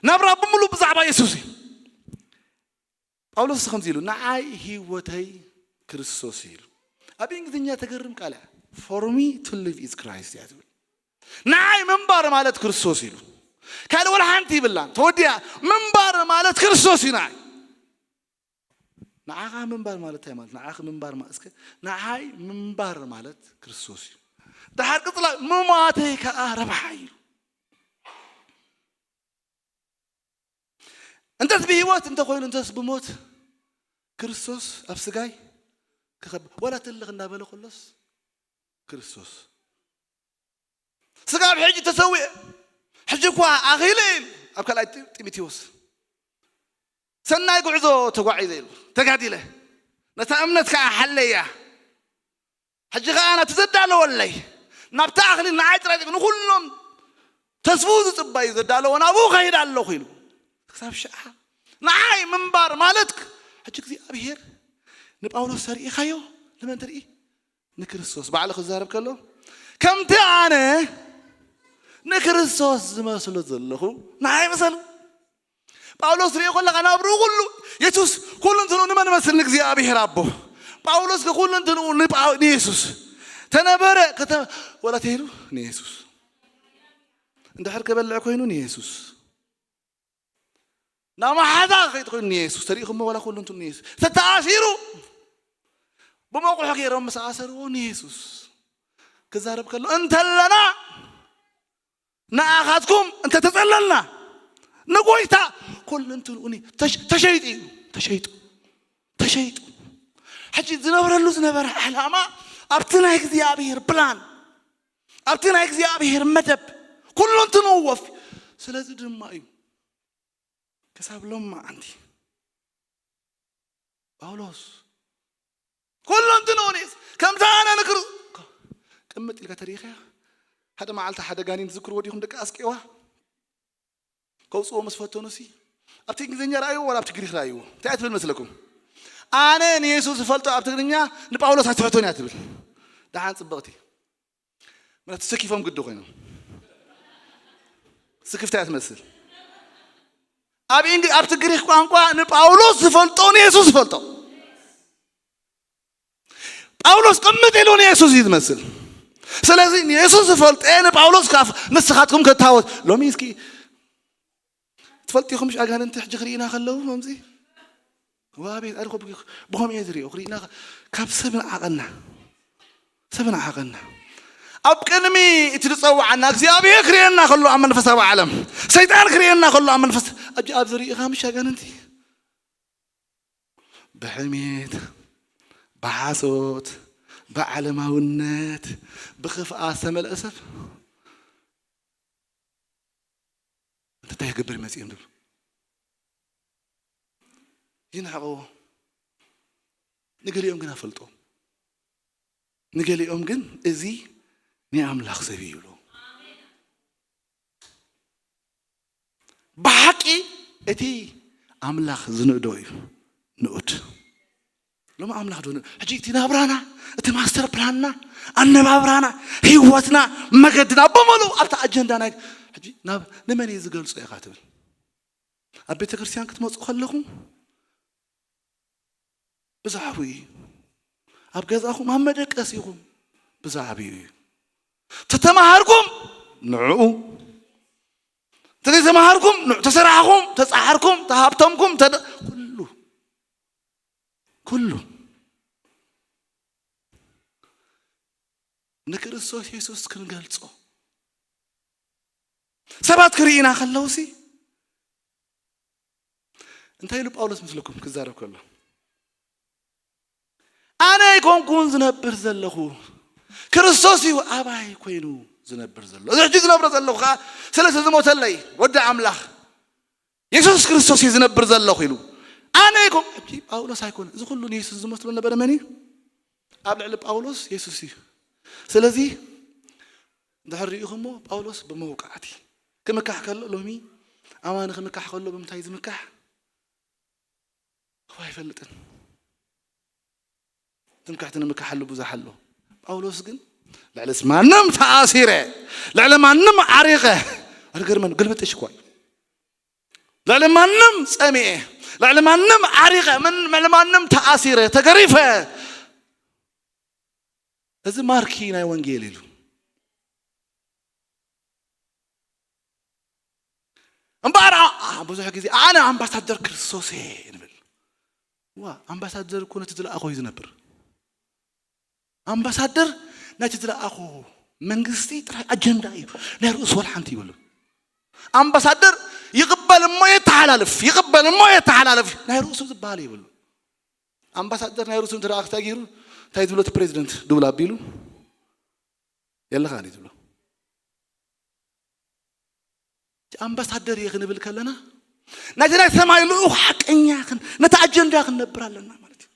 ናብራ ብምሉእ ብዛዕባ የሱስ እዩ። ጳውሎስ ከምዚ ኢሉ ንዓይ ህይወተይ ክርስቶስ እዩ ኢሉ። ኣብ እንግሊዝኛ ተገርም ቃል እያ። For me to live is Christ እያ ትብል። ንዓይ ምንባር ማለት ክርስቶስ እዩ ኢሉ። ካልእ ወላ ሓንቲ ይብላን ተወዲኣ። ምንባር ማለት ክርስቶስ እዩ ንዓይ። ንዓኻ ምንባር ማለት እንታይ ማለት? ንዓኺ ምንባር ማለት እስከ ንዓይ ምንባር ማለት ክርስቶስ እዩ። ደሓር ቅጽላ ምማተይ ከኣ ረብሓ እዩ። እንተስ ብህይወት እንተኾይኑ እንተስ ብሞት ክርስቶስ ኣብ ስጋይ ክኸብ ወላ ትልኽ እንዳበለ ከሎስ ክርስቶስ ስጋ ኣብ ሕጂ ተሰዊአ ሕጂ እኳ ኣኺለ ኢሉ ኣብ ካልኣይ ጢ- ጢሞቴዎስ ሰናይ ጉዕዞ ተጓዒዘ ኢሉ ተጋዲለ ነታ እምነት ከዓ ሓለያ ሕጂ ኸዓ ናብቲ ዘዳለወለይ ናብቲ ኣኽሊል ንዓይ ጥራይ ዘይኮነ ንኹሎም ተስፍኡ ዝጽበዩ ዘዳለዎ ናብኡ ከይድ ኣለኹ ኢሉ ክሳብ ሽዓ ንዓይ ምንባር ማለት ሕጂ እግዚኣብሔር ንጳውሎስ ተርእኻዮ ንመን ትርኢ ንክርስቶስ ባዕሉ ክዛረብ ከሎ ከምቲ ኣነ ንክርስቶስ ዝመስሎ ዘለኹ ንዓይ ምሰሉ ጳውሎስ ትሪኦ ከለኻ ናብርኡ ኩሉ የሱስ ኩሉ እንትንኡ ንመን መስል ንእግዚኣብሔር ኣቦ ጳውሎስ ኩሉ እንትንኡ ንጳው- ንየሱስ ተነበረ ከተ ወላ ተይሉ ንየሱስ እንድሕር ክበልዕ ኮይኑ ንየሱስ ናብ መሓዛ ከይድ ኮይኑ ንየሱስ ተሪእኹሞ ወላ ኩሉ እንትንኡ ንየሱስ ተተኣሲሩ ብመቑሑ ገይሮም ምስ ኣሰርዎ ንየሱስ ክዛረብ ከሎ እንተለና ንኣኻትኩም እንተተጸለልና ንጎይታ ኩሉ እንትንኡ ተሸይጡ እዩ። ተሸይጡ ተሸይጡ ሕጂ ዝነብረሉ ዝነበረ ዓላማ ኣብቲ ናይ እግዚኣብሔር ፕላን፣ ኣብቲ ናይ እግዚኣብሔር መደብ ኩሉ እንትንኡ ወፍ። ስለዚ ድማ እዩ ክሳብ ሎማዓንቲ ጳውሎስ ኩሉ እንትንኡ ንስ ከምዛ ኣነ ንክር ቅምጥ ኢልካ ተሪኸያ። ሓደ መዓልቲ ሓደ ጋኔን ትዝክርዎ ዲኹም ደቂ ኣስቄዋ? ከውፅዎ ምስ ፈተኑ ሲ ኣብቲ እንግሊዝኛ ረኣይዎ ዋላ ኣብቲ ግሪክ ረኣይዎ እንታይ ትብል መስለኩም? ኣነ ንየሱስ ዝፈልጦ ኣብ ትግርኛ ንጳውሎስ ኣይትሕቶን እያ ትብል። ደሓን ፅብቕቲ ምክንያቱ ተሰኪፎም ግዲ ኮይኖም ስክፍታ እያ ትመስል። ኣብ እንግ ኣብቲ ግሪክ ቋንቋ ንጳውሎስ ዝፈልጦ ንየሱስ ዝፈልጦ ጳውሎስ ቅምጥ ኢሉ ንየሱስ እዩ ዝመስል። ስለዚ ንየሱስ ዝፈልጠ ንጳውሎስ ካፍ ንስኻትኩም ከታወት ሎሚ እስኪ ትፈልጡ ኢኹም ኣጋንንቲ ሕጂ ክርኢና ከለዉ ከምዚ ዋቤት ኣድኮ ብኾም እየ ዝሪኦ ክርኢና ካብ ሰብ ንዓቐና ሰብ ንዓቐና ኣብ ቅድሚ እቲ ዝፀውዓና እግዚኣብሔር ክርእየና ከሎ ኣብ መንፈሳዊ ዓለም ሰይጣን ክርእየና ከሎ ኣብ መንፈስ ኣጂ ኣብ ዝርኢኻ ምሽ ኣጋንንቲ ብሕሜት ብሓሶት ብዓለማውነት ብኽፍኣት ዝተመልአ ሰብ እንታይ ክገብር መፂኦም ዝብሉ ይንሕቐዎ። ንገሊኦም ግን ኣፈልጦም፣ ንገሊኦም ግን እዚ ናይ ኣምላኽ ሰብ እዩ ይብሉ። ብሓቂ እቲ ኣምላኽ ዝንእዶ እዩ ንኡድ ሎም ኣምላኽ ዶ ሕጂ እቲ ናብራና እቲ ማስተር ፕላንና ኣነባብራና ህይወትና መገድና በመሉ ኣብቲ ኣጀንዳ ናይ ሕጂ ናብ ንመን እዩ ዝገልጾ ኢኻ ትብል ኣብ ቤተ ክርስቲያን ክትመፁ ከለኹም ብዛዕባኡ እዩ ኣብ ገዛኹም ኣብ መደቀሲኹም ብዛዕባኡ እዩ ተተማሃርኩም ንዕኡ ተዘይተማሃርኩም ንዑ ተሰራሕኹም ተፃሓርኩም ተሃብተምኩም ተደ- ኩሉ ኩሉ ንክርስቶስ የሱስ ክንገልጾ ሰባት ክርእዩና ከለውሲ እንታይ ኢሉ ጳውሎስ ምስልኩም ክዛረብ ከሎ ኣነ ኣይኮንኩን ዝነብር ዘለኹ ክርስቶስ እዩ ኣባይ ኮይኑ ዝነብር ዘሎ እዚ ሕጂ ዝነብሮ ዘለኹ ከዓ ስለዚ ዝሞተለይ ወዲ ኣምላኽ የሱስ ክርስቶስ እዩ ዝነብር ዘለኹ ኢሉ ኣነ ኣይኮን ሕጂ ጳውሎስ ኣይኮነ እዚ ኩሉ ንየሱስ ዝመስሎ ነበረ መን እዩ ኣብ ልዕሊ ጳውሎስ የሱስ እዩ ስለዚ እንድሕር ርኢኹሞ ጳውሎስ ብመውቃዕቲ ክምካሕ ከሎ ሎሚ ኣማኒ ክምካሕ ከሎ ብምንታይ ዝምካሕ እኮ ኣይፈልጥን ትምክሕቲ ንምካሓሉ ብዙሕ ኣሎ ጳውሎስ ግን ልዕሊ ማንም ተኣሲረ ልዕሊ ማንም ዓሪቐ ኣርገርመን ግልብጥሽ እኳ እዩ ልዕሊ ማንም ጸሚኤ ልዕሊ ማንም ዓሪቐ ልዕሊ ማንም ተኣሲረ ተገሪፈ እዚ ማርኪ ናይ ወንጌል ኢሉ እምበኣር ብዙሕ ግዜ ኣነ ኣምባሳደር ክርስቶስ እየ ንብል ዋ ኣምባሳደር እኮ ነቲ ዝለኣኾ እዩ ዝነብር ኣምባሳደር ናይቲ ዝለኣኾ መንግስቲ ጥራይ ኣጀንዳ እዩ ናይ ርእሱ ወላ ሓንቲ ይብሉ ኣምባሳደር ይቕበል እሞ የተሓላልፍ ይቕበል እሞ የተሓላልፍ ናይ ርእሱ ዝበሃል ይብሉ ኣምባሳደር ናይ ርእሱ እንተ ክተጊሩ እንታይ ዝብሎ እቲ ፕሬዚደንት ድብል ኣቢሉ የለኻ እዩ ዝብሎ ኣምባሳደር እየ ክንብል ከለና ናይቲ ናይ ሰማይ ልኡኽ ሓቀኛ ነቲ ኣጀንዳ ክንነብር ኣለና ማለት እዩ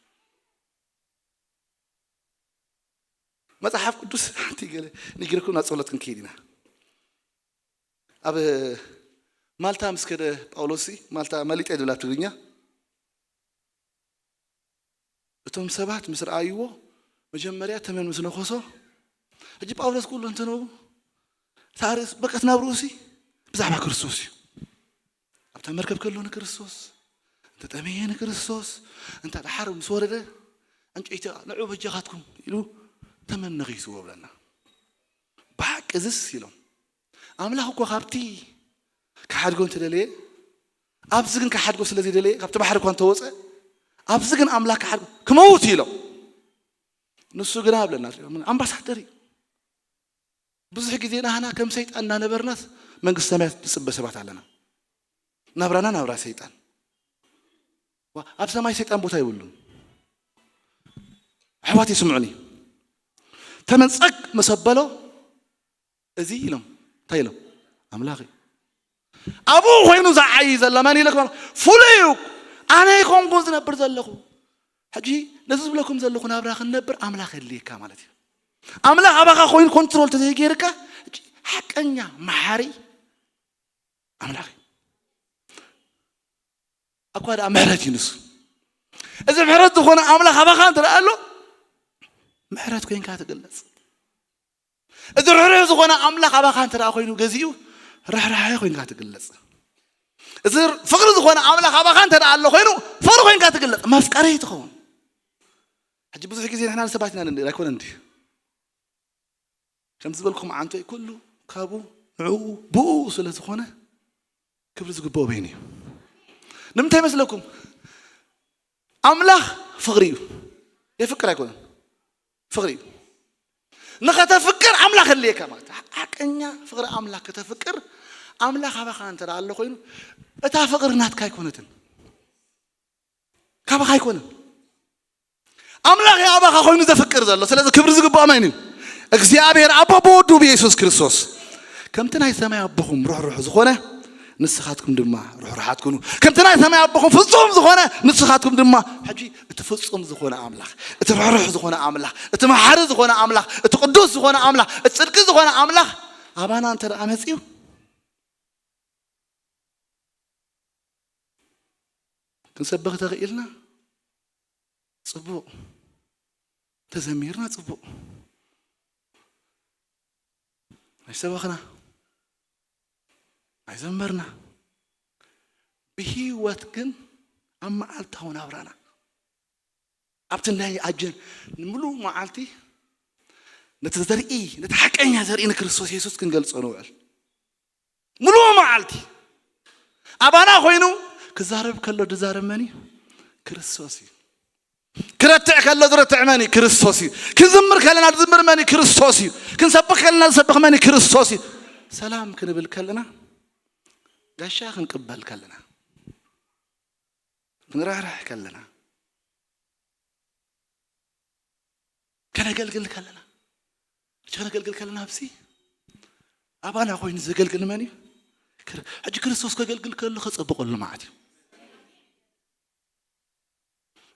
መፅሓፍ ቅዱስ ሓንቲ ገለ ንጊርኩም ናብ ፀሎት ክንከይድ ኢና ኣብ ማልታ ምስ ከደ ጳውሎስ ማልታ መሊጠ ዝብላ ትግርኛ እቶም ሰባት ምስ ረኣይዎ መጀመርያ ተመን ምስ ነኾሶ ሕጂ ጳውሎስ ኩሉ እንትንቡ ታርስ በቀት ናብ ርእሲ ብዛዕባ ክርስቶስ እዩ ኣብታ መርከብ ከሎ ንክርስቶስ እንተ ጠመየ ንክርስቶስ እንተ ደሓር ምስ ወረደ ዕንጨይቲ ንዑ በጃኻትኩም ኢሉ ተመን ነኺስዎ ብለና ብሓቂ ዝስ ኢሎም ኣምላኽ እኮ ካብቲ ክሓድጎ እንተደለየ ኣብዚ ግን ክሓድጎ ስለ ዘይደለየ ካብቲ ባሕሪ እኳ እንተወፀ ኣብዚ ግን ኣምላኽ ክሓድጎ ክመውት ኢሎም ንሱ ግና ኣብለና ኣምባሳደር እዩ ብዙሕ ግዜ ናህና ከም ሰይጣን እናነበርናስ መንግስቲ ሰማያት ንፅበ ሰባት ኣለና ናብራና ናብራ ሰይጣን። ዋ፣ ኣብ ሰማይ ሰይጣን ቦታ የብሉን። ኣሕዋት ይስምዑኒ። ተመን ጸግ መሰበሎ እዚ ኢሎም፣ እንታይ ኢሎም? ኣምላኽ እዩ። ኣብኡ ኮይኑ ዝዓዪ ዘሎ መን ኢለ ክበል? ፍሉይ እዩ። ኣነ ይኮንኩ ዝነብር ዘለኹ። ሕጂ ነዚ ዝብለኩም ዘለኹ ናብራ ክንነብር ኣምላኽ የድልየካ ማለት እዩ። ኣምላኽ ኣባኻ ኮይኑ ኮንትሮል ተዘይገይርካ፣ ሕጂ ሓቀኛ መሓሪ ኣምላኽ እዩ። ኣኳ ደኣ ምሕረት እዩ ንሱ። እዚ ምሕረት ዝኾነ ኣምላኽ ኣባኻ እንተ ደኣ ኣሎ፣ ምሕረት ኮይንካ ትግለጽ። እዚ ርሕሩሕ ዝኾነ ኣምላኽ ኣባኻ እንተ ደኣ ኮይኑ ገዚኡ፣ ርሕራሐ ኮይንካ ትግለጽ። እዚ ፍቕሪ ዝኾነ ኣምላኽ ኣባኻ እንተ ደኣ ኣሎ ኮይኑ፣ ፍቕሪ ኮይንካ ትግለጽ። መፍቀሪ ትኸውን። ሕጂ ብዙሕ ግዜ ንሕና ንሰባት ኢና ንንእል፣ ኣይኮነን ድዩ? ከም ዝበልኩም ዓንቶይ ኩሉ ካብኡ፣ ንዕኡ፣ ብኡ ስለ ዝኾነ ክብሪ ዝግብኦ በይኑ እዩ። ንምንታይ ይመስለኩም? ኣምላኽ ፍቕሪ እዩ። የፍቅር ኣይኮነን፣ ፍቕሪ እዩ። ንኸተፍቅር ኣምላኽ የድልየካ ማለት እዩ። ሓቀኛ ፍቕሪ ኣምላኽ ከተፍቅር፣ ኣምላኽ ኣባኻ እንተ ደኣ ኣሎ ኮይኑ፣ እታ ፍቕሪ ናትካ ኣይኮነትን፣ ካባኻ ኣይኮነን። ኣምላኽ እዩ ኣባኻ ኮይኑ ዘፍቅር ዘሎ። ስለዚ ክብሪ ዝግብኦ መን እዩ? እግዚኣብሔር ኣቦ ብወዱ ብየሱስ ክርስቶስ። ከምቲ ናይ ሰማይ ኣቦኹም ርሕሩሕ ዝኾነ፣ ንስኻትኩም ድማ ርሕሩሓት ኩኑ። ከምቲ ናይ ሰማይ ኣቦኹም ፍጹም ዝኾነ፣ ንስኻትኩም ድማ። ሕጂ እቲ ፍጹም ዝኾነ ኣምላኽ፣ እቲ ርሕሩሕ ዝኾነ ኣምላኽ፣ እቲ መሓሪ ዝኾነ ኣምላኽ፣ እቲ ቅዱስ ዝኾነ ኣምላኽ፣ እቲ ጽድቂ ዝኾነ ኣምላኽ ኣባና እንተ ደኣ መጺኡ፣ ክንሰብኽ ተኽኢልና ጽቡቕ፣ ተዘሚርና ጽቡቕ፣ ኣይሰበኽና፣ ኣይዘመርና፣ ብህይወት ግን ኣብ መዓልታዊ ናብራና ኣብቲ ናይ ኣጀን ንምሉእ መዓልቲ ነቲ ዘርኢ፣ ነቲ ሓቀኛ ዘርኢ ንክርስቶስ የሱስ ክንገልጾ ንውዕል። ምሉእ መዓልቲ ኣባና ኮይኑ ክዛረብ ከሎ ዝዛረብ መን እዩ? ክርስቶስ እዩ። ክረትዕ ከሎ ዝረትዕ መን እዩ? ክርስቶስ እዩ። ክንዝምር ከለና ዝዝምር መን እዩ? ክርስቶስ እዩ። ክንሰብኽ ከለና ዝሰብኽ መን እዩ? ክርስቶስ እዩ። ሰላም ክንብል ከለና፣ ጋሻ ክንቅበል ከለና፣ ክንራሕራሕ ከለና፣ ከነገልግል ከለና፣ ሕጂ ከነገልግል ከለና ኣብዚ ኣባና ኮይኑ ዘገልግል መን እዩ? ክር-፣ ሕጂ ክርስቶስ ከገልግል ከሎ ከጸብቐሉ ማለት እዩ።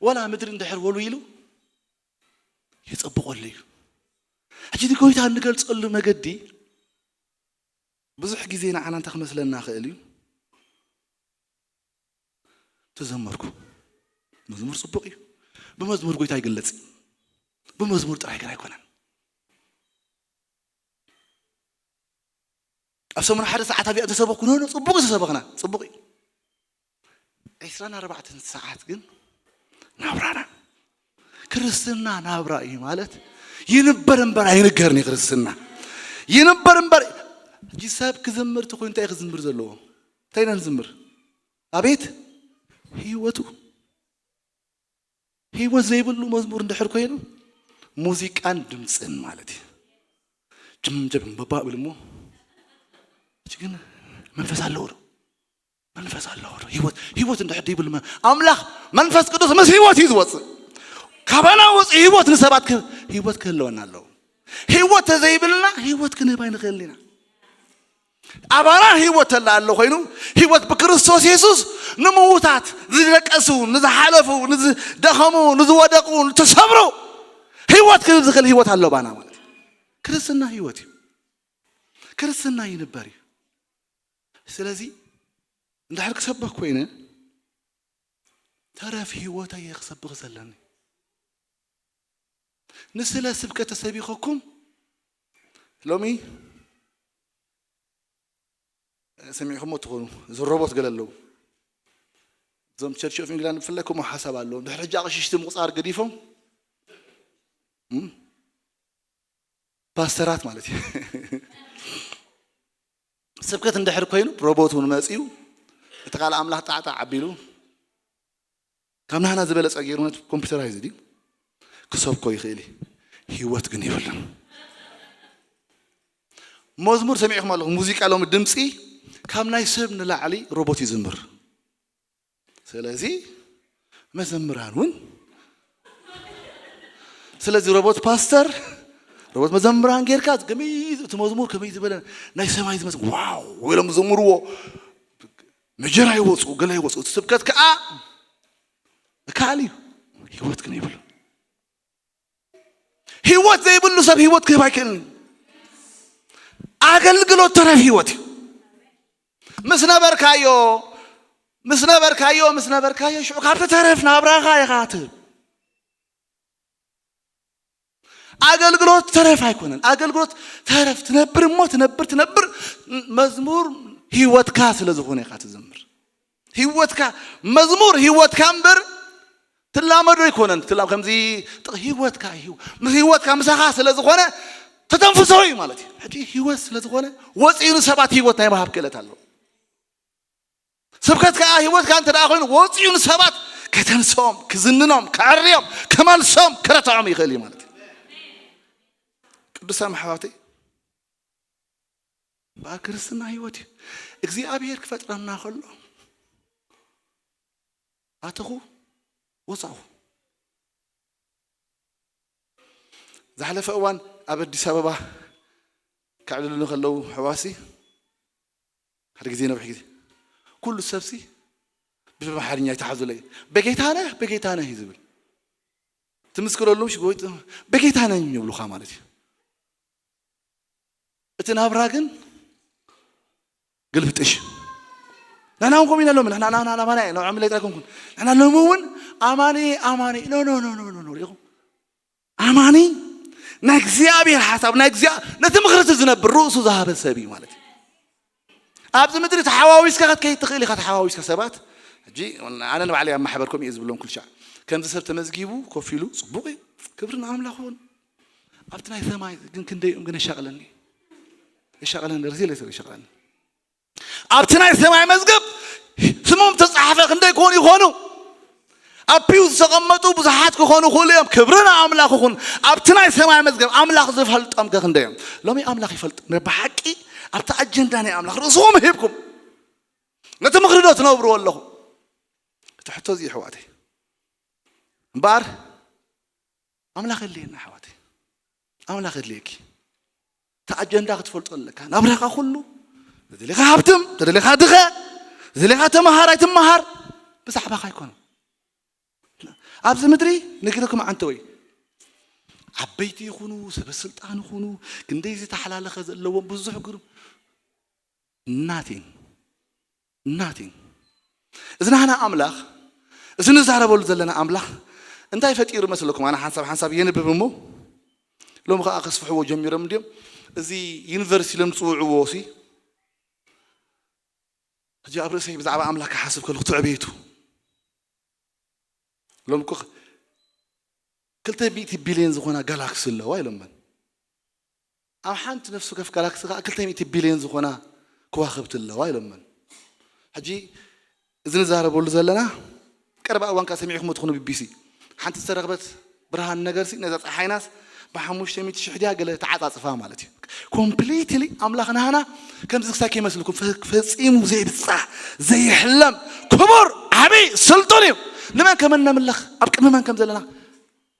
ወላ ምድሪ እንድሕር ወሉ ኢሉ የጸብቐሉ እዩ። ሕጂ ንጎይታ እንገልጸሉ መገዲ ብዙሕ ግዜ ንዓና እንታይ ክመስለና ይኽእል እዩ? ተዘመርኩ። መዝሙር ጽቡቕ እዩ። ብመዝሙር ጎይታ ይግለጽ እዩ። ብመዝሙር ጥራይ ግን ኣይኮነን። ኣብ ሰሙን ሓደ ሰዓት ኣብያ ተሰበኩ። ኖ፣ ኖ፣ ጽቡቕ እዩ ተሰበኽና። ጽቡቕ እዩ። ዕስራን ኣርባዕተን ሰዓት ግን ናብራና። ክርስትና ናብራ እዩ ማለት ይንበር እምበር ኣይንገርን እዩ ክርስትና። ይንበር እምበር። ሕጂ ሰብ ክዝምር ተኾይኑ እንታይ እዩ ክዝምር ዘለዎ? እንታይ ኢና ንዝምር? ኣቤት ህይወቱ። ህይወት ዘይብሉ መዝሙር እንድሕር ኮይኑ ሙዚቃን ድምፅን ማለት እዩ። ጅም ጀም በባ ብል እሞ፣ እቲ ግን መንፈስ ኣለዎ ዶ? መንፈስ ኣለዎ ዶ? ህይወት፣ ህይወት እንድሕር ዘይብሉ መ-፣ ኣምላኽ መንፈስ ቅዱስ ምስ ህይወት እዩ ዝወፅእ። ካባና ወፂኡ ህይወት ንሰባት ክህብ፣ ህይወት ክህልወና ኣለዎ። ህይወት ተዘይብልና ህይወት ክንህብ ኣይንኽእልን ኢና። ኣባና ህይወት ተላ ኣሎ ኮይኑ፣ ህይወት ብክርስቶስ የሱስ ንምውታት፣ ዝደቀሱ፣ ንዝሓለፉ፣ ንዝደኸሙ፣ ንዝወደቁ፣ ንተሰብሩ ህይወት ክህብ ዝኽእል ህይወት ኣሎ ባና ማለት እዩ። ክርስትና ህይወት እዩ። ክርስትና ይንበር እዩ። ስለዚ እንድሕር ክሰብኽ ኮይነ፣ ተረፍ ህይወተይ እየ ክሰብኽ ዘለኒ። ንስለ ስብከት ተሰቢኸኩም ሎሚ ሰሚዕኩሞ ትኾኑ፣ እዚ ሮቦት ገለ ኣለዉ። እዞም ቸርች ኦፍ ኢንግላንድ ብፍላይ ከምኡ ሓሳብ ኣለዎም። ድሕሪ ሕጂ ኣቕሽሽቲ ምቑጻር ገዲፎም፣ እም? ፓስተራት ማለት እዩ። ስብከት እንድሕር ኮይኑ፣ ሮቦት እውን መጺኡ፣ እቲ ቃል ኣምላኽ ጣዕጣዕ ኣቢሉ፣ ካብ ናህና ዝበለጸ ገይሩ፣ ነቲ ኮምፒውተራይዝድ እዩ፣ ክሰብኮ ይኽእል እዩ። ህይወት ግን የብሉን። መዝሙር ሰሚዕኹም ኣለኹም፣ ሙዚቃ ሎሚ ድምጺ ካብ ናይ ሰብ ንላዕሊ ሮቦት ይዝምር። ስለዚ መዘምራን እውን ስለዚ ሮቦት ፓስተር ሮቦት መዘምራን ጌርካ ከመይ እቲ መዝሙር ከመይ ዝበለ ናይ ሰማይ ዝመስ ዋው ኢሎም ዝዘምርዎ መጀራ ይወፁ ገለ ይወፁ እቲ ስብከት ከዓ እካል እዩ። ህይወት ግን ይብሉ ህይወት ዘይብሉ ሰብ ህይወት ክህብ ኣይክእልን። ኣገልግሎት ተረፍ ህይወት እዩ። ምስ ነበርካዮ ምስ ነበርካዮ ምስ ነበርካዮ ሽዑ ካብቲ ተረፍ ናብራኻ ኢኻ ትህብ። ኣገልግሎት ተረፍ ኣይኮነን። ኣገልግሎት ተረፍ ትነብር እሞ ትነብር ትነብር መዝሙር ህይወትካ ስለ ዝኾነ ኢኻ ትዝምር። ህይወትካ መዝሙር ህይወትካ እምበር ትላመዶ ኣይኮነን። ትላ ከምዚ ጥቕ ህይወትካ እዩ። ምስ ህይወትካ ምሳኻ ስለ ዝኾነ ተተንፍሶ እዩ ማለት እዩ። ሕጂ ህይወት ስለ ዝኾነ ወፂኡ ንሰባት ህይወት ናይ ምሃብ ክእለት ኣለዎ። ስብከት ከዓ ህይወትካ እንተ ደኣ ኮይኑ ወፂኡ ንሰባት ከተንስኦም፣ ክዝንኖም፣ ከዕርዮም፣ ከመልሶም፣ ከረትዖም ይኽእል እዩ ማለት እዩ። ቅዱሳን ኣሕዋተይ በኣብ ክርስትና ህይወት እዩ እግዚኣብሔር ክፈጥረና ከሎ ኣተኹ ወፃኹ ዝሓለፈ እዋን ኣብ ኣዲስ ኣበባ ከዕልሉኒ ከለዉ ሕዋሲ ሓደ ግዜ ነብሕ ግዜ ኩሉ ሰብሲ ብኣምሓርኛ ይተሓዙለይ በጌታ ነህ በጌታ ነህ እዩ ዝብል ትምስክረሉም ሽጎይጥ በጌታ ነኝ ይብሉኻ ማለት እዩ እቲ ናብራ ግን ግልብጥሽ ንሕና እውን ከምኡ ኢና ሎሚ ንሕና ንሕና ኣማኒ ንዕም ለይት ኣይኮንኩን ንሕና ሎሚ እውን ኣማኒ ኣማኒ ኖ ኖ ኖ ኖ ኖ ኖ ሪኹም ኣማኒ ናይ እግዚኣብሔር ሓሳብ ናይ እግዚኣብሔር ነቲ ምኽርቲ ዝነብር ርእሱ ዝሃበ ሰብ እዩ ማለት እዩ ኣብዚ ምድሪ ተሓዋዊስካ ክትከይድ ትኽእል ኢኻ ተሓዋዊስካ ሰባት ሕጂ ኣነ ንባዕለይ ኣብ ማሕበርኩም እየ ዝብሎም ኩልሻዕ ከምዚ ሰብ ተመዝጊቡ ኮፍ ኢሉ ፅቡቅ እዩ ክብሪ ንኣምላኽ እውን ኣብቲ ናይ ሰማይ ግን ክንደይ እዮም ግን የሻቕለኒ የሻቕለኒ ርዚ ለይሰብ የሻቕለኒ ኣብቲ ናይ ሰማይ መዝገብ ስሞም ተጻሕፈ ክንደይ ኮኑ ይኾኑ ኣብ ፒው ዝተቐመጡ ብዙሓት ክኾኑ ክእሉ እዮም ክብሪ ንኣምላኽ ይኹን ኣብቲ ናይ ሰማይ መዝገብ ኣምላኽ ዝፈልጦም ከ ክንደይ እዮም ሎሚ ኣምላኽ ይፈልጥ ብሓቂ ኣብቲ ኣጀንዳ ናይ ኣምላኽ ርእስኹም ሂብኩም ነቲ ምኽሪ ዶ ትነብርዎ ኣለኹም እቲ ሕቶ እዚ ይሕዋተይ እምበኣር ኣምላኽ የድልየና ኣሕዋተይ ኣምላኽ የድልየኪ እቲ ኣጀንዳ ክትፈልጦ ኣለካ ናብራኻ ኩሉ ተደሊኻ ሃብትም ተደሊኻ ድኸ ተደሊኻ ተምሃር ኣይትምሃር ብዛዕባኻ ኣይኮነ ኣብዚ ምድሪ ንግደኩም ዓንተወይ ዓበይቲ ይኹኑ ሰበስልጣን ይኹኑ ክንደይ ዝተሓላለኸ ዘለዎም ብዙሕ ግሩ ናቲን ናቲን እዚ ናህና ኣምላኽ እዚ ንዛረበሉ ዘለና ኣምላኽ እንታይ ፈጢሩ መስለኩም ኣነ ሓንሳብ ሓንሳብ የንብብ እሞ ሎም ከዓ ከስፍሕዎ ጀሚሮም እንዲዮም እዚ ዩኒቨርሲቲ ኢሎም ዝፅውዕዎ ሲ ሕጂ ኣብ ርእሰይ ብዛዕባ ኣምላኽ ክሓስብ ከለኹ ትዕቤቱ ሎም ክልተ ሚእቲ ቢልዮን ዝኾና ጋላክሲ ኣለዋ ኢሎመን ኣብ ሓንቲ ነፍሲ ከፍ ጋላክሲ ከዓ ክልተ ሚእቲ ቢልዮን ዝኾና ከዋኽብቲ ኣለዋ ኢሎመን ሕጂ እዚ ንዛረበሉ ዘለና ቀረባ እዋን ከዓ ሰሚዕኹም ትኹኑ ቢቢሲ ሓንቲ ዝተረኽበት ብርሃን ነገርሲ ነዛ ፀሓይናስ ብሓሙሽተ ሚእቲ ሽሕ ድያ ገለ ተዓፃፅፋ ማለት እዩ ኮምፕሊትሊ ኣምላኽ ናህና ከምዚ ክሳይ ከይመስልኩም ፈፂሙ ዘይብፃሕ ዘይሕለም ክቡር ዓብይ ስልጡን እዩ ንመን ከመን ነምልኽ ኣብ ቅድሚ መን ከም ዘለና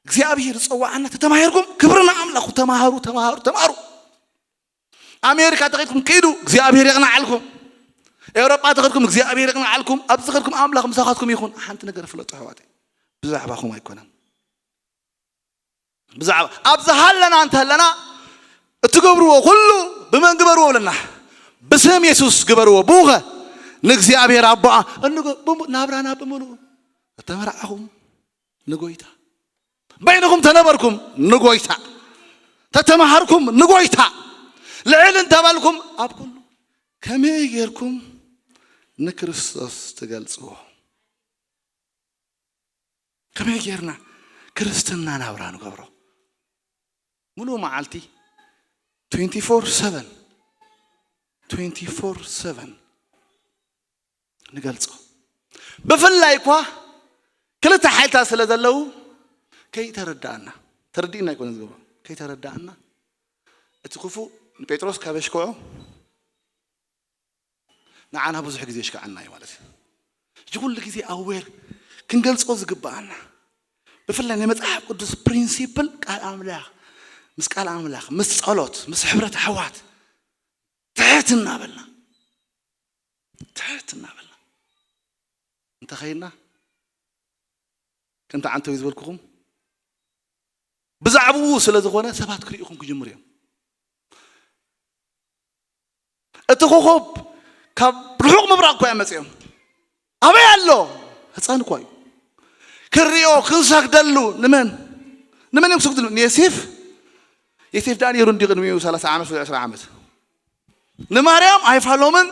እግዚኣብሔር ዝፀዋዓና ተተማሂርኩም ክብሪ ንኣምላኹ ተማሃሩ ተማሃሩ ተማሃሩ ኣሜሪካ ተኸድኩም ክኢዱ እግዚኣብሔር የቕናዓልኩም ኤውሮጳ ተኸድኩም እግዚኣብሔር የቕናዓልኩም ኣብዚ ኸድኩም ኣምላኽ ምሳኻትኩም ይኹን ሓንቲ ነገር ፍለጡ ኣሕዋተይ ብዛዕባኹም ኣይኮነን ብዛዕባ ኣብዚ ሃለና እንተለና እትገብርዎ ኩሉ ብመን ግበርዎ ብለና ብስም የሱስ ግበርዎ ብኡኸ ንእግዚኣብሔር ኣቦኣ ናብራና ብምሉኡ እተመርዓኹም ንጎይታ በይንኹም ተነበርኩም ንጎይታ ተተምሃርኩም ንጎይታ ልዕል እንተበልኩም ኣብ ኩሉ ከመይ ጌርኩም ንክርስቶስ ትገልጽዎ ከመይ ጌርና ክርስትና ናብራ ንገብሮ ሙሉእ መዓልቲ 24/7 24/7 ንገልጾ ብፍላይ እኳ ክልተ ሓይልታት ስለ ዘለዉ ከይተረዳእና ተረዲእና ኣይኮነ ዝገብሮ ከይተረዳእና እቲ ክፉእ ንጴጥሮስ ካብ ኣሽክዖ ንዓና ብዙሕ ግዜ የሽክዓና እዩ ማለት እዩ። ሕጂ ኩሉ ግዜ ኣዌር ክንገልጾ ዝግብኣና፣ ብፍላይ ናይ መጽሓፍ ቅዱስ ፕሪንሲፕል፣ ቃል ኣምላኽ፣ ምስ ቃል ኣምላኽ፣ ምስ ጸሎት፣ ምስ ሕብረት ኣሕዋት ትሕት እናበልና፣ ትሕት እናበልና እንተኸይድና፣ ከምቲ ዓንተዊ ዝበልኩኹም፣ ብዛዕባኡ ስለ ዝኾነ ሰባት ክርእዩኹም ክጅምሩ እዮም። እቲ ኮኾብ ካብ ርሑቕ ምብራቕ እኳ እዮም መጺኦም። ኣበይ ኣሎ? ህፃን እኳ እዩ። ክንሪኦ፣ ክንሰግደሉ። ንመን? ንመን እዮም ክሰግድሉ? ንዮሴፍ? ዮሴፍ ደኣ ነይሩ እንዲ ቅድሚኡ ሰላሳ ዓመት ወይ ዕስራ ዓመት። ንማርያም ኣይፋሎምን።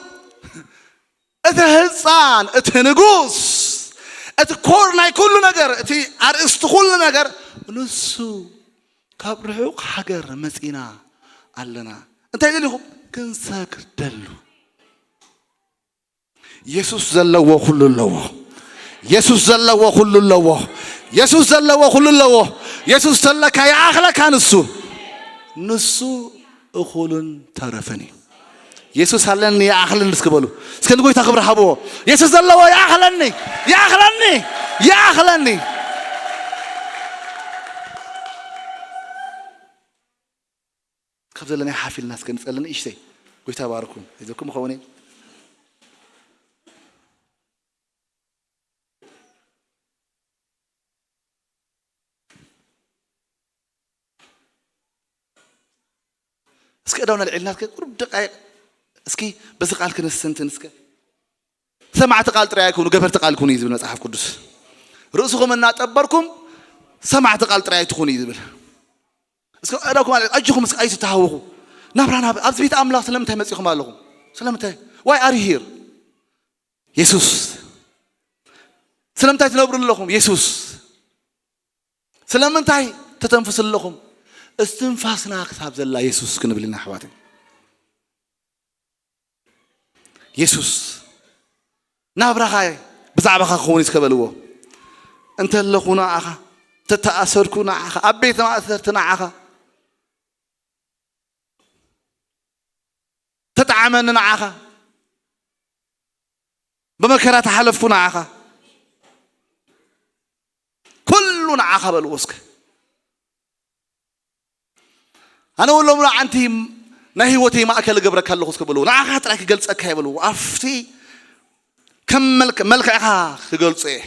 እቲ ህፃን፣ እቲ ንጉስ፣ እቲ ኮር ናይ ኩሉ ነገር፣ እቲ ኣርእስቲ ኩሉ ነገር ንሱ። ካብ ርሑቕ ሃገር መጺና ኣለና። እንታይ ደሊኹም? ክንሰግደሉ። የሱስ ዘለዎ ኩሉ ኣለዎ። የሱስ ዘለዎ ኩሉ ኣለዎ። የሱስ ዘለዎ ኩሉ ኣለዎ። የሱስ ተለካ ይኣኽለካ ንሱ። ንሱ እኹልን ተረፍን እዩ። የሱስ ኣለኒ ይኣኽለኒ እስኪ በሉ። እስከ ንጎይታ ክብሪ ሃብዎ። የሱስ ዘለዎ ይኣኽለኒ፣ ይኣኽለኒ፣ ይኣኽለኒ። ካብ ዘለናይ ሓፍ ኢልና እስከ ንጸሊ ንእሽተይ። ጎይታ ባርኩም። ሒዘኩም ኸውን እየ። እስከ እዳውና ልዕልና እስከ ቁሩብ ደቃይቕ እስኪ በዚ ቃል ክነስተንትን እስከ። ሰማዕቲ ቃል ጥራይ ኣይኮኑ፣ ገበርቲ ቃል ኩኑ እዩ ዝብል መጽሓፍ ቅዱስ። ርእስኹም እናጠበርኩም ሰማዕቲ ቃል ጥራይ ኣይትኹኑ እዩ ዝብል። እስከ እዳኩም ኣለ-፣ ኣጆኹም እስከ ኣይትተሃወኹ። ናብራ ናብ-፣ ኣብዚ ቤት ኣምላኽ ስለምንታይ መጺኹም ኣለኹም? ስለምንታይ? Why are you here? የሱስ። ስለምንታይ ትነብሩ ኣለኹም? የሱስ። ስለምንታይ ተተንፍሱ ኣለኹም? እስትንፋስና ክሳብ ዘላ የሱስ ክንብል ኢና ኣሕዋተይ። የሱስ ናብራኻ ብዛዕባኻ ክኸውን እዩ እስከ በልዎ። እንተለኹ ንዓኻ፣ ተተኣሰርኩ ንዓኻ፣ ኣብ ቤት ማእሰርቲ ንዓኻ፣ ተጠዓመኒ ንዓኻ፣ ብመከራ ተሓለፍኩ ንዓኻ፣ ኩሉ ንዓኻ በልዎ እስከ። ኣነ እውን ሎም ዓንቲ ናይ ህይወተይ ማእከል እገብረካ ኣለኹ እስከ በልዎ። ንዓኻ ጥራይ ክገልጸካ እየ በልዎ። ኣብቲ ከም መልክ-፣ መልክዕኻ ክገልጾ እየ።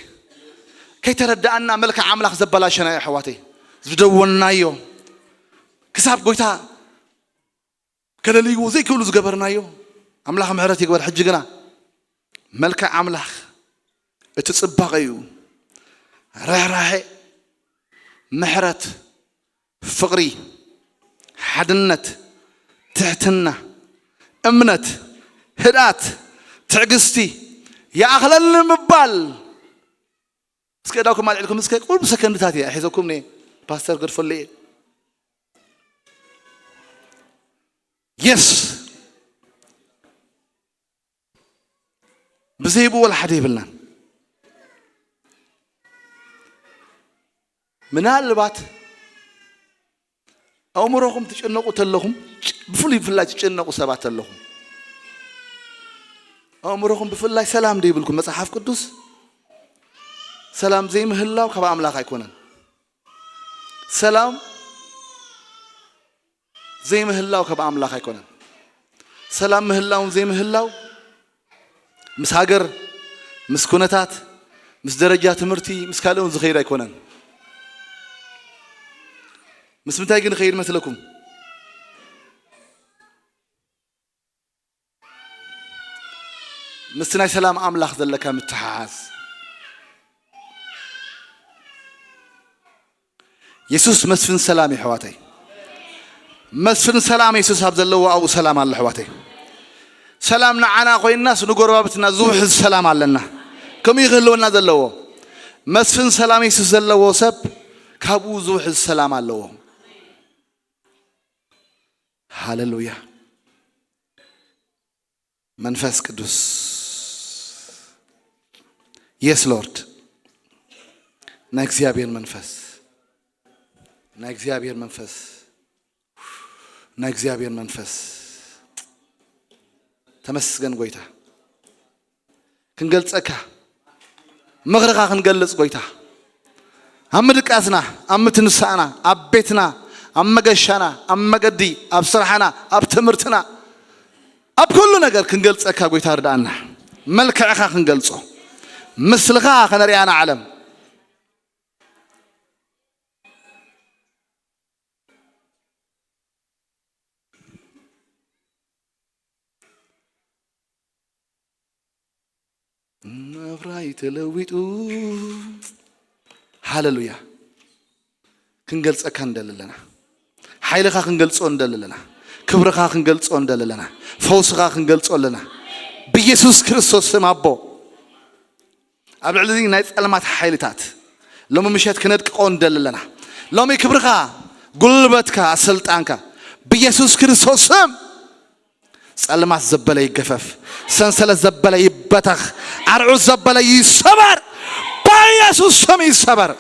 ከይተረዳእና መልክዕ ኣምላኽ ዘበላሸናዮ ኣሕዋተይ፣ ዝደወናዮ ክሳብ ጎይታ ከለልይዎ ዘይክእሉ ዝገበርናዮ ኣምላኽ ምሕረት ይግበር። ሕጂ ግና መልክዕ ኣምላኽ እቲ ጽባቐ እዩ። ርህራሄ፣ ምሕረት፣ ፍቕሪ፣ ሓድነት፣ ትሕትና፣ እምነት፣ ህድኣት፣ ትዕግስቲ፣ ይኣኽለኒ ምባል። እስከ እዳኩም ኣልዕልኩም እስከ ቁሩብ ሰከንድታት እየ ሒዘኩም እየ። ፓስተር ገድፈሉ እየ። የስ። ብዘይብኡ ወላ ሓደ የብልናን። ምናልባት ኣእምሮኹም ትጭነቁ ተለኹም፣ ብፍሉይ ብፍላይ ትጭነቁ ሰባት ኣለኹም። ኣእምሮኹም ብፍላይ ሰላም ዘይብልኩም፣ መጽሓፍ ቅዱስ ሰላም ዘይምህላው ካብ ኣምላኽ ኣይኮነን። ሰላም ዘይምህላው ካብ ኣምላኽ ኣይኮነን። ሰላም ምህላውን ዘይምህላው ምስ ሃገር፣ ምስ ኩነታት፣ ምስ ደረጃ ትምህርቲ፣ ምስ ካልኦን ዝኸይድ ኣይኮነን። ምስ ምንታይ ግን ይኸይድ መስለኩም? ምስቲ ናይ ሰላም ኣምላኽ ዘለካ ምትሓሓዝ። የሱስ መስፍን ሰላም እዩ፣ ኣሕዋተይ። መስፍን ሰላም የሱስ ኣብ ዘለዎ ኣብኡ ሰላም ኣሎ፣ ኣሕዋተይ። ሰላም ንዓና ኮይናስ ንጎረባብትና ዝውሕዝ ሰላም ኣለና። ከምኡ እዩ ክህልወና ዘለዎ። መስፍን ሰላም የሱስ ዘለዎ ሰብ ካብኡ ዝውሕዝ ሰላም ኣለዎ። ሃሌሉያ። መንፈስ ቅዱስ። የስ ሎርድ። ናይ እግዚኣብሔር መንፈስ፣ ናይ እግዚኣብሔር መንፈስ፣ ናይ እግዚኣብሔር መንፈስ። ተመስገን ጎይታ። ክንገልጸካ፣ ምኽርኻ ክንገልጽ ጎይታ፣ ኣብ ምድቃስና፣ ኣብ ምትንሳእና፣ ኣብ ቤትና፣ ኣብ መገሻና፣ ኣብ መገዲ፣ ኣብ ስራሕና፣ ኣብ ትምህርትና፣ ኣብ ኩሉ ነገር ክንገልጸካ ጎይታ ርድኣና። መልክዕኻ ክንገልጾ፣ ምስልኻ ከነርኣና ዓለም። ናብራይ ተለዊጡ። ሃለሉያ። ክንገልጸካ እንደለና፣ ሓይልኻ ክንገልጾ እንደለና፣ ክብርኻ ክንገልጾ እንደለና፣ ፈውስኻ ክንገልጾ ኣለና። ብኢየሱስ ክርስቶስ ስም ኣቦ፣ ኣብ ልዕሊ ናይ ጸልማት ሓይልታት ሎሚ ምሸት ክነድቅቆ እንደለና፣ ሎሚ ክብርኻ፣ ጉልበትካ፣ ስልጣንካ ብኢየሱስ ክርስቶስ ስም ጸልማት ዘበለ ይገፈፍ፣ ሰንሰለት ዘበለ ይበተኽ፣ ኣርዑት ዘበለ ይሰበር፣ ብኢየሱስ ስም ይሰበር።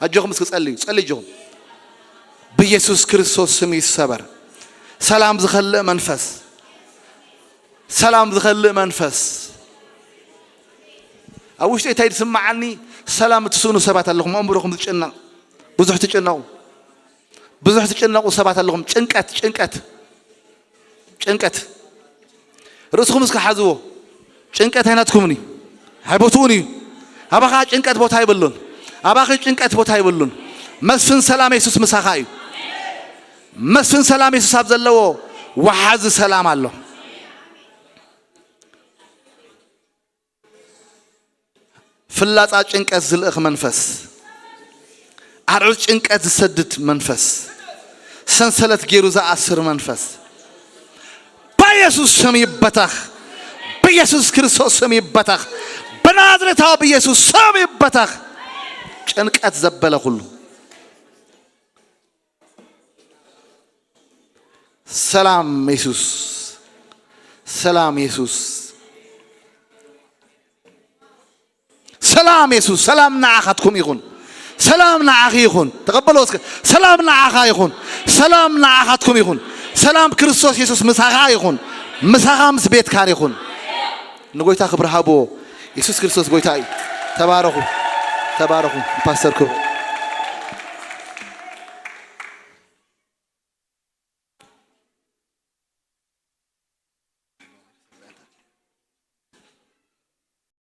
ኣጆኹም እስኪ ጸልዩ፣ ጸልዩ ኣጆኹም። ብኢየሱስ ክርስቶስ ስም ይሰበር። ሰላም ዝኸልእ መንፈስ፣ ሰላም ዝኸልእ መንፈስ። ኣብ ውሽጢ እንታይ ዝስምዓኒ? ሰላም እትስእኑ ሰባት ኣለኹም፣ ኣእምሮኹም ዝጭነቕ፣ ብዙሕ ትጭነቑ፣ ብዙሕ ትጭነቑ ሰባት ኣለኹም። ጭንቀት፣ ጭንቀት፣ ጭንቀት። ርእስኹም እስከ ሓዝዎ። ጭንቀት ኣይናትኩምን እዩ፣ ኣይቦትኡን እዩ። ኣባኻ ጭንቀት ቦታ ኣይብሉን፣ ኣባኺ ጭንቀት ቦታ ኣይብሉን። መስፍን ሰላም የሱስ ምሳኻ እዩ። መስፍን ሰላም የሱስ ኣብ ዘለዎ ወሓዚ ሰላም ኣሎ። ፍላጻ ጭንቀት ዝልእኽ መንፈስ፣ ኣርዑት ጭንቀት ዝሰድድ መንፈስ፣ ሰንሰለት ገይሩ ዝኣስር መንፈስ ብኢየሱስ ስም ይበተኽ። ብኢየሱስ ክርስቶስ ስም ይበተኽ። ብናዝሬታዊ ብኢየሱስ ስም ይበተኽ። ጭንቀት ዘበለ ኩሉ። ሰላም የሱስ፣ ሰላም የሱስ፣ ሰላም የሱስ። ሰላም ንዓኻትኩም ይኹን፣ ሰላም ንዓኺ ይኹን። ተቐበሎ እስከ። ሰላም ንዓኻ ይኹን፣ ሰላም ንዓኻትኩም ይኹን። ሰላም ክርስቶስ የሱስ ምሳኻ ይኹን፣ ምሳኻ ምስ ቤትካን ይኹን። ንጎይታ ክብሪ ሃብዎ። የሱስ ክርስቶስ ጎይታ እዩ። ተባረኹ፣ ተባረኹ። ፓስተር ክብሩ